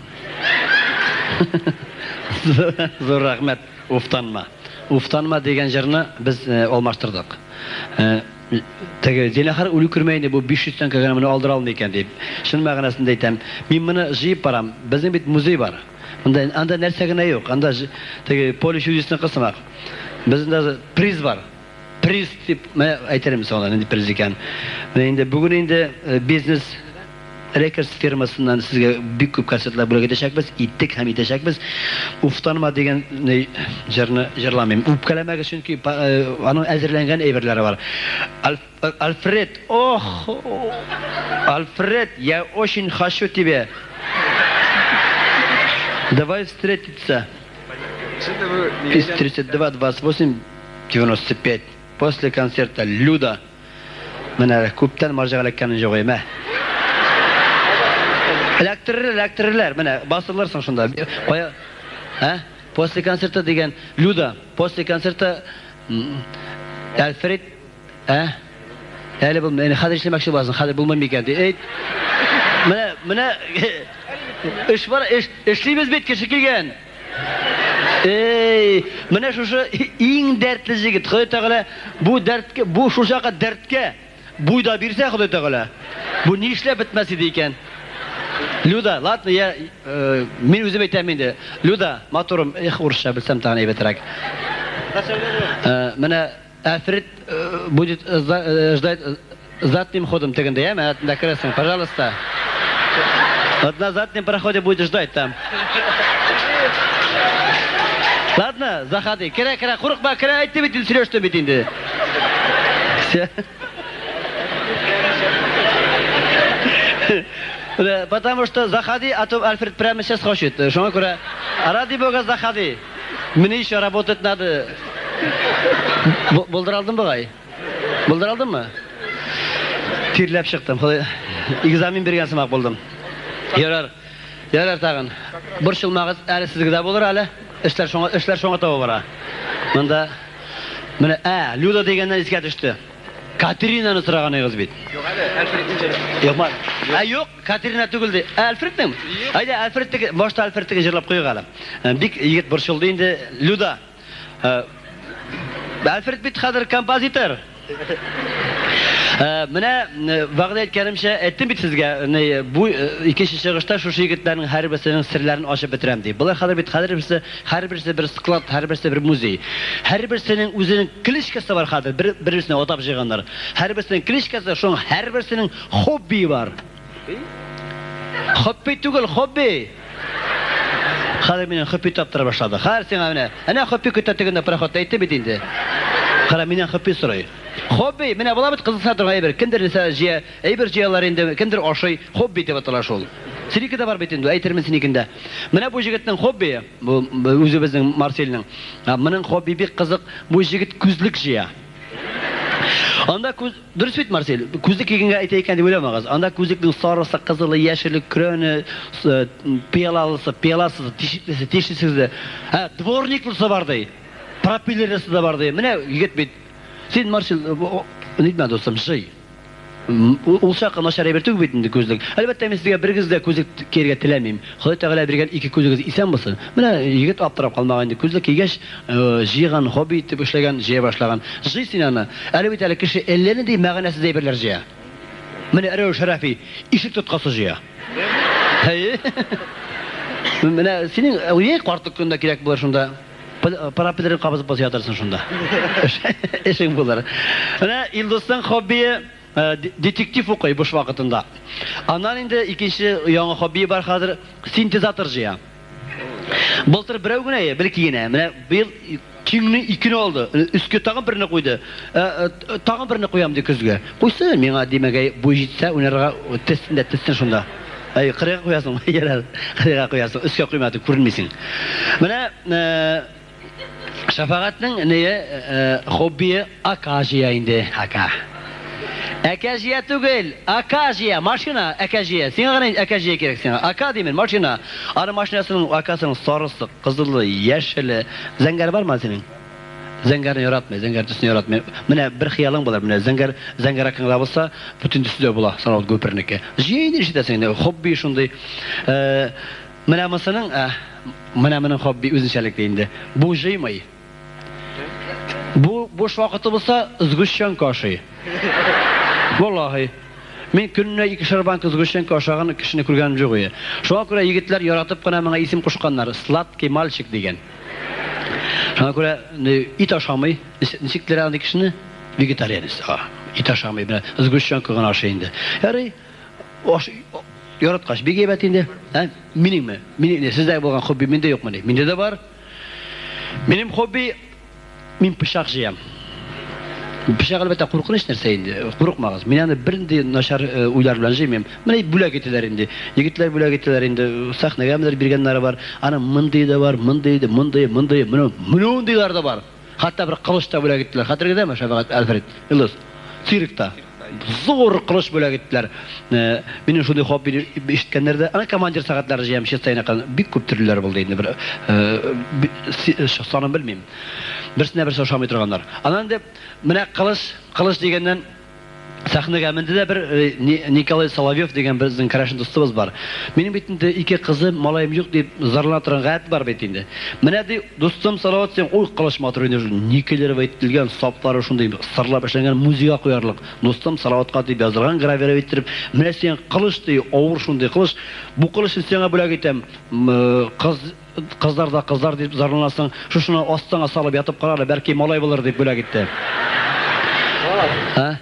Зур рәхмәт. Уфтанма. «Уфтанма» дигән җырны без алмаштырдык. Теге зинһар үлү күрмә инде бу 500 тәңкә генә моны алдыра алмый икән дип. Чын мәгънәсендә әйтәм. Мин моны җыеп барам. Безнең бит музей бар. Монда анда нәрсә генә юк. Анда теге поле чудесныкы сымак. Безнең даже приз бар. Приз дип менә әйтермен соңыннан нинди приз икән. Менә инде бүген инде Бизнес Рекордс фирмасыннан сезгә бик күп концертлар бүләк итәчәкбез, иттек һәм итәчәкбез. «Уфтанма» дигән җырны җырламыйм. Үпкәләмәгез, чөнки аның әзерләнгән әйберләре бар. Альфред, ох, Альфред, я очень хочу тебе. Давай встретиться. 32 28 95. После концерта, Люда. Менә күптән марҗага эләккәнен юк әйме. Эләктерер, эләктерерләр. Менә басылырсың шунда. Кая? Ә? После концерта дигән Люда, после концерта Альфред, ә? Әле бу менә хәзер эшләмәкче буласың, хәзер булмый микән ди. Әйт. Менә, менә эш бар, эш, эшлибез бит, кеше килгән. Эй, менә шушы иң дәртле җегет. Ходай Тәгалә бу дәрткә, бу шушака дәрткә буй да бирсә Ходай Тәгалә. Бу ни эшләп бетмәс иде икән? Люда, ладно, я мин үзем әйтәм инде. Люда, матурым, эх, урысча белсәм тагын әйбәтрәк. Менә Альфред будет ждать задним ходом тегендә, яме, артында керәсең, пожалуйста. Вот на заднем проходе будет ждать там. Ладно, заходи. Керә, керә, курыкма, керә, әйтте бит инде, сөйләштем бит инде. Все. Потому что заходи, а то Альфред прямо сейчас хочет. Шуңа күрә, ради бога, заходи. Мне еще работать надо. Булдыра алдым бугай. Булдыра алдыммы? Тирләп чыктым. Ходай экзамен биргән сымак булдым. Ярар. Ярар тагын. Борчылмагыз, әле сезгә дә булыр әле. Эшләр шуңа, эшләр шуңа таба бара. Монда менә ә, Люда дигәннән искә төште. Катеринаны сораганыгыз бит. Юк әле, Альфредның җыры. Юкмы? Ә юк, Катерина түгел ди. Ә Альфредның? Әйдә, Альфредтеке, башта Альфредтеке җырлап куйыйк әле. Бик егет борчылды инде. Люда. Альфред бит хәзер композитор. Менә вәгъдә иткәнемчә, әйттем бит сезгә, бу икенче чыгышта шушы егетләрнең һәрберсенең серләрен ачып бетерәм дип. Болар хәзер бит һәрберсе, һәрберсе бер склад, һәрберсе бер музей. Һәрберсенең үзенең кличкасы бар хәзер, бер берсенә атап җыйганнар. Һәрберсенең кличкасы, шуның һәрберсенең хобби бар. Хобби түгел, хобби. Хәзер мине хобби таптыра башлады. Хәзер сиңа менә, әнә хобби көтә тегендә проходта әйтте бит инде. Кара, миннән хобби сорый. Хобби, менә була бит кызыксына торган әйбер. Кемдер нәрсә җыя, әйбер җыялар инде, кемдер ашый, хобби дип атала шул. Синеке дә бар бит инде, әйтермен синекен дә. Менә бу җегетнең хоббие, бу үзебезнең Марсельнең. Моның хобби бик кызык, бу җегет күзлек җыя. Анда күз, дөрес бит, Марсель, күзлек кигәнгә әйтә икән дип уйламагыз. Анда күзлекнең сарысы, кызылы, яшеле, көрәне, пыялалысы, пыяласызы, тишеклесе, тишексезе, ә, дворниклысы бар ди. Пропеллерысы да бар ди. Менә егет бит. Син, Марсель, нитмә, дустым, җый. Ул чак начар әйбер түгел бит инде күзлек. Әлбәттә, мин сезгә берегез дә күзлек кияргә теләмим. Ходай Тәгалә биргән ике күзегез исән булсын. Менә егет аптырап калмаган инде. Күзлек кигәч, җыйган, хобби итеп эшләгән, җыя башлаган. Җый син аны. Әле бит әле кеше әллә нинди мәгънәсез әйберләр җыя. Менә Рәүф Шәрәфи ишек тоткасы җыя. Әйе. Менә синең әйе, картлык көнендә кирәк булыр шунда. Пропеллерын кабызып басып ятырсың шунда. Эшең булыр. Менә Илдусның хоббие детектив укый буш вакытында. Аннан инде икенче яңа хоббие бар хәзер, синтезатор җыя. Былтыр берәү генә, бер-ике генә. Менә быел тиңне икене алды. Өскә тагын берне куйды. Тагын берне куям ди көзгә. Куйсын, миңа димәгәй, буй җитсә, уйнарга тезсен дә тезсен шунда. Әй, кырыйга куясың, ярар, кырыйга куясың, өскә куйма дип күренмисең. Менә Шәфәгатьнең ние хоббие ака җыя инде, ака. Әкә җыя түгел, ака җыя, машина әкә җыя. Сиңа гына әкә җыя кирәк сиңа. Ака димен, машина. Аны машинасының акасының сарысы, кызылы, яшеле, зәңгәре бармы синең? Зәңгәрне яратмый, зәңгәр төсне яратмый. Менә бер хыялың булыр, менә зәңгәр, зәңгәр акыңда булса, бөтен төсе дә була, Салават Күпернеке. Җыя инде ишетәсең инде, хобби шундый. Менә монысының, менә моның хобби үзенчәлекле инде. Бу җыймый. Бу буш вакыты булса, сгущенка ашый. Валлаһи. Мин көненә икешәр банка сгущенка ашаган кешене күргәнем юк ие. Шуңа күрә егетләр яратып кына моңа исем кушканнар, сладкий мальчик дигән. Шуңа күрә ит ашамый. Ничек диләр андый кешене? Вегетарианец. Ит ашамый, менә сгущенка гына ашый инде. Ярый, аш яраткач бик әйбәт инде. Ә, минеңме? Минем, сездә булган хобби миндә юкмыни? Миндә дә бар. Минем хобби, мин пычак җыям. Пычак, әлбәттә, куркыныч нәрсә инде. Курыкмагыз. Мин аны бернинди начар уйлар белән җыймыйм. Менә бүләк итәләр инде. Егетләр бүләк итәләр инде. Сәхнәгә менә биргәннәре бар. Аның мондые да бар, мондые да, мондые, мондые, менә мондыйлар да бар. Хәтта бер кылыч та бүләк иттеләр. Хәтерегездәме, Шәфәгать Альфред? Илдус. Циркта. Зур кылыч бүләк иттеләр. Минем шундый хобби ишеткәннәр дә, ана командир сәгатьләре җыям, чистайныкы бик күп төрлеләре булды инде бер санын белмим. Берсенә берсе ошамый торганнар. Аннан инде менә кылыч, кылыч дигәннән сәхнәгә менде дә бер Николай Соловьев дигән безнең керәшен дустыбыз бар. Минем бит инде ике кызым, малаем юк дип зарлана торган гадәт бар бит инде. Менә ди, дустым Салават син, ой, кылыч матур инде, никелеров әйтелгән, саплары шундый сырлап эшләнгән, музейга куярлык. Дустым Салаватка дип язылган гравировать иттереп, менә сиңа кылыч ди, авыр шундый кылыч. Бу кылычны сиңа бүләк итәм. Кыз, кызлар да кызлар дип зарланасың, шушыны астыңа салып ятып кара әле, бәлки малай булыр дип бүләк итте. Ә?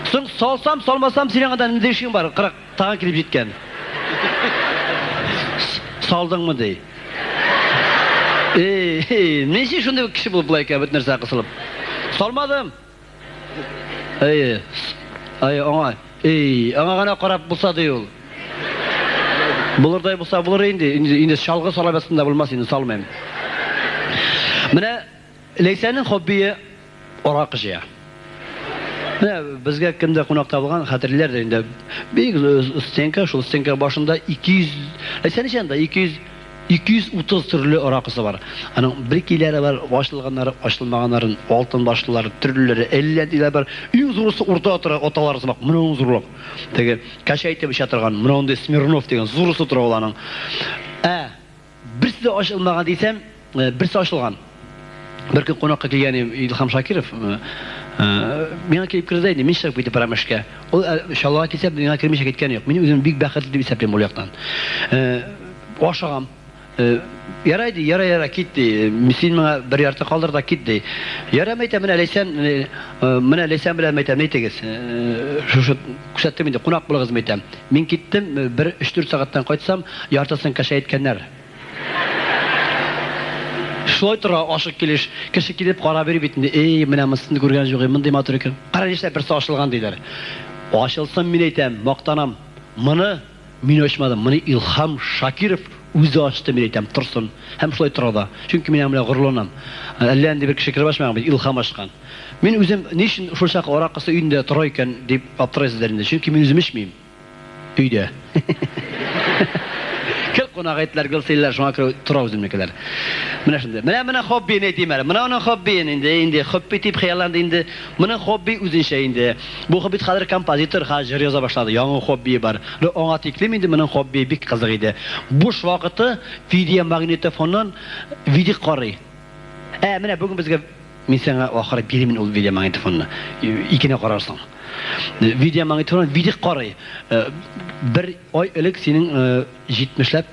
Соң салсам, салмасам, синең анда нинди эшең бар? 40 тагын килеп җиткән. Салдыңмы ди. Эй, ничек шундый кеше булып була икән, бөтен нәрсә кысылып. Салмадым. Әйе. Әйе, аңа. Эй, аңа гына карап булса ди ул. Булырдай булса булыр инде. Инде, инде чалгы сала ятсын да булмас инде, салмыйм. Менә Ләйсәнең хоббие аракы җыя. Менә безгә кемдә кунакта булган, хәтерлиләрдер инде. Бик стенка, шул стенка башында 200, Ләйсән ничә анда? 200 230 төрле аракысы бар. Аның брикиләре бар, ачылганнары, ачылмаганнарын, алтын башлылары, төрлеләре, әллә ниләр бар. Иң зурысы урта тора, аталары сымак, менә ул зурлык. Теге кәшә итеп эчә торган, менә андый Смирнов дигән зурысы тора ул аның. Ә берсе дә ачылмаган дисәм, берсе ачылган. Бер көн кунакка килгән Илһам Шакиров, миңа килеп керде инде, мин чыгып китеп барам эшкә. Ул Чаллыга килсә, миңа кермичә киткәне юк. Мин үзем бик бәхетле дип исәплим ул яктан. Ашыгам. Ярай ди, ярай, ярай, кит ди. Син миңа бер ярты калдыр да кит ди. Ярай, мәйтәм, менә Ләйсән, менә Ләйсән белән мәйтәм, әйтегез. Шушы күрсәттем инде, кунак булыгыз мәйтәм. Мин киттем, бер өч-дүрт сәгатьтән кайтсам, яртысын кәшә иткәннәр. Шулай тора ачык килеш. Кеше килеп карап йөри бит инде. Эй, менә монысын күргән юк, мондый матур икән. Кара нишләп берсе ачылган диләр. Ачылсын мин әйтәм, мактанам. Моны мин ачмадым, моны Илһам Шакиров үзе ачты, мин әйтәм, торсын. Һәм шулай тора да. Чөнки мин аның белән горурланам. Әллә нинди бер кеше кереп ачмаган бит, Илһам ачкан. Мин үзем ни өчен шул чак аракысы өендә тора икән дип аптырайсыздар инде. Чөнки мин үзем эчмим. Өйдә. Гел кунак итләр, гел сыйлар, шуңа күрә тора үземнекеләр. Менә шундый. Менә менә хоббиен әйтим әле. Менә аның хоббиен инде, инде хобби дип хыялланды инде. Моның хобби үзенчә инде. Бу бит хәзер композитор, хәзер җыр яза башлады. Яңа хоббие бар. Но аңа тиклем инде моның хоббие бик кызык иде. Буш вакыты видеомагнитофоннан видик карый. Ә, менә бүген безгә мин сиңа ахыры бирим ул видеомагнитофонны. Икене карарсың. Видеомагнитофон видик карый. Бер ай элек синең 70ләп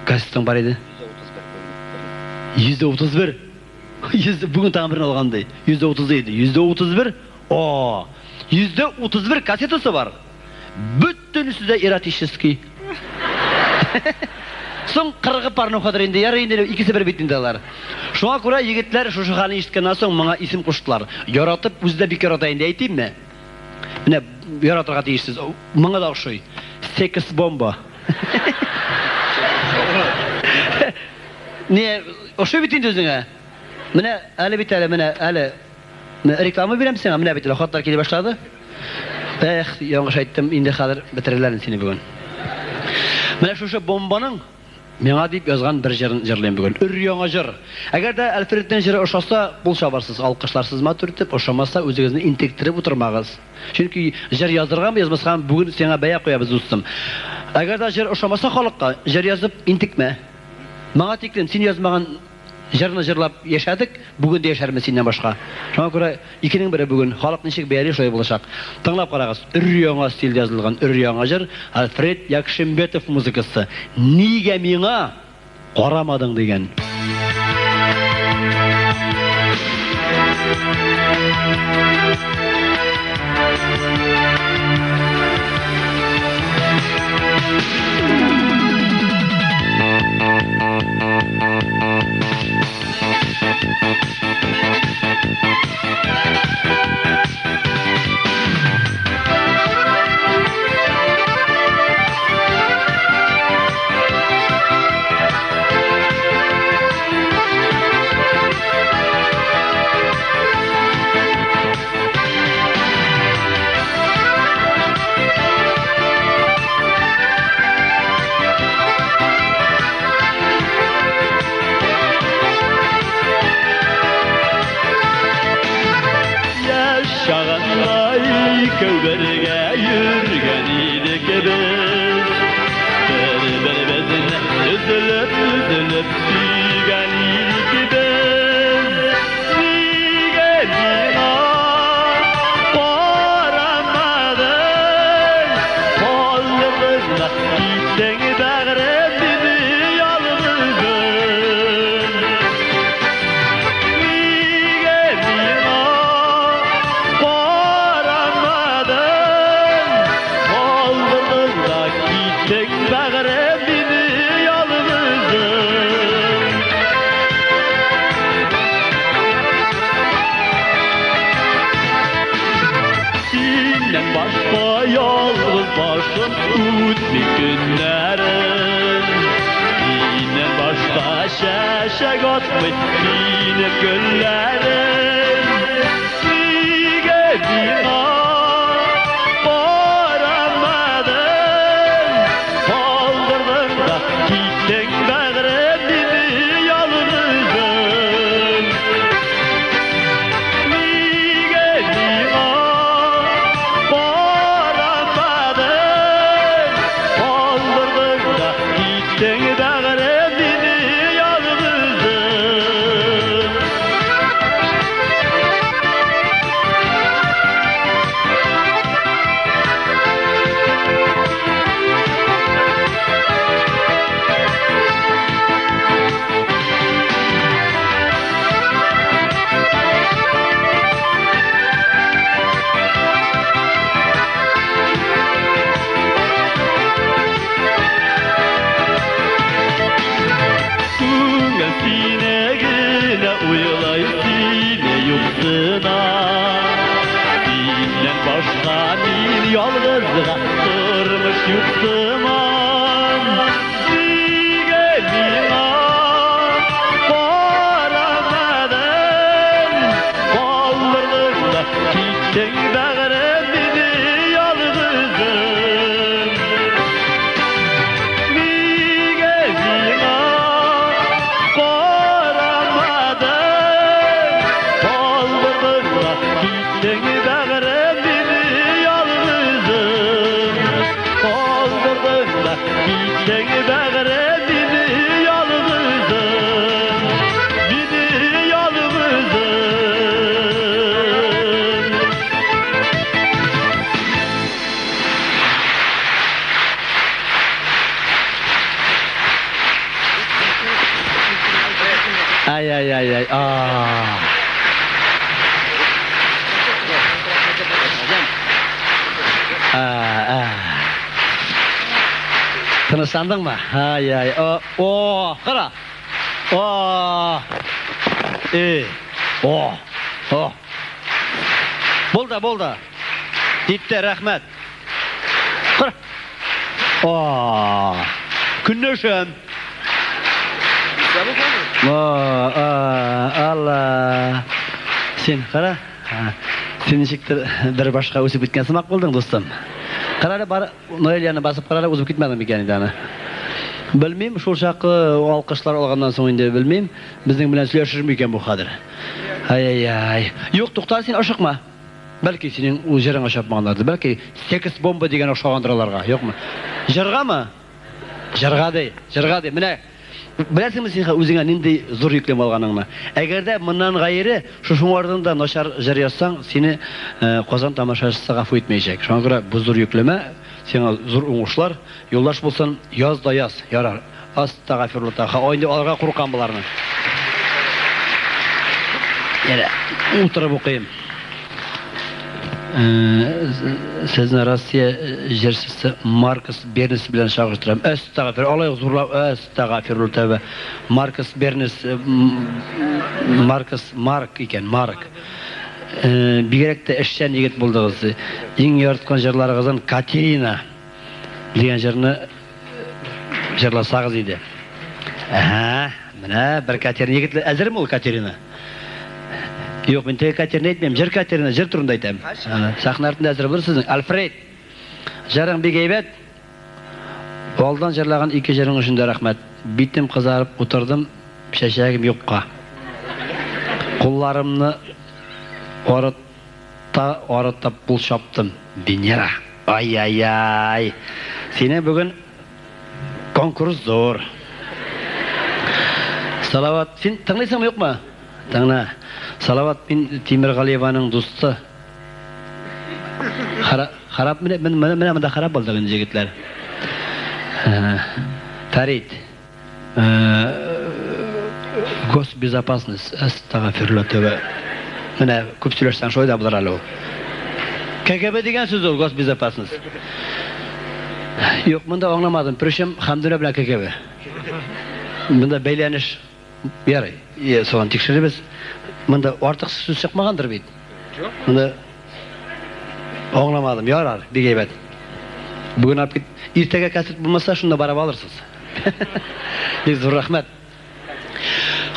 кассетаң бар иде. 131. 100 бүген тагын берне алган ди. 130 иде. 131. О! 131 кассетасы бар. Бөтенесе дә эротический. Соң кырыгы порнухадыр инде, ярый инде, икесе бер бит инде алар. Шуңа күрә егетләр шушы хәлне ишеткәннән соң моңа исем куштылар. Яратып, үзе дә бик ярата инде, әйтимме? Менә яратырга тиешсез. Моңа да охшый. Секс бомба. Не, ошый бит инде үзеңә. Менә әле бит әле, менә әле реклама бирәм сиңа, менә бит әле хатлар килә башлады. Эх, яңгыш әйттем, инде хәзер бетерерләр сине бүген. Менә шушы бомбаның миңа дип язган бер җырын җырлыйм бүген. Өр яңа җыр. Әгәр дә Альфредның җыры ошаса, кул чабарсыз, алкышларсыз матур итеп, ошамаса, үзегезне интектереп утырмагыз. Чөнки җыр языргамы, язмаскамы, бүген сиңа бәя куябыз, дустым. Әгәр дә җыр ошамаса халыкка, җыр язып интекмә. Моңа тиклем син язмаган җырны җырлап яшәдек, бүген дә яшәрмен синнән башка. Шуңа күрә икенең бере бүген халык ничек бәяли, шулай булачак. Тыңлап карагыз. Өр яңа стильдә язылган өр яңа җыр, Альфред Якшимбетов музыкасы. Нигә миңа карамадың дигән. Яшь чагында икәү бергә йөргән идек без. Бер-беребезне өзелеп-өзелеп сөйгән идек без. Нигә миңа карамадың? Калдырдың да киттең бәгърем мине ялгызым. Нигә миңа карамадың? Калдырдың да киттең бәгърем мине ялгызым. Синнән башка ялгыз башым үтми көннәрем. Синнән башка чәчәк атмый минем гөлләрем. Нигә миңа карамадың? Калдырдың да киттең бәгърем мине ялгызым. Нигә миңа карамадың? Калдырдың да киттең бәгърем мине ялгызым. гына. Синнән башка мин ялгызга тормыш юк сыман. Нигә миңа карамадың? Калдырдың да киттең бәгърем мине ялгызым. Нигә миңа карамадың? Калдырдың да киттең бәгърем мине ялгызым. Калдырдың да киттең бәгърем мине ялгызым. Мине ялгызым. Ай, ай, ай, ай. А. А, а. Тынычландыңмы? Ай, ай. О, о, кара. О. Э. О. О. Булды, булды. Китте, рәхмәт. Кара. О. Көнләшәм. О, а, Алла. Син кара. Син ничектер бер башка үсеп киткән сымак булдың, дустым. Кара әле, бар Ноэль басып кара әле, узып китмәдең микән инде аны. Белмим, шул чаклы алкышлар алганнан соң инде белмим, безнең белән сөйләшер микән бу хәзер. Ай-ай-ай. Юк, тукта син, ашыкма. Бәлки синең ул җырың ошапмаганнардыр. Бәлки секс бомба дигән ошагандыр аларга, юкмы? Җыргамы? Җырга ди, җырга ди. Менә беләсеңме син үзеңә нинди зур йөкләмә алганыңны? Әгәр дә моннан гайре шушыңардан да начар җыр язсаң, сине Казан тамашачысы гафу итмәячәк. Шуңа күрә бу зур йөкләмә, сиңа зур уңышлар, юлдаш булсын, яз да яз. Ярар. Астагфирулла. Ха, инде аларга куркам боларны. Ярә, утырып укыйм. Сезне Россия җырчысы Маркус Бернес белән чагыштырам. Әстәгъфир, алай ук зурлап, әстәгъфирулла тәүбә. Маркус Бернес, Маркус Марк икән, Марк. Бигрәк тә эшчән егет булдыгыз. Иң яраткан җырларыгыздан Катерина дигән җырны җырласагыз иде. Әһә, менә бер Катерина егетләр, әзерме ул Катерина? Юк, мин теге Катерина әйтмим, җыр Катерина, җыр турында әйтәм. Сәхнә артында әзер булыр сезнең. Альфред, җырың бик әйбәт. Алдан җырлаган ике җырың өчен дә рәхмәт. Битем кызарып утырдым, чәчәгем юкка. Кулларымны арыта арытып кул чаптым. Венера. Ай-яй-яй. Синең бүген конкурс зур. Салават, син тыңлыйсыңмы, юкмы? Тыңла. Салават, мин Тимергалиеваның дусты. Харап, менә менә менә монда харап булдык инде, егетләр. Фәрит. Госбезопасность. Әстәгъфирулла тәүбә. Менә күп сөйләшсәң шулай да булыр әле ул. КГБ дигән сүз ул госбезопасность. Юк, монда аңламадым. Причем Хәмдүнә белән КГБ. Монда бәйләнеш ярый. Соң тикшеребез. Монда артык сүз чыкмагандыр бит. Юк. Монда аңламадым. Ярар, бик әйбәт. Бүген алып кит. Иртәгә концерт булмаса, шунда барып алырсыз. Бик зур рәхмәт.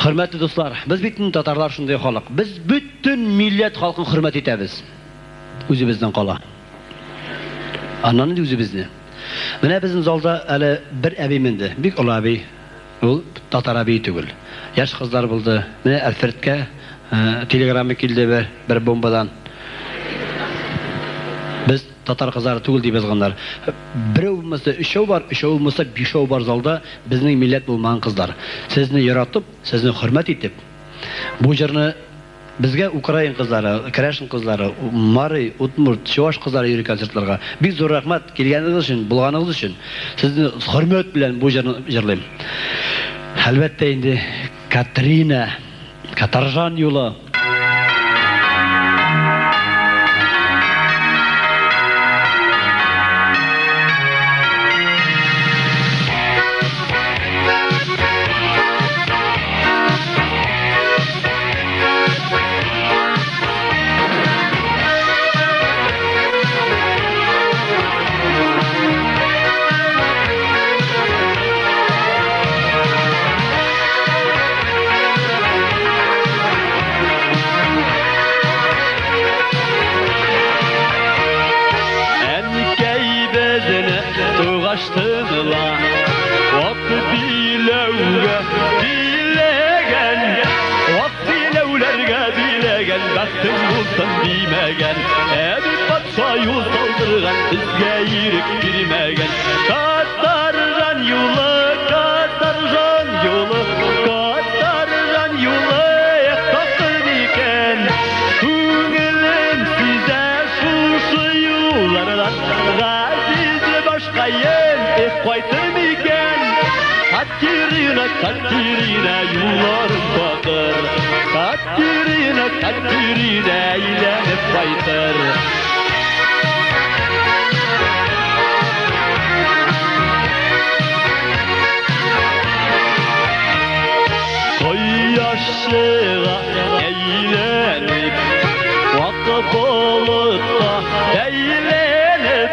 Хөрмәтле дуслар, без бит татарлар шундый халык. Без бөтен милләт халкын хөрмәт итәбез. Үзебезнең кала. Аннан инде үзебезне. Менә безнең залда әле бер әби менде. Бик олы әби. Ул татар әби түгел. Яшь кызлар булды. Менә Альфредка телеграмма килде бер бомбадан. Без татар кызлары түгел дип язганнар. Берәү булмаса өчәү бар, өчәү булмаса бишәү бар залда безнең милләт булмаган кызлар. Сезне яратып, сезне хөрмәт итеп, бу җырны безгә украин кызлары, керәшен кызлары, мари, удмурт, чуваш кызлары йөри концертларга. Бик зур рәхмәт килгәнегез өчен, булганыгыз өчен. Сезне хөрмәт белән бу җырны җырлыйм. Әлбәттә инде Катрина, Катаржан юлы. Бәхтең булсын димәгән. Әби патша юл салдырган, безгә ирек бирмәгән. Катаржан юлы, катаржан юлы, катаржан юлы, эх, такыр икән. Күңелем сизә шушы юллардан, газиз башкаем, эх, кайтыр микән? Катерина, Катерина, юлларым такыр. Катерина, Катерина, әйләнеп кайтыр. Кояш чыга әйләнеп, вак болытка бәйләнеп.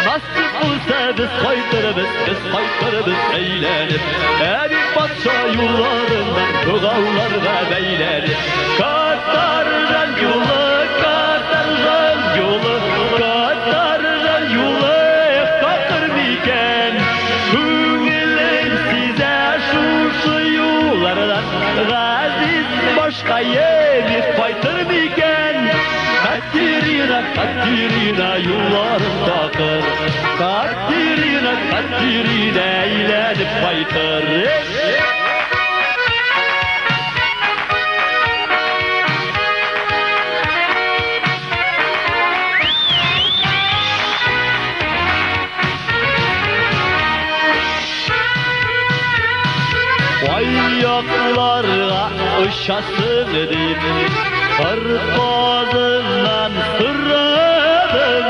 Насыйп булса без кайтырбыз, без кайтырбыз әйләнеп. Әби патша юлларыннан богауларга бәйләнеп. Катаржан юлы, катаржан юлы, катаржан юлы, эх, такыр микән? Күңелем сизә шушы юллардан, газиз башкаем, эх, кайтыр микән? Катерина, Катерина, юлларым такыр. Катерина, Катерина, әйләнеп кайтыр. Аякларга очасың дип, кыр казыннан сорадым.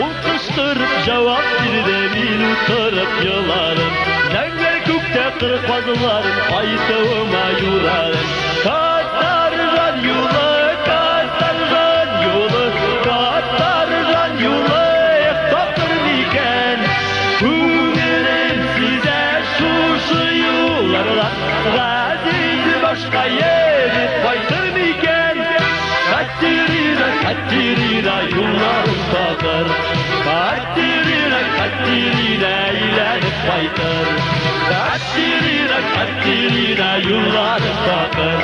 Ул кычкырып җавап бирде, мин утырып еладым. Зәңгәр күктә кыр казларын кайтуыма юрадым. Катаржан юлы, катаржан юлы, катаржан юлы, эх, такыр микән? Күңелем сизә шушы юллардан, газиз башкаем, кайтыр микән? Катерина, Катерина, юлларым такыр. Катерина, Катерина, әйләнеп кайтыр. Катерина, Катерина, юлларым такыр.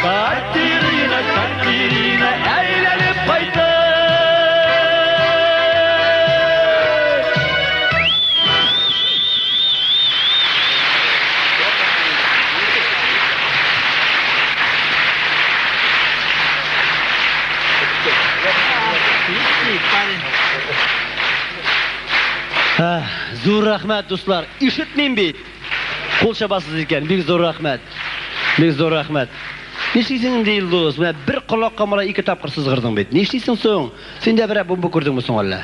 Катерина, Катерина, әйләнеп кайтыр. Парень. Зур рәхмәт, дуслар. Ишетмим бит. Кул чабасыз икән. Бик зур рәхмәт. Бик зур рәхмәт. Нишлисең инде, Илдус? Менә бер колакка малай ике тапкыр сызгырдың бит. Нишлисең соң? Син дә берәр бомба күрдеңме соң әллә?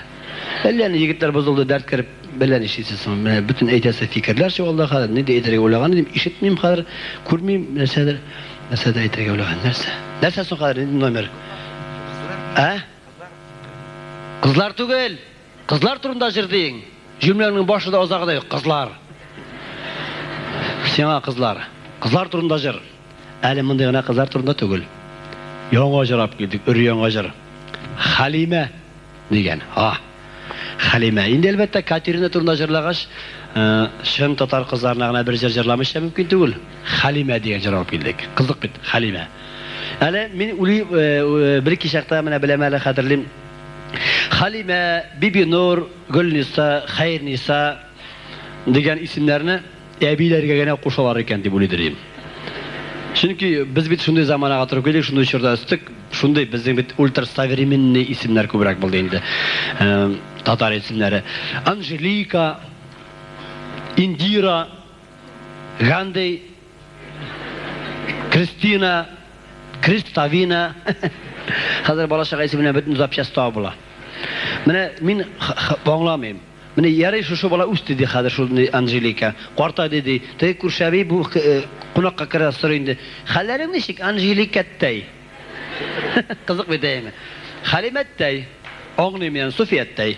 Әллә ни егетләр бозылды, дәрт кереп, әллә нишлисең соң? Менә бөтен әйтәсе фикерләр чыгалды хәзер. Ни дә әйтергә уйлаган идем, ишетмим хәзер, күрмим, нәрсәдер, нәрсәдер әйтергә уйлаган. Нәрсә? Нәрсә соң хәзер, нинди номер? Ә? Кызлар түгел. Кызлар турында җыр диең. Җөмләңнең башы да азагы да юк. Кызлар. Сиңа кызлар. Кызлар турында җыр. Әле мондый гына кызлар турында түгел. Яңа җыр алып килдек, өр-яңа җыр. Хәлимә дигән. А. Хәлимә. Инде әлбәттә Катерина турында җырлагач, чын татар кызларына гына бер җыр җырламыйча мөмкин түгел. Хәлимә дигән җыр алып килдек. Кызык бит, Хәлимә. Әле мин уйлый, бер кичәктә менә беләм әле, хәтерлим. Хәлимә, Бибинур, Гөлниса, Хәерниса дигән исемнәрне әбиләргә генә кушалар икән дип уйлыйдыр идем. Чөнки без бит шундый заманага торып килдек, шундый чорда үстек, шундый безнең бит ультрасовременный исемнәр күбрәк булды инде. Татар исемнәре. Анжелика, Индира, Гандей, Кристина, Криставина. Хәзер бала-чага исеменә бөтен запчасть табып була. Менә мин аңламыйм. Менә ярый шушы бала үсте ди хәзер шул Анжелика. Картайды ди. Теге күрше әби бу кунакка керә сорый инде. Хәлләрең ничек, Анжеликәттәй? Кызык бит әйеме? Хәлимәттәй. Аңлыйм яны, Суфияттәй.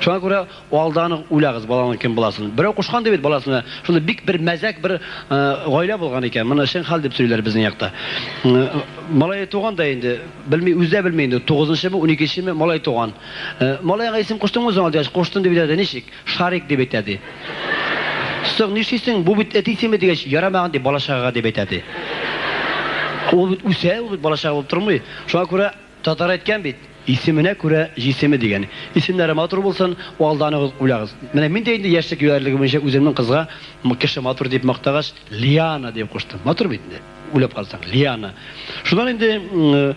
Шуңа күрә алдан ук уйлагыз баланың кем буласын. Берәү кушкан ди бит баласына. Шундый бик бер мәзәк бер гаилә булган икән. Моны чын хәл дип сөйлиләр безнең якта. Малае туган да инде, белми, үзе дә белми инде, тугызынчымы, уникенчеме малай туган. Малайга исем куштыңмы соң дигәч, куштым дип әйтә, ничек? Шарик дип әйтә ди. Соң нишлисең, бу бит эт исеме дигәч, ярамаган ди бала-чагага дип әйтә ди. Ул бит үсә, ул бит балачага булып тормый. Шуңа күрә татар әйткән бит, исеменә күрә җисеме дигән. Исемнәре матур булсын, алданыгыз, уйлагыз. Менә мин дә инде яшьлек юләрлеге буенча үземнең кызга кеше матур дип мактагач, Лиана дип куштым. Матур бит инде, уйлап карасаң, Лиана. Шуннан инде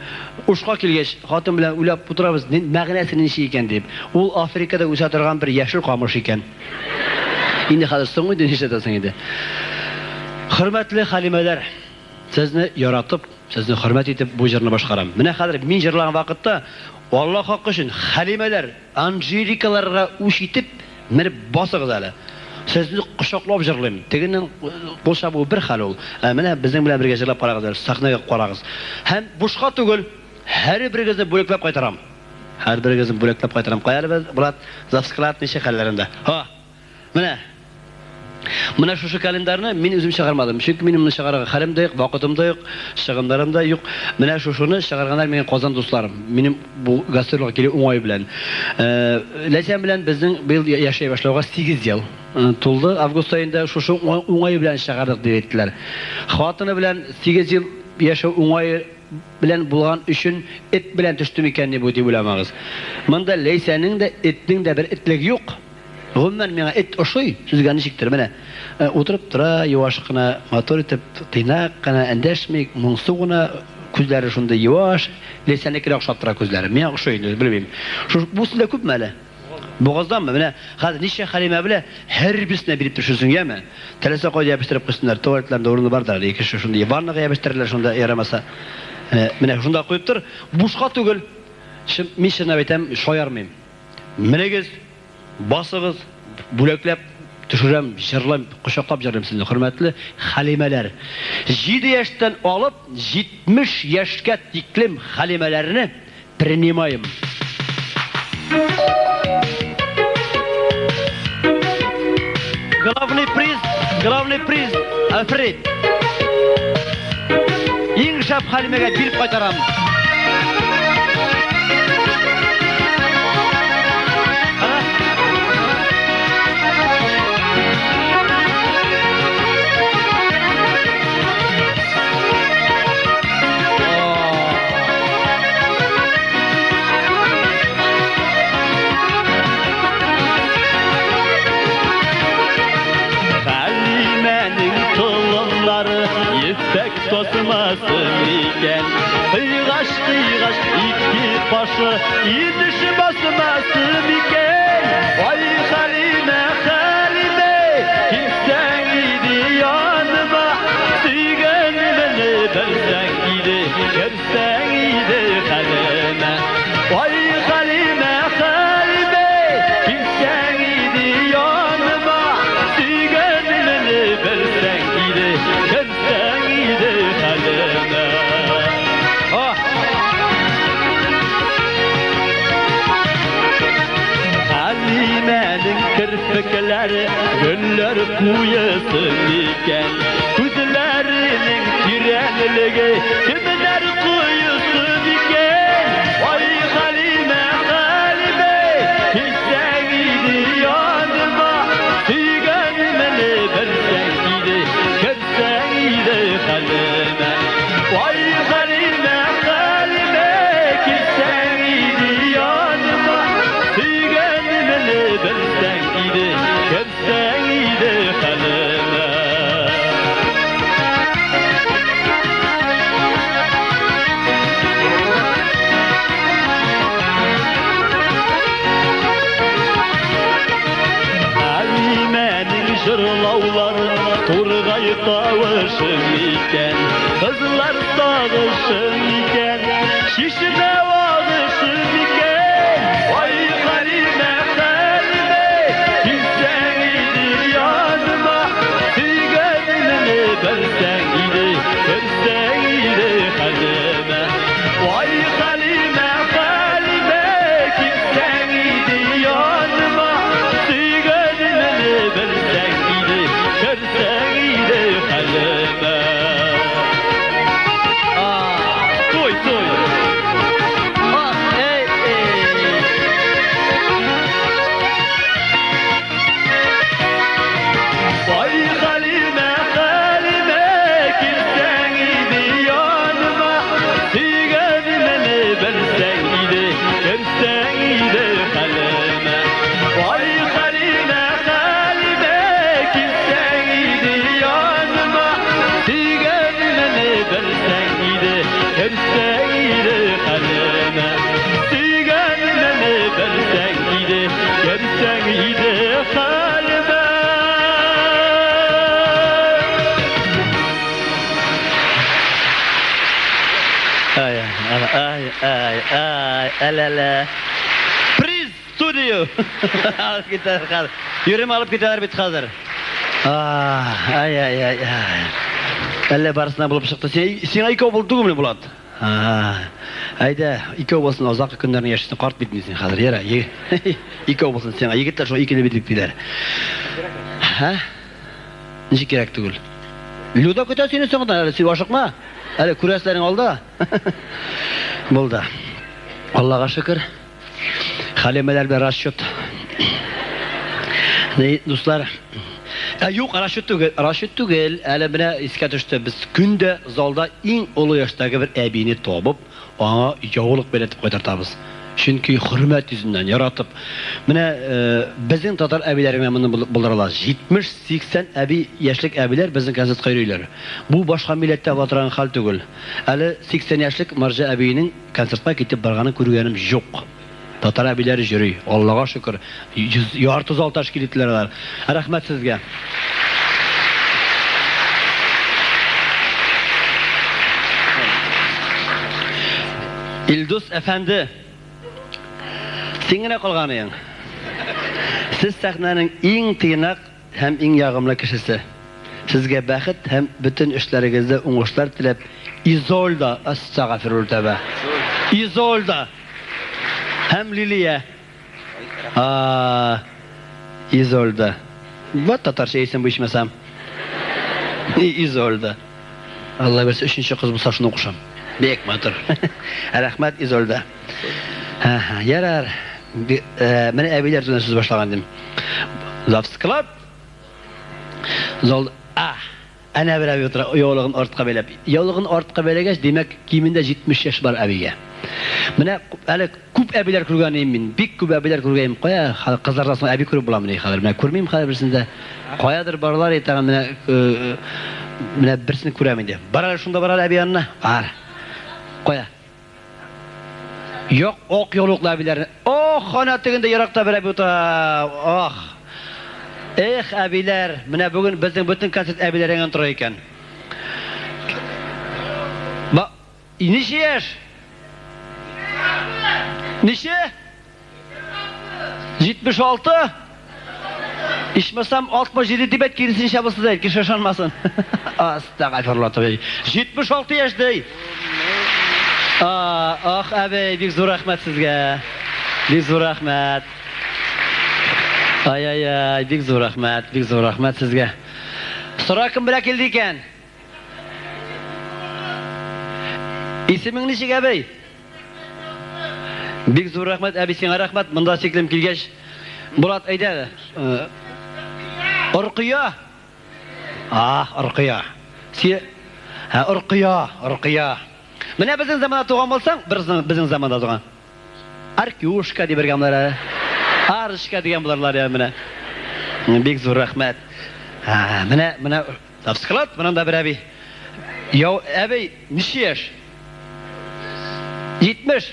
Ушка килгәч, хатын белән уйлап утырабыз, мәгънәсе ничек икән дип. Ул Африкада үсә торган бер яшел камыш икән. Инде хәзер соң инде, нишләтәсең инде. Хөрмәтле Хәлимәләр, сезне яратып, сезне хөрмәт итеп бу җырны башкарам. Менә хәзер мин җырлаган вакытта, Алла хакы өчен, Хәлимәләр, Анжеликаларга үч итеп, менеп басыгыз әле. Сезне кочаклап җырлыйм. Тегенең кул чабуы бер хәл ул. Ә менә безнең белән бергә җырлап карагыз әле, сәхнәгә карагыз. Һәм бушка түгел, һәрберегезне бүләкләп кайтарам. Һәрберегезне бүләкләп кайтарам. Кая әле без, Булат, завсклад ничек хәлләрендә? Һа! Менә. Менә шушы календарьны мин үзем чыгармадым. Чөнки минем моны чыгарырга хәлем дә юк, вакытым да юк, чыгымнарым да юк. Менә шушыны чыгарганнар минем Казан дусларым. Минем бу гастрольгә килү уңае белән. Ләйсән белән безнең быел яшәй башлауга 8 ел тулды. Август аенда шушы уңае белән чыгардык дип әйттеләр. Хатыны белән 8 ел яшәү уңае белән булган өчен эт белән төште микәнни бу дип уйламагыз. Монда Ләйсәнең дә, этнең дә бер этлеге юк. Гомумән, миңа эт ошый, сүзгә ничектер, менә утырып тора, юаш кына, матур итеп, тыйнак кына, эндәшми, моңсу гына, күзләре шундый юаш, Ләйсәннекенә охшап тора күзләре. Миңа ошый инде, белмим. Шушы, бу сездә күпме әле? Бугазданмы? Менә хәзер ничә Хәлимә белә, һәрберсенә биреп төшерсең, яме? Теләсә кайда ябештырып куйсыннар, туалетларында урыны бардыр әле, ике кеше шундый, ваннага ябештерерләр шунда, ярамаса. Менә шунда куеп тор, бушка түгел. Чын, мин чынлап әйтәм, шаярмыйм. Менегез, басыгыз, бүләкләп төшерәм, җырлыйм, кочаклап җырлыйм сезне, хөрмәтле Хәлимәләр. 7 яшьтән алып 70 яшькә тиклем Хәлимәләрне принимаем. Главный приз, главный приз, Альфред. Иң шәп Хәлимәгә биреп кайтарам. Хәлимәнең толымнары ефәк тасмасы микән? Кыйгач, кыйгач ике кашы инеш басмасы микән? Ай, Хәлимә, Хәлимә, килсәң иде яныма, сөйгәнемне белсәң иде, керсәң иде хәлемә. Ай, Хәлимә, Хәлимә, килсәң иде яныма, сөйгәнемне белсәң иде, керсәң иде хәлемә. Хәлимәнең керфекләре гөлләр куесы микән? Күзләренең тирәнлеге кемнәр коесы микән? Ай, Хәлимә, Хәлимә, килсәң иде яныма, сөйгәнемне белсәң иде, керсәң иде хәлемә. Ай, Хәлимә, Хәлимә, килсәң иде яныма, сөйгәнемне белсәң иде, керсәң иде хәлемә. Хәлимәнең җырлаулары тургай тавышы микән? Кызлар сагышы микән? Чишмә агышы микән? Ай, Хәлимә, Хәлимә, килсәң иде яныма, сөйгәнемне белсәң иде, керсәң иде хәлемә. Ай, Хәлимә, Хәлимә, килсәң иде яныма, сөйгәнемне белсәң иде, керсәң иде хәлемә. Той, той. Ай, ай, ай, әләлә. Приз студию. Алып китәләр хәзер. Йөрем алып китәләр бит хәзер. Ай, ай, ай, ай. Әллә барысына булып чыкты. Сиңа икәү булды түгелме, Булат? Әйдә, икәү булсын, озак көннәрне яшисең, карт бит син хәзер. Яра, икәү булсын сиңа. Егетләр шул икене бит диләр. Һә? Ничек кирәк түгел? Люда көтә сине соңыннан, әле син ашыкма. Әле күрәселәрең алда. Булды. Аллага шөкер. Хәлимәләр белән расчет. Ни, дуслар, ә юк, расчет түгел, расчет түгел. Әле менә искә төште. Без көндә залда иң олы яшьтәге бер әбине табып, аңа яулык бәйләтеп кайтартабыз. Чөнки хөрмәт йөзеннән, яратып. Менә безнең татар әбиләре генә моны булдыра ала. 70-80 әби, яшьлек әбиләр безнең концертка йөриләр. Бу башка милләттә була торган хәл түгел. Әле 80 яшьлек марҗа әбиенең концертка китеп барганын күргәнем юк. Татар әбиләре йөри, Аллага шөкер. Йөз, ярты зал тәшкил иттеләр алар. Рәхмәт сезгә. Илдус әфәнде, син генә калганыең. Сез сәхнәнең иң тыйнак һәм иң ягымлы кешесе. Сезгә бәхет һәм бөтен эшләрегездә уңышлар теләп, Изольда, әстәгафирулла тәбә. Изольда һәм Лилия. А, Изольда. Вот татарча исем бу ичмасам. Изольда. Алла бирсә, өченче кыз булса шуны кушам. Бик матур. Рәхмәт, Изольда. Ярар. Менә әбиләр турында сүз башлаган идем. Завсклад. Зал А. Әнә бер әби утыра, яулыгын артка бәйләп. Яулыгын артка бәйләгәч, димәк, кимендә 70 яшь бар әбигә. Менә әле күп әбиләр күргән идем мин, бик күп әбиләр күргән идем. Кая, кызлардан соң әби күреп буламыни хәзер? Менә күрмим хәзер берсен дә. Каядыр баралар иде тагын менә менә берсен күрәм инде. Бар әле шунда бар әле әби янына. Бар. Кая? Юк, ак яулыклы әбиләрне. Ох, ана тегендә еракта бер әби утыра. Ох. Эх, әбиләр, менә бүген безнең бөтен концерт әбиләреңнән тора икән. Ба, ничә яшь? Ничә? 76? Ичмасам 67 дип әйт, киресенчә булса да әйт, кеше ышанмасын. Астагфирулла. 76 яшь ди. Ах, әбей, бик зур рәхмәт сезгә. Бик зур рәхмәт. Ай-ай-ай, бик зур рәхмәт, бик зур рәхмәт сезгә. Сора кем белән килде икән? Исемең ничек, әбей? Бик зур рәхмәт, әби, сиңа рәхмәт. Монда чиклем килгәч. Булат, әйдә әле. Оркыя. А, Оркыя. Си, ә, Оркыя, Оркыя. Менә безнең заманда туган булсаң, безнең заманда туган. Аркюшка дип бергә булар. Арышка дигән буларлар я менә. Бик зур рәхмәт. Менә, менә, склад, монда бер әби. Яу, әби, ничә яшь? 70.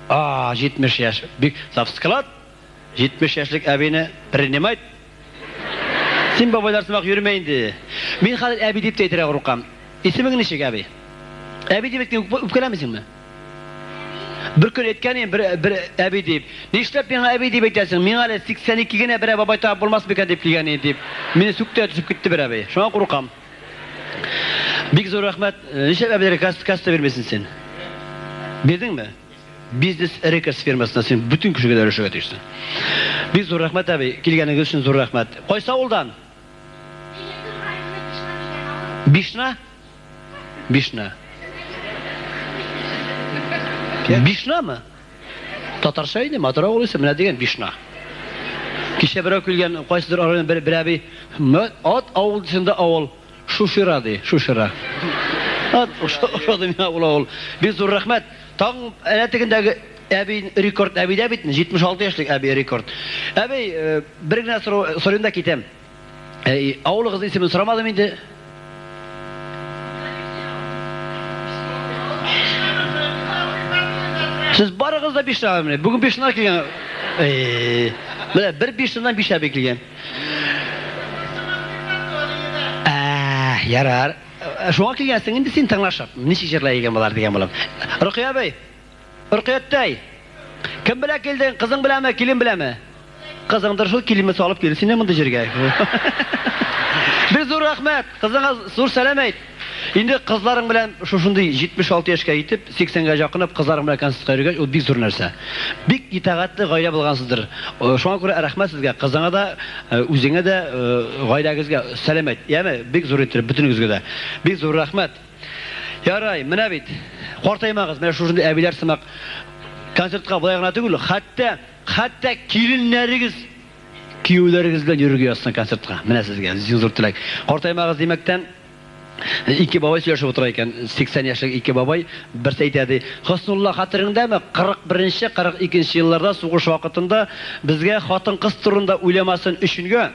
А, 70 яшь. Бик склад. 70 яшьлек әбине принимать. Син бабайлар сымак йөрмә инде. Мин хәзер әби дип тә әйтергә куркам. Исемең ничек, әби? Әби дип әйткән үпкәләмисеңме? Бер көн әйткән идем, бер, бер әби дип. Нишләп миңа әби дип әйтәсең? Миңа әле 82 генә берәр бабай табып булмас микән дип килгән иде дип. Мине сүкте төшеп китте бер әби. Шуңа куркам. Бик зур рәхмәт. Нишләп әбиләргә касса, касса бирмисең син? Бирдеңме? Бизнес Рекордс фирмасына син бөтен кешегә дә өләшергә тиешсең. Бик зур рәхмәт, әби. Килгәнегез өчен зур рәхмәт. Кайсы авылдан? Бишна? Бишна. Бишнамы? Татарча инде, матур авыл исеме, менә дигән Бишна. Кичә берәү килгән, кайсыдыр район бер, бер әби, ат авыл дисең дә авыл, Шушира ди, Шушира. Ат, ошады миңа ул авыл. Бик зур рәхмәт. Тагын әнә тегендәге әби рекорд әбидә бит, 76 яшьлек әби рекорд. Әби, бер генә сорау сорыйм да китәм. Авылыгыз исемен сорамадым инде. Сез барыгыз да бишнага менә. Бүген бишнага килгән. Менә бер бишнадан биш әби килгән. Ә, ярар. Шуңа килгәнсең инде син тыңлашып. Ничек җырлай икән болар дигән булып. Рөкыя әбей. Ркыяттәй, кем белән килдең? Кызың беләнме, килен беләнме? Кызыңдыр шул, киленме салып килде сине мондый җиргә. Бик зур рәхмәт. Кызыңа зур сәлам әйт. Инде кызларың белән шушындый 76 яшькә җитеп, 80гә якынып кызларың белән концертка йөргәч, ул бик зур нәрсә. Бик итагатьле гаилә булгансыздыр. Шуңа күрә рәхмәт сезгә, кызыңа да, үзеңә дә, гаиләгезгә сәлам әйт. Яме, бик зур иттереп бөтенегезгә дә. Бик зур рәхмәт. Ярай, менә бит. Картаймагыз, менә шушындый әбиләр сымак концертка болай гына түгел, хәтта хәтта киленнәрегез кияүләрегез белән йөрергә язсын концертка. Менә сезгә зур теләк. Картаймагыз димәктән, ике бабай сөйләшеп утыра икән, 80 яшьлек ике бабай, берсе әйтә ди, Хөснулла, хәтереңдәме, 41-нче, 42-нче елларда сугыш вакытында безгә хатын-кыз турында уйламасын өченгә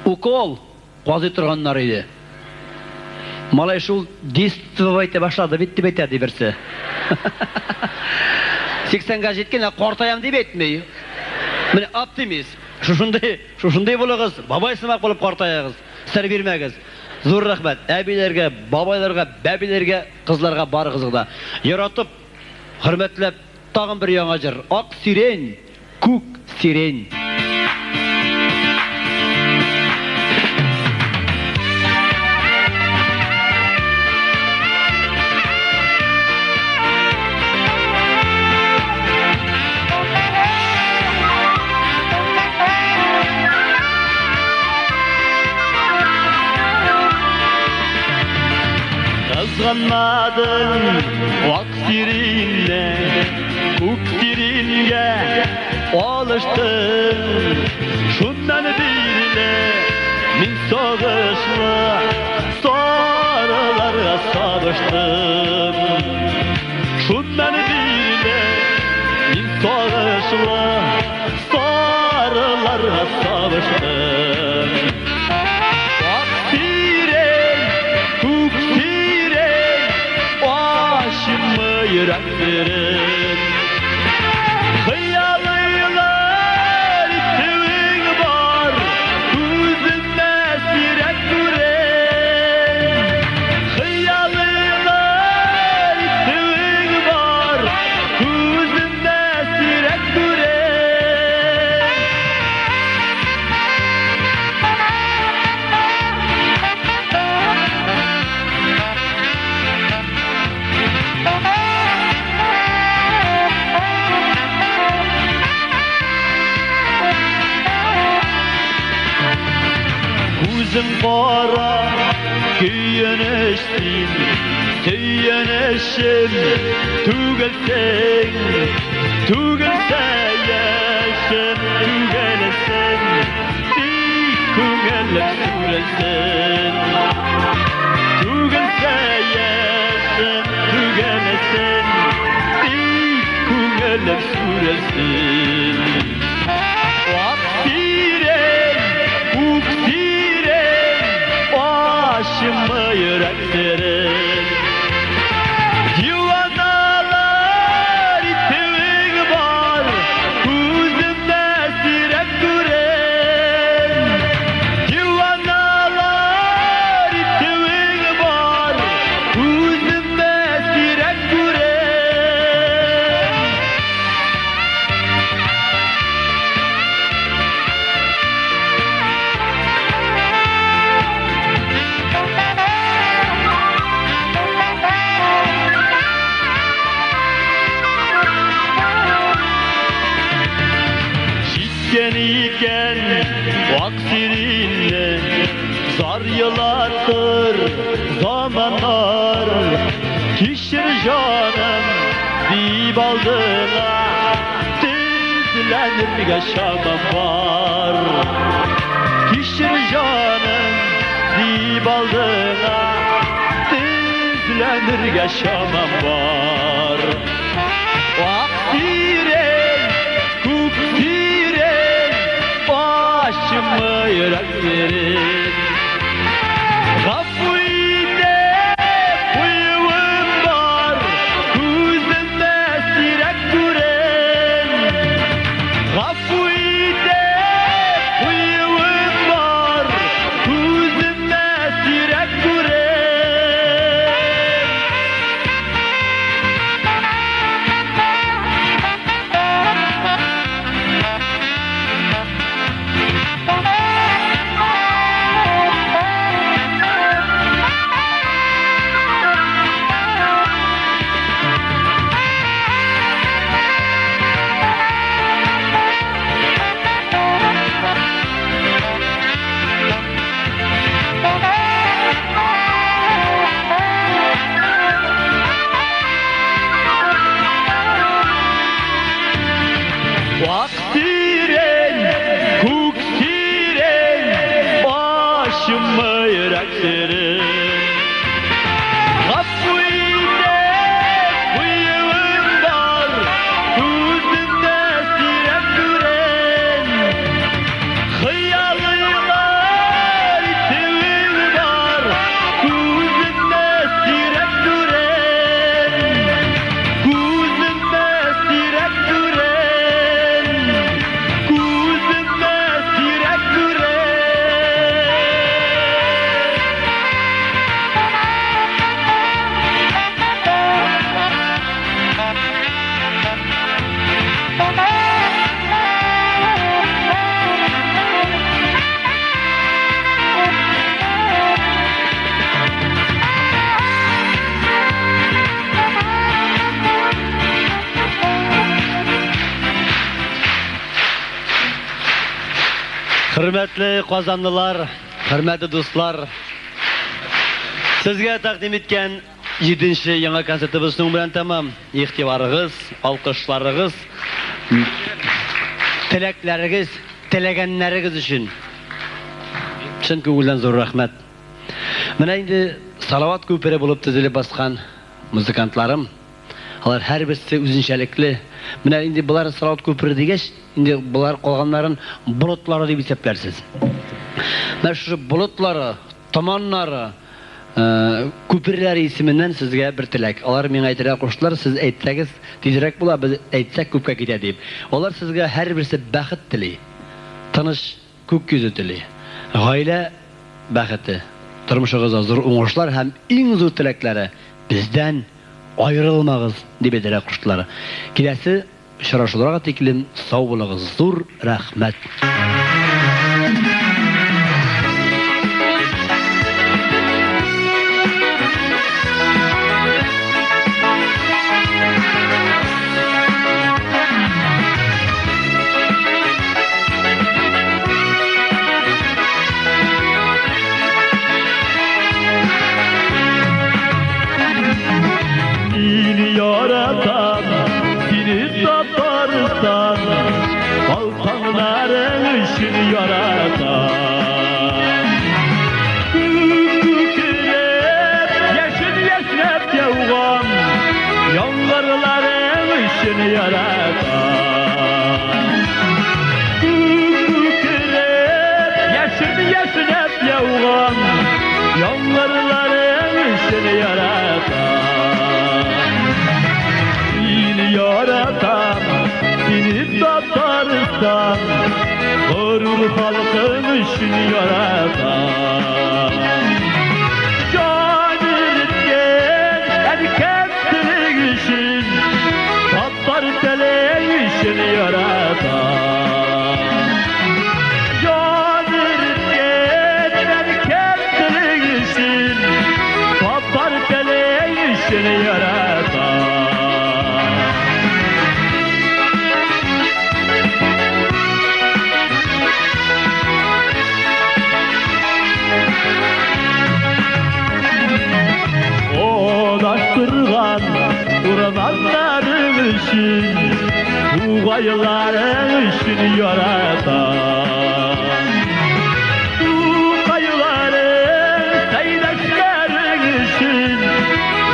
укол казый торганнар иде. Малай шул действовать итә башлады бит, дип әйтә ди берсе. 80-гә җиткән, ә картаям дип әйтми. Менә оптимист. Шушындый, шушындый булыгыз, бабай сымак булып картаягыз. Сер бирмәгез. Зур рәхмәт әбиләргә, бабайларга, бәбиләргә, кызларга барыгызга да. Яратып, хөрмәтләп тагын бер яңа җыр. Ак сирень, күк сирень. Кызганмадың ак сиренне, күк сиренгә алыштың. Шуннан бирле мин сагышлы сарыларга сабыштым. Шуннан бирле мин сагышлы сарыларга сабыштым. Ак сирень, күк сирень, ачымы йөрәк серен. Хыялыйлар итүең бар, күземдә сирәк күрен. Хыялыйлар итүең бар, күземдә сирәк күрен. Күзем кара, көенеч син, сөенечем түгелсең, түгелсә яшем түгелсең, тик күңелем сүрелсен. Түгелсә яшем түгелсең, тик күңелем сүрелсен. Ак сирень, күк сирень, ачымы йөрәк серен. Диваналар итүең бар, күземдә сирәк күрен. Диваналар итүең бар, күземдә сирәк күрен. Җиткән икән ак сиренне, зар елатыр заманнар. Кичер җаным дип алдыңа, тезләнергә чамам бар. Кичер җаным дип алдыңа, тезләнергә чамам бар. Ак сирень, күк сирень, ачымы йөрәк серен. Гафу итеп куюым бар, күземдә сирәк күрен. Гафу итеп куюым бар, күземдә сирәк күрен. Ак сирень, күк сирень, башыма йөрәк серен. Гафу итеп куюым бар, күземдә сирәк күрен. Хыялыйлар итүем бар, күземдә сирәк күрен. Күземдә сирәк күрен. Күземдә сирәк күрен. Хөрмәтле казанлылар, хөрмәтле дуслар, сезгә тәкъдим иткән 7нче яңа концертыбыз шуның белән тәмам. Игътибарыгыз, алкышларыгыз, теләкләрегез, теләгәннәрегез өчен чын күңелдән зур рәхмәт. Менә инде Салават күпере булып төзелеп баскан музыкантларым, алар һәрберсе үзенчәлекле. Менә инде болар Салават күпере дигәч, инде болар калганнарын болытлары дип исәпләрсез. Менә шушы болытлары, томаннары, күперләре исеменнән сезгә бер теләк. Алар миңа әйтергә куштылар, сез әйтсәгез, тизрәк була, без әйтсәк күпкә китә дип. Алар сезгә һәрберсе бәхет тели. Тыныч күк йөзе тели. Гаилә бәхете, тормышыгызда зур уңышлар һәм иң зур теләкләре бездән аерылмагыз дип әйтергә куштылар. Киләсе очрашуларга тиклем сау булыгыз. Зур рәхмәт. Seni yaratan, seni Tatarstan, Balkanların için yaratan. Kükrep, yeşil yeşnep yavğan, Yangırların için yaratan. Kükrep, yeşil yeşnep yavğan, Yangırların için yaratan. Seni yaratan, seni Tatarstan, Gurur halkın için yaratan. Can eritken erkek dili için, Tatar dili için yaratan. Can eritken erkek dili için, Tatar dili için yaratan. Odaştırgan urmanların için, Tuğayların için yaratan. Tuğayların seydeşlerin için,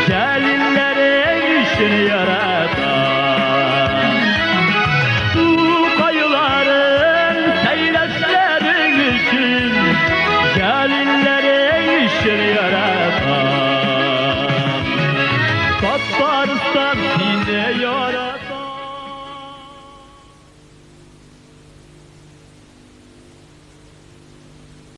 Celillerin için yaratan.